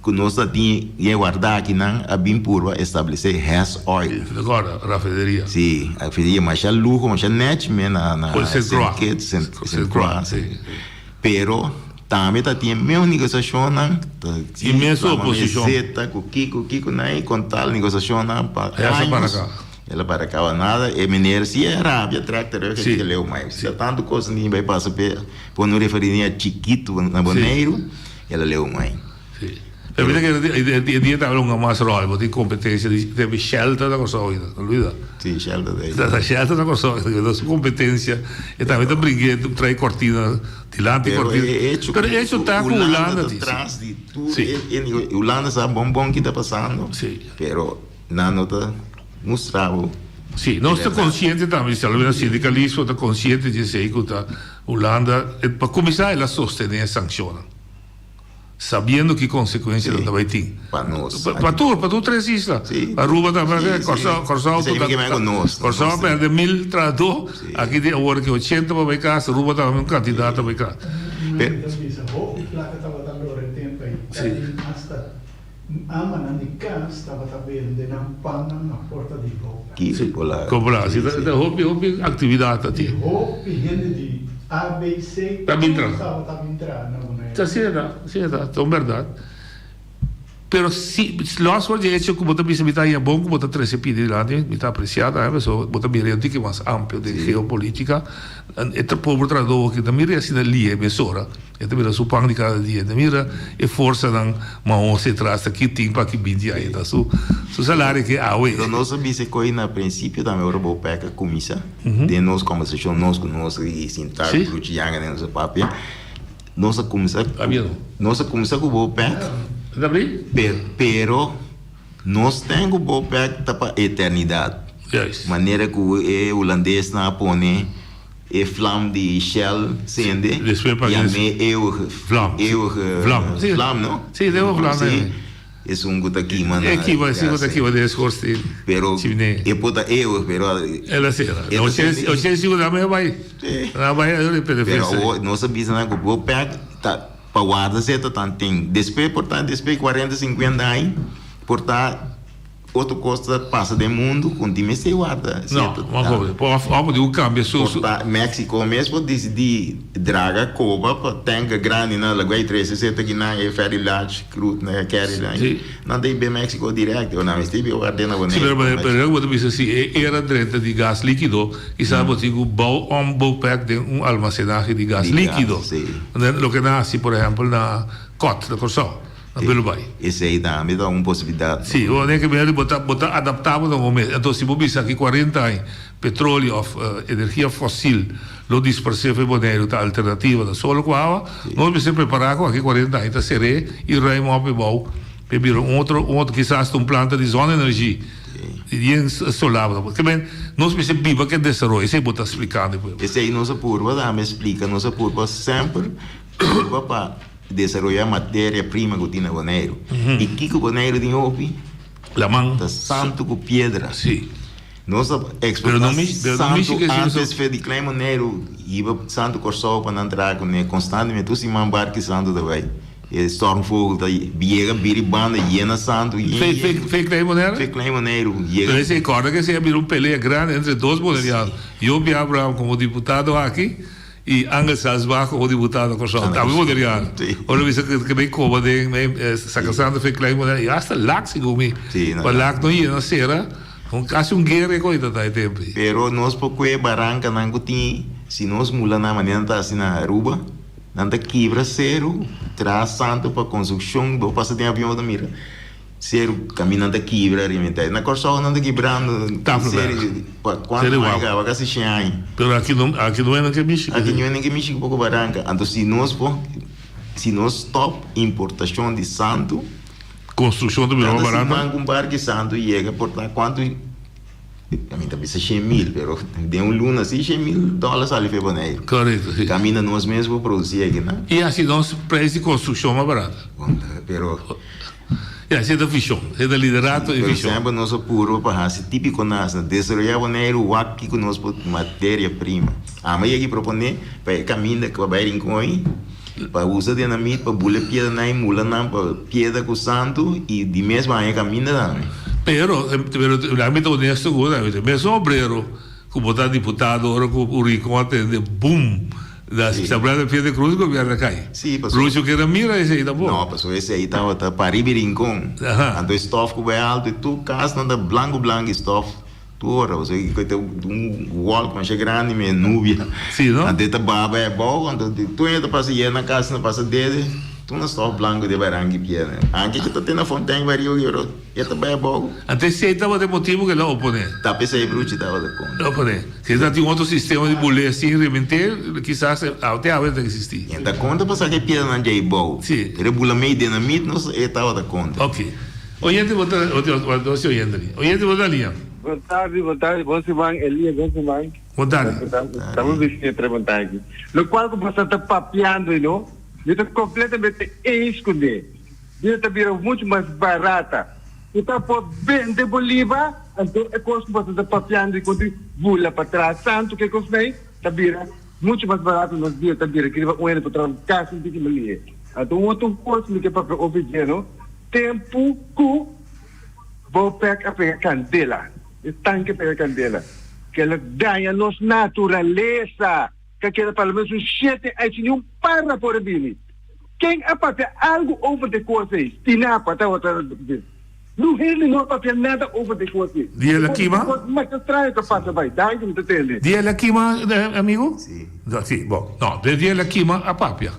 Ku nos ta tin e wardá akinan a bin purba establesé Hess Oil. Recorda, rafineria. Sí, rafineria masha luho, masha nèchi men na na Saint Croix. Kitts, Saint Croix, sí. Pero tambe ta tin e mes negosiashonnan, ta E mes oposishon. Zeta ku kiko kiko nan ei kon tal negosiashonnan pa Esa para años. ka. El a para kaba nada, e meneer si e rabia trèk terug e keda leu mai. Si ta tantu kos ni bai pasa p'e pone un refineria chikitu na Boneiru. El a leu mai. Sí. Pero mira que e dia tabata hunga mas rol, bo tin competencia di tebi Shell ta na Kòrsou ainda, no olbida. Sí, Shell ta ei. Ta Shell ta na Kòrsou ainda, su competencia, e tambe ta bringa e trae cortina dilanti Pero cortina. e hecho Pero e hecho ta ku Hulanda Hulanda ta tin, sí. tras di tur Sí. e e Hulanda sa bon bon ki ta pasando, Sí. pero nan no ta mustra bo Sí, e nos ta berdad. consciente tambe, si alomenos sindicalismo ta consciente di esei ku ta Hulanda, pa kuminsá el a sostené e sankshonnan, sabiendo ki konsekuensia nan ta bai tin. Pa nos. Pa tur, pa tur tres isla. Aruba ta bai, Kòrsou, Kòrsou Esei mi ke men ku nos. Kòrsou a pèrdè mil trahadó, aki tin awor ki ochenta pa bai kas, Aruba tambe un kantidat ta bai kas. Mi ta bisa hopi plaka tabata lora e tempu ei, ta tin asta Amanan di cas tabata bende nan pannan na porta di Boca. Ki polar. Con polar, si. Ta hopi, hopi actividad ta tin. I hopi hende di ABC Ta bin tur traha. tabata bin traha na Bonaire. Ta asina ta, asina ta, ta un berdad. Pero si, los for di hecho cu bo ta bisa mi ta haña bon cu bo ta trece pidi dilanti, mi ta aprecia tambe, pasobra bo ta mira e un tiki mas amplio den geopolitica. E pober trahador aki ta mira asina lie mesora. E ta mira su pan di kada dia. E ta mira e forsanan mahos etras ta ki tin pa ki binti aña. Ta su su salario ke awe. Pero nos a bisa koe na principio tambe ora bo pek a cuminsa den nos conversacion nos cu nos y sinta cu Luchi Yanga den nos a papia nos a cuminsa nos a cuminsa cu bo pek pero nos ten cu bo pek ta pa eternidad manera cu e hulandesnan a pone E vlam di Shell sende yam'é eeuwige vlam, eeuwige vlam, no? Sí, de eeuwige vlam. Sí, esun ku ta kima na E kima, esun ku ta kima den e schoorsteen. Pero e por ta eeuwig, pero El a sera. 85 nan a bai. Nan a bai pero Pero awor nos a bisa nan ku bo pek ta pa warda seta tanten. Despues por ta despues cuarenta, cincuenta aña por ta. Otro kos ta pasa den mundu ku tin mester warda No, ma komo por of of di kambia su Por ta Mexico mes por disidí draga koba pa tanker grandi na Laguay trese seta kinan e very large crude na carry nan Sí. nan ta bai Mexico direct o nan mester bai warda na Sí, Bonaire pero pero pero bo ta bisa si e era drenta di gas likido kisas bo tin ku bou om bopec den un almacenahe di gas Di gas, likido. sí. Loke nan hasi por ehempel na Cot na Kòrsou. Na Belo bai. Esei tambe ta un posibilidat. Sí, bo den ke mester bo ta bo ta adaptá bo na un momento. Anto si bo bisa aki cuarenta aña petroleo of energia fosil lo disparsé for Boneiru ta alternativa ta solo ku awa, nos mester prepará ku aki cuarenta aña ta ser'é i ruim op e bou p'e bira un otro un otro kisas ta un planta di zonne-energie yen solar. Ke men nos mester biba ku e desaroyo, esei bo ta splikando e pueblo. Esei nos a purba tambe splika, nos a purba semper purba pa. Desaroyá materia prima ku tin na Boneiru. I kiko Boneiru tin hopi? Laman. Ta santu ku piedra. Sí. Nos ta eksportá santu antes fe di Klein Boneiru hiba santu Kòrsou pa nan traha kuné konstantemente. Tur siman barki santu ta bai. E stormvogel ta yega biri banda yena santu yen yen. Fe Klein Boneiru? Fe Klein Boneiru yega. Pero esei kòrda ku esei a bira un pelea grandi entre dos bonerianos. Jopie Abraham komo diputado aki. I Angel Salsbach komo diputado na Kòrsou tambe boneriano. Ora bisa ke bay koba den saka santo fe klein Bonaire i hasta Lac segun mi. Pa Lac no yena sera kasi un guera e koe ta ta e tempo ei. Pero nos por kue barankanan ku tin si nos mula nan manera nan ta hasi na Aruba nan ta kibra seru traha santo pa konstrukshon bo pasa den avion bo ta mira. Seru kaminda nan ta kibra riba Na Kòrsou nan ta kibrando Tafelberg. Pa kuantu aña kaba? Kasi shen aña. Pero aki no aki no hende ke mishi. Aki no hende ke mishi ku poko baranka. Anto si nos por si nos stòp importashon di santu. Konstrukshon ta bira mas barata. Kada siman ku un barki santu yega por ta kuantu mi ta bisa 100.000 pero den un luna si 100.000 dòler sali for Boneiru. Korekto si. Kaminda nos mes por produsi aki nan. I hasi nos preis di konstrukshon mas barata. Pero. Ya, esei ta vishon. Esei ta liderato i vishon. Pero semper nos a purba pa hasi típiko nas na desaroyá Boneiru wak kiko nos por materia prima. Amo yega i proponé pa e kaminda ku a bai Rincon pa usa dinamit pa bula e piedranan i mula nan pa piedra ku santu i di mes baña e kaminda tambe. Pero, pero laga mi ta honesto ku bo tambe. Mesun obrero ku bo ta diputado ora ku Rincon a tende bum. Da Sí. Asamblea de Pie de Cruz gobierno a kai. Sí, pasobra. Lucio keda mira esei tampoco. No, pasobra esei tabata pariba i Rincon. Aha. Anto e stof ku bai alto i tur kasnan ta blanku blanku i stof tur ora. Pasobra e ta un wolk masha grandi me nubia. Sí, no? Anto e ta baha bai abou, anto tur hende ta pasa yena na kas na pasa dede, tur na stof blanku den baranka i piedra. Anke ku ta te na Fontein bai Rio Oro. E ta bai abou. Anto esei tabata e motibu ku el a oponé. Ta p'esei Bruchi tabata kontra. El a oponé. Si ta tin otro sistema di bulé sin rementé, kisas te awe ta eksistí. E ta kontra pa saka e piedranan djei bou. Sí. Pero e bula mei dinamit nos e tabata kontra. Ok. Oyente bo ta, bo ta oyente li. Oyente bo ta lia. Bon tardi, bon tardi, bon siman Elias, bon siman. Bon tardi. Estamos bisiña pregunta aki. Locual cu boso ta papiando y no, mi ta completamente eens cu ne. Bida ta bira muchu mas barata. Bo ta por bende bo liba, anto e kos ku boso ta papiando di kon bula pa tras tantu ke kos mei ta bira muchu mas barato nos bida ta bira kiriba un hende por traha kasi un tiki mas lihe. Anto un otro kos mi ke papia over dje no, tempu ku Bopec a pega kandela, e tanke a pega kandela, kela daña nos naturalesa, ka keda pa lo menos un shete aña sin niun para por a bini. Ken a papia algu over de kos ei? Stinapa tabata di. Nu hende no a papia nada over de kos ei. Di el a kima? E kos masha straño ta pasa bai. Danki mi ta tende. Di el a kima, amigu? Si. Si, bon. No, de di el a kima a papia.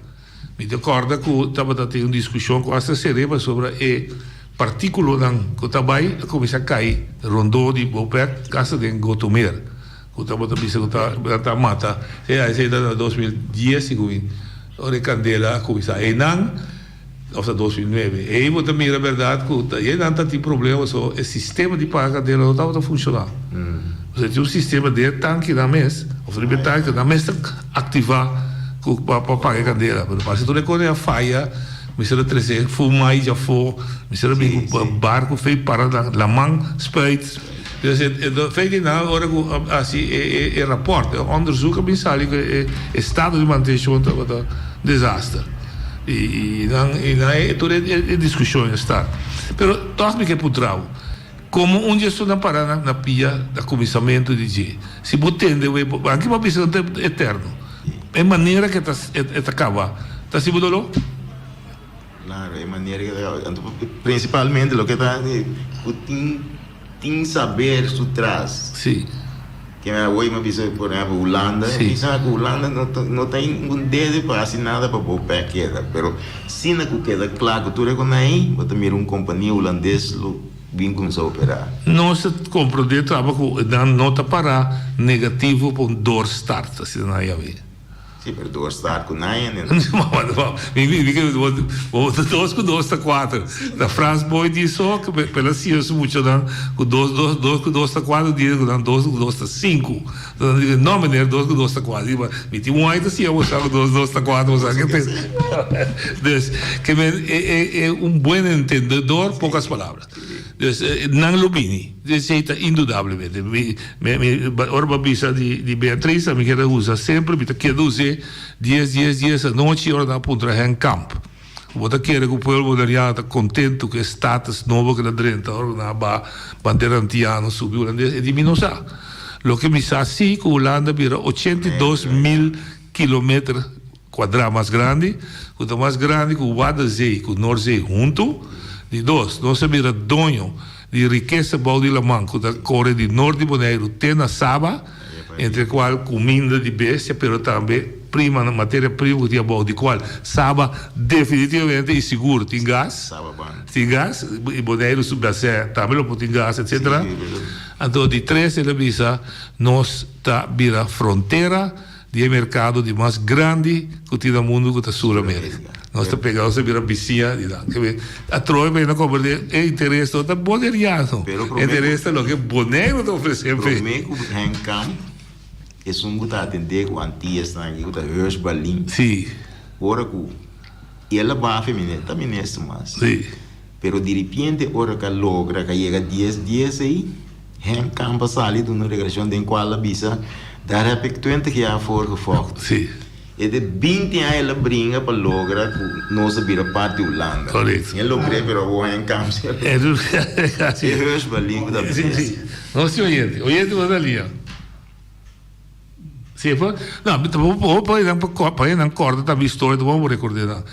Mi ta kòrda ku tabata tin un diskushon ku asta ser'é pasobra e partikulonan ku ta bai a kuminsá kai rondó di Bopec kasta den Gotomeer. Ku tabata bisa ku ta ta mata sea esei ta na 2010 segun mi ora e kandela a kuminsá einan òf ta 2009 ei bo ta mira bèrdat ku ta einan ta tin problema pasobra e sistema di paga kandela no tabata funshoná pasobra tin un sistema den e tankinan mes òf riba e tanki nan mes ta aktivá ku pa paga e kandela pero parse tur e kos ei a faya mester a trese fuma ei djafó mester a bin ku barku fei para na laman spuit. Dus e feit di nan ora ku a hasi e rapòrt, e òndersuk a bin sali ku e estado di mantenshon tabata un desaster. I nan i nan e tur e diskushon a start. Pero tòg mi ke puntra bo, komo un di esun a para na pia na kuminsamentu di dje? Si bo tende wei, anke bo a bisa ta eterno, e manera ku e ta kaba ta hasi bo doló? Claro, e manera que ta, anto principalmente loke ta cu tin tin saber su tras. Sí. Ke mi awor mi a bisa por ehempel Hulanda, Sí. mi sa cu Hulanda no ta no ta ningun dede pa haci nada pa bo pek keda, pero asina cu keda cla cu tur e con ahi, bo ta mira un compania Hulandes lo bin cuminsa opera. Nos ta comprende traba cu nan no ta para negativo pa un doorstart, asina nan a yam'e. Sí, pero doorstart ku nine en. Mi mi ke bo dos ku dos ta kuater. Ta Frans Boy di so ku pela siña su muchanan ku dos dos dos ku dos ta kuater di ku nan dos ku dos ta sinku. Nan di no meneer dos ku dos ta kuater. Di mi tin un aña ta siña boso ku dos dos ta kuater boso ke pensa. Dus ke men e e e un buen entendedor pocas palabras. Dus nan lo bini. Esei ta indudablemente. Mi mi mi ora bo a bisa di di Beatriz ami keda usa semper mi ta keda us'é dies dies dies anochi ora nan a puntra Henk Kamp. Bo ta kere ku pueblo boneriano ta kontento ku e status nobo ku el a drenta ora ku nan a baha bandera antiano subi hulandes? E di mi no sa. Loke mi sa si ku Hulanda bira 82.000. kilometer kuadrá mas grandi, ku ta mas grandi ku Waddenzee ku Noordzee huntu. Di dos, nos a bira doño di rikesa bou di laman ku ta kore di nort di Boneiru te na Saba, entre kual kuminda di bestia pero tambe prima, materia prima ku tin abou, di kual Saba definitivamente i sigur tin gas, tin gas, i Boneiru su basè tambe lo por tin gas, etcetera. Anto di tres el a bisa nos ta bira frontera di e merkado di mas grandi ku tin na mundu ku ta Sur Amerika. Nos ta pega, nos ta bira bisiña di nan. Ke atrobe pa nan komprende e interes no ta boneriano, e interes ta loke Boneiru ta ofresé p'e. Promé ku Henk Kamp, esun ku ta atendé ku Antiasnan aki ku ta Hirsch Balin. Sí. Ora ku el a baha e ta minister mas. Sí. Pero diripiente ora ku a logra ku a yega dies dies ei, Henk Kamp a sali duna un declaracion den cual a bisa, Daar heb ik twintig jaar voor gevochten. Sí. E de binti aña el a bringa pa logra cu nos a bira parti Hulanda. Correcto. Mi a logr'é, pero awor Henk Kamp si a logr'é. Sí. E Hirsch Berlin cu ta Sí, bisa. sí. Nos tin oyente. Oyente bo ta lia. Sí, por, no, mi ta bo pa nan pa nan corda tambe historia, ta bon bo record'é nan.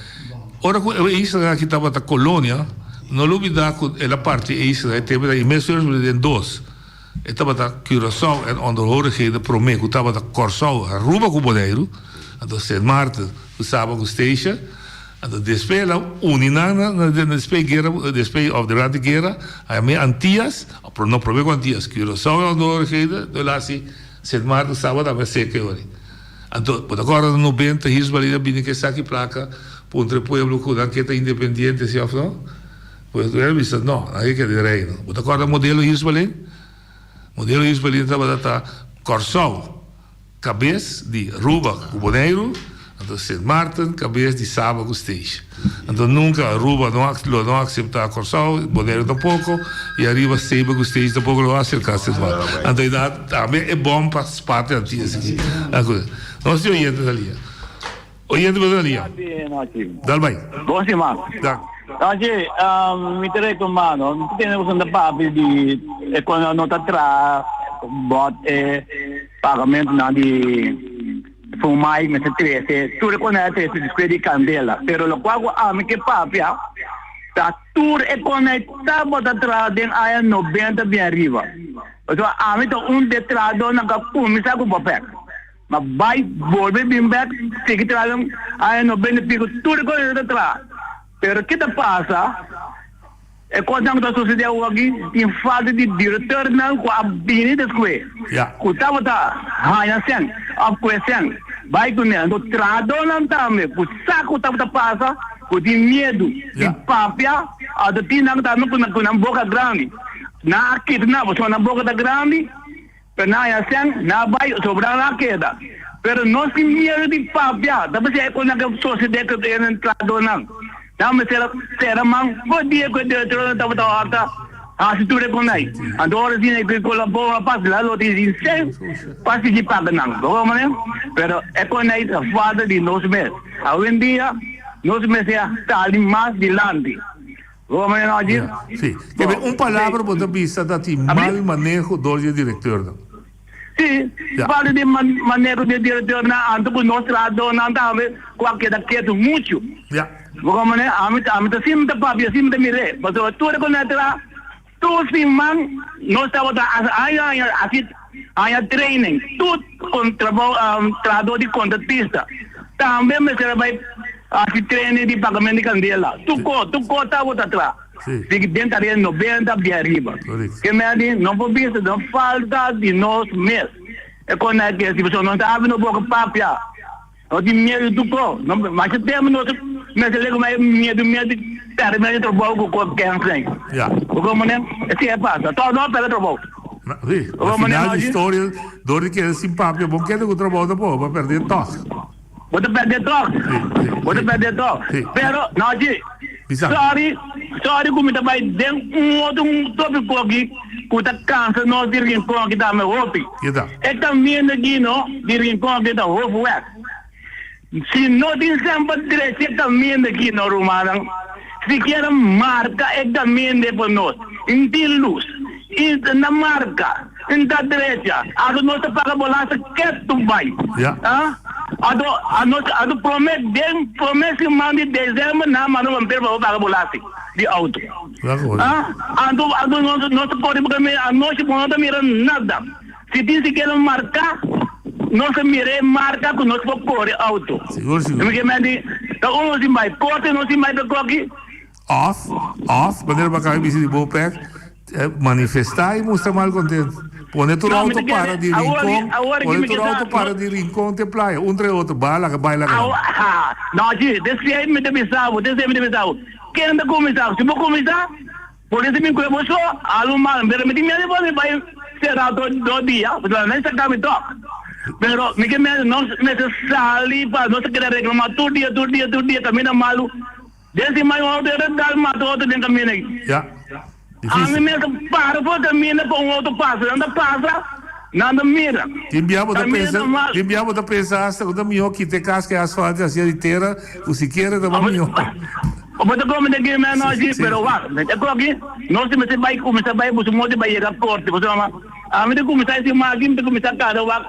Ora cu e isla aki tabata colonia, no lubida cu el a parti e isla e tempo i mes suerte den dos. E tabata Curaçao en onderhorigheden prome cu tabata Corsou, Aruba cu Boneiru, anto Sint Maarten cu Saba cu Statia. Anto despues el a uni nan na despues guera, despues of durante guera, a me Antillas, no prome cu Antillas, Curaçao en onderhorigheden, el a haci Sint Maarten Saba tambe seke ori. Anto, bo ta kòrda na nobenta Hirsch Balin a bini ku esaki plaka puntra e pueblo ku nan ke ta independiente si òf no? Pues el a bisa no, nan ke keda den Reino. Bo ta kòrda modelo Hirsch Balin? Modelo Hirsch Balin tabata ta Kòrsou kabes di Aruba ku Boneiru, anto Sint Maarten kabes di Saba ku Statia. Anto nunka Aruba no lo no akseptá Kòrsou, Boneiru tampoko, i ariba Saba ku Statia tampoko lo aserká Sint Maarten. Anto i da tambe e bon pa parti Antillas aki. Nos tin oyente na lia. Oyente bo na lia. Dal bai. Bon siman. Dank. Oye, mi ta rekomá no, mi ta tende boso ta papia di e kon no ta traha bòt e pagamentunan di Fumai mester trece tur e konai a trece despues di candela, pero locual cu ami ke papia ta tur e konai tabata traha den aña nobenta bien ariba. Pasobra ami ta un de trahadornan cu a cuminsa cu Bopec, ma bay bolbe bin bek sigui traha den aña nobenta y pico tur e konai ta traha. Pero ke ta pasa? E kosnan ku ta sosodé awoki tin falta di direktornan ku a bini despues ku tabata haña sèn òf kue sèn bai kuné. Anto trahadónan tambe ku sa ku tabata pasa ku tin miedu di papia òf tin nan tambe ku nan boka grandi. Nan a kita nan pasobra nan boka ta grandi. Pero nan a sèn, nan a bai, sobrá nan a keda. Pero nos tin miedu di papia, ta p'esei e kosnan ke sosodé ku e entradonan. Nan mester a sera man for dia ku e direktornan tabata hòrta hasi tur e konai. Anto ora asina ku e kolabó a pasa, nan lo tin sin sèn pa sigui paga nan. Bo wak manera? Pero e konai ta falta di nos mes. Awendia nos mester a sali mas dilanti. Ja, sí. Kebe un palabra bo ta bisa ta tin mal maneho dor di e directeurnan. Sí, falta di maneho di e directeurnan anto ku nos trahadornan tambe ku a keda ketu muchu. Ja. Bo komprende? Ami ami ta sinta papia, sinta mir'é, pasobra tur e ku nan a traha tur siman nos tabata aña aña hasi haña training, tur kon trabou trahador di kontratista tambe mester a bai Hasi training di pagamento di candela. Tur co, tur co tabata tra. Di den tarea 90 di ariba. Ke men di no por bisa no falta di nos mes. E con na ke si pasobra no ta abi no boca papia. No tin miedo di tur co. No masha tempo nos mester lego mai miedo miedo di perde medio trabou cu co kensen. Bo comprende? Esei a pasa. Toch no a perde trabou. Si, na final di historia dor di keda sin papia bo keda cu trabou tampoco, bo a perde toch. Bo ta pèrdè tòg. Bo ta pèrdè tòg. Pero, no dje. Sòri, sòri ku mi ta bai den un otro un tópiko aki ku ta kansa nos di Rincon aki tambe hopi. E kaminda aki no di Rincon aki ta Hofweg. Si no tin sèn pa drecha e kaminda aki no rumannan, sikiera marka e kaminda ei pa nos. N tin lus, i na marka. N ta drecha. Ato nos ta paga bolasa ketu bai. Ah? Anto anos anto prome den prome siman di december nan manda un papel pa bo paga belasting di auto. Ah anto anto nos nos ta kore pa kaminda anochi bo no ta mira nada. Si tin sikiera marka nos ta mira e marka ku nos por kore auto. Sigur sigur. Mi ke men di ta uno sin bai korte no sin bai pa koki. Of, of, manera bo a kaba di bisa di Bopec, manifestá i mustra malkontent. Pone tur No, mi auto ta para kere, di awor Rincon, awor aki pone mi tur ke sa, auto para no. di Rincon te playa, un tra e otro, ba laga bai laga Awo, nan. ha, no, si, desei mi ta bisa bo, desei mi ta bisa bo. Ken ta kuminsá? Si bo kuminsá, polis ta bin kue bo so, algu mal, pero mi tin miedu di bo mi bai será tur dos dia, pasobra nan saka mi tòg. Pero mi ke miedu, nos mester sali pa nos ta keda reklamá tur dia, tur dia, tur dia, kaminda malu. Den si mai un auto era dal mata otro den caminda aki. Ya. Ami Difícil. mes ta para for caminda pa un auto pasa. Nan ta pasa, nan ta mira. Tin bia bo ta Caminda pensa, ta mal. tin bia bo ta pensa hasta cu ta mihó kita e cas cu e asfalto hacia di tera cu sikiera ta mas mihó. Bo ta come den ki anochi, Sí. pero wak, e koki nos mester bai cuminsa bai boso modo bai yega corte. Pasobra ami ta cuminsa e siman aki, mi ta cuminsa cada wak.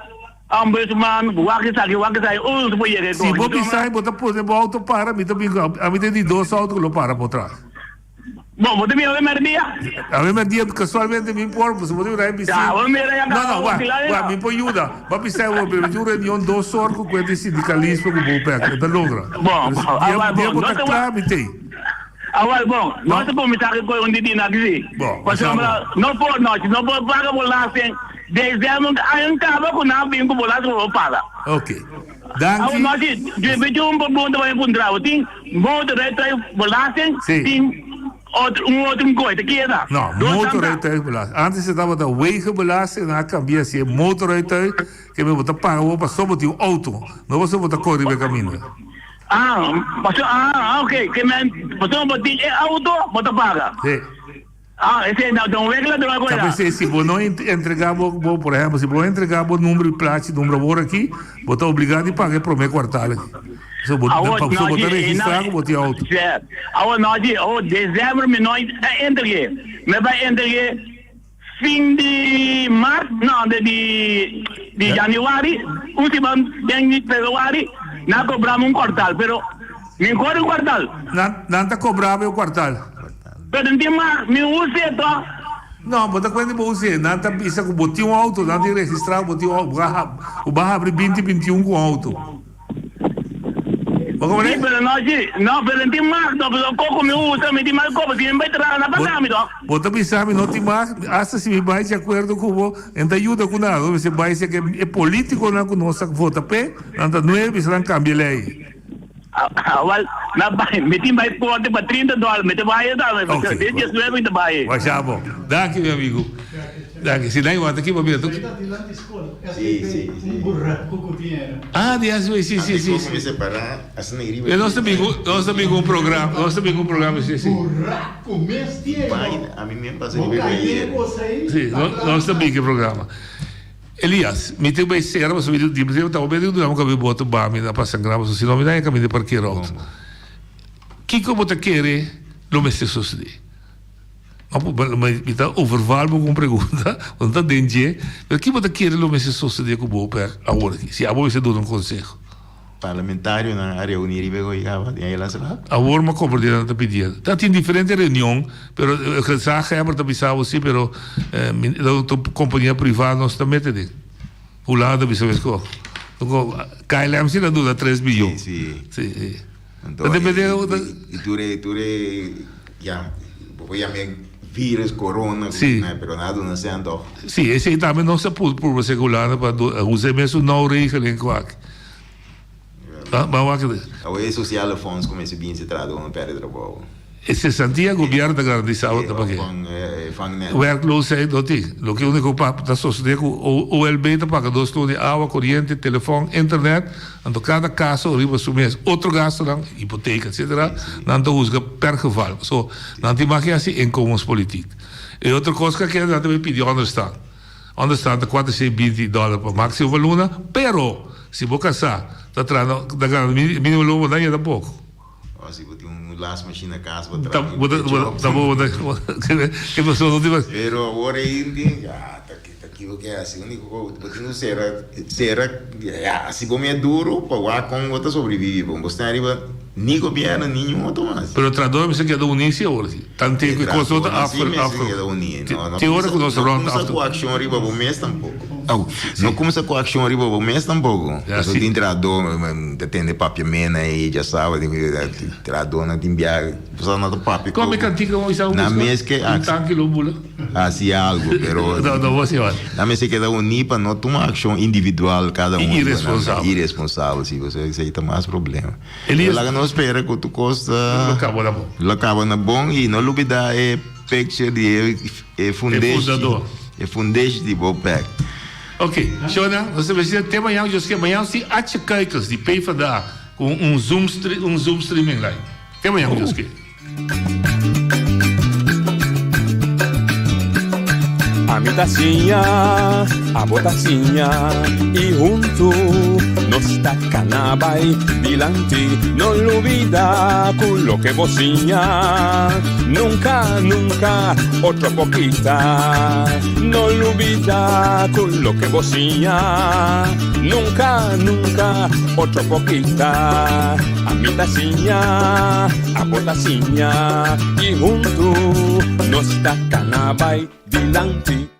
Ombudsman, wak esaki, wak esaki, unu su por yega e Si koki. bo bisa bo ta pone bo auto para, mi ta bin ku ami ta di dos auto ku lo para por tras. Bon, bo ta bin awe merdia? Awe merdia kasualmente mi por, pasobra bo ta mira e bisi. Ya, bo mira ya No, kaba no, bo wak, kila wak, mi por yuda. Bo a bisa awor, pero mi tin un reunion dos or ku kuenta di sindikalismo ku Bopec, e ta logra. Bon, Pero si bon, dia, awal dia bon, bo no ta ta kla, wak. mi t'ei. Awal bon, no ta kuminsá ku koe un di dina aki si. Bon, masha Pasobra bon. no por no, si no por paga belasting, desde aña kaba ku nan a bin ku belasting bo por paga. Ok. Danki. Awor no si, debe tin un pregunta pa mi puntra bo. Tin motorrijtuig belasting, Si. tin otro un otro koe, ta keda? No, Dos tanta. motorrijtuig belasting. Antes e tabata wegenbelasting, nan a kambia si e motorrijtuig, ke men bo ta paga bo pasobra bo tin un auto, no pasobra bo ta kore riba e kaminda. Ah, paso, ah, ok, ke men, paso bo tin e auto, bo ta paga. Sí. Ah, esei ta un regla droga Ta ya. p'esei si bo no entrega bo, bo, por ehempel, si bo no entrega bo numero di plachi, numero awor aki, bo ta obliga di paga e prome kwartal aki. So bo, Awor, pa, so no, bo ta si, registra no, ku bo tin auto. Sí. Awor, no, si, awor, december mi no entrege. Mi bai entrege Fin di mart, no, de di di januari, un siman den di februari, nan a kobrami un kwartal, pero mi kor un kwartal. Nan nan ta kobrami un kwartal. Pero n tin mas, mi use to. No, bo ta kuenta di bo use, nan ta bisa ku bo tin un auto, nan tin registra ku bo tin un auto, bo a bo a habri binti binti un ku un auto. Bo Sí, pero no sí. No, pero no tin mag no, pero koko mi usa, mi tin mal kopo, si mi bai traha na pasa mi to. Bo ta bisa mi no tin mag, hasta si mi bai di akuerdo ku bo, e no ta yuda ku nada. Bo mester bai si ke e politikonan ku nos a vota p'e, nan ta nuebe bisa nan kambia lei. Awal, na bai, mi tin bai korte pa 30 dòler, mi ta bai tambe, Ok. di diesnuebe mi ta bai. Masha bo. Danki mi amigu. Danki. Si nan wanta ki pabia tu. Ah, di SB, si, si, si. E nos ta bin ku, nos ta bin ku un programa, nos ta bin ku un programa, si, si. Si, nos ta bin ku e programa. Elias, mi tin bai sera pasobra mi di mi ta hopi di duna mi boto ba mi na pasa graba, so si no mi ta kaminda di parker auto. Kiko bo ta kere lo mester sosode? Mi ta overval bo ku un pregunta, bo no ta den dje, pero ki bo ta kere lo mester sosodé ku bo per awor aki, si abo mester duna un konseho? Parlamentarionan a reuní riba e goy kaba den e las rato. Awor mi a komprendé nan ta pidiendo. Ta tin diferente reunion, pero gezaghebber ta bisa bo si, pero mi ta un kompania privá nos ta mete den. Hulanda ta bisa meskos. KLM si ta duna tres biyon. Sí, sí. Sí. Anto Ta depende e tur e tur e ya bo por yama e virus corona Sí. pero nan a duna sèn tòg. Sí, esei tambe nos a purba sekulando pa usa e mesun nou regeling ku aki. Ba ba wak de. Awor e sociale fonds ku mester bin se trata ku no pèrdè trabou. E sesantia gobierno ta garantisa bo ta pag'é. Werkloosheid no tin. Loke unico pa ta sosode cu OLB ta paga dos luna di awa, coriente, telefon, internet, anto cada caso riba su mes. Otro gastonan, hipoteca etcetera, nan ta huzga per geval. So, nan tin mag haci inkomenspolitiek. E otro cos cu a keda nan ta bay pidi onderstand. Onderstand ta cuatrocientos y binti dollar pa maximo pa luna, pero si bo casa ta traha ta gana minimo loon bo no a yega tampoco. O si bo tin un lasmachine na cas bo traha un job. Pero awor ei tin ya ta. Ki bo ke hasi? Úniko ku bo tin ku sera, sera, ya, si bo mia duru pa wak kon bo ta sobrevivi, bo bo sta ariba ni gobièrnu ni niun otro mas. Pero trahador mester keda uní si awor si. Tante ku e kos no ta afro, afro. Te ora ku nos rònt No kumsa afro. ku akshon riba bo mes tampoko. Au, no kumsa ku akshon riba bo mes tampoko. Pasobra tin trahador, ta tende papia mena ei, djasaba, trahadornan tin biaha, bo sa no ta papia ku. Kome kantika bo bisa bo Nan buska mes ke un tanki lo bula. Hasi algo, pero No, no bo siñor. Nan mester keda uní pa no tuma akshon individual kada un. Iresponsabel. Iresponsabel, si, pasobra esei ta mas problema. Elias. Laga nos spera ku tur kos ta. Lo kaba na bon. Lo kaba na bon i no lubidá e picture di e e fundeshi. E fundador. E fundeshi di Bopec. Ok, Shona, nos ta mester te mañan, Dios ke mañan si Atje Kuikens di PvdA ku un zoom un zoom streaming live. Te mañan, Dios ke. Ami ta siña, abo ta siña y huntu nos ta cana bay dilanti. No lubida cu loke bo siña nunca, nunca otro por kita. No lubida cu loke bo siña nunca, nunca otro por kita. Ami ta siña, abo ta siña y huntu nos ta cana bay dilanti.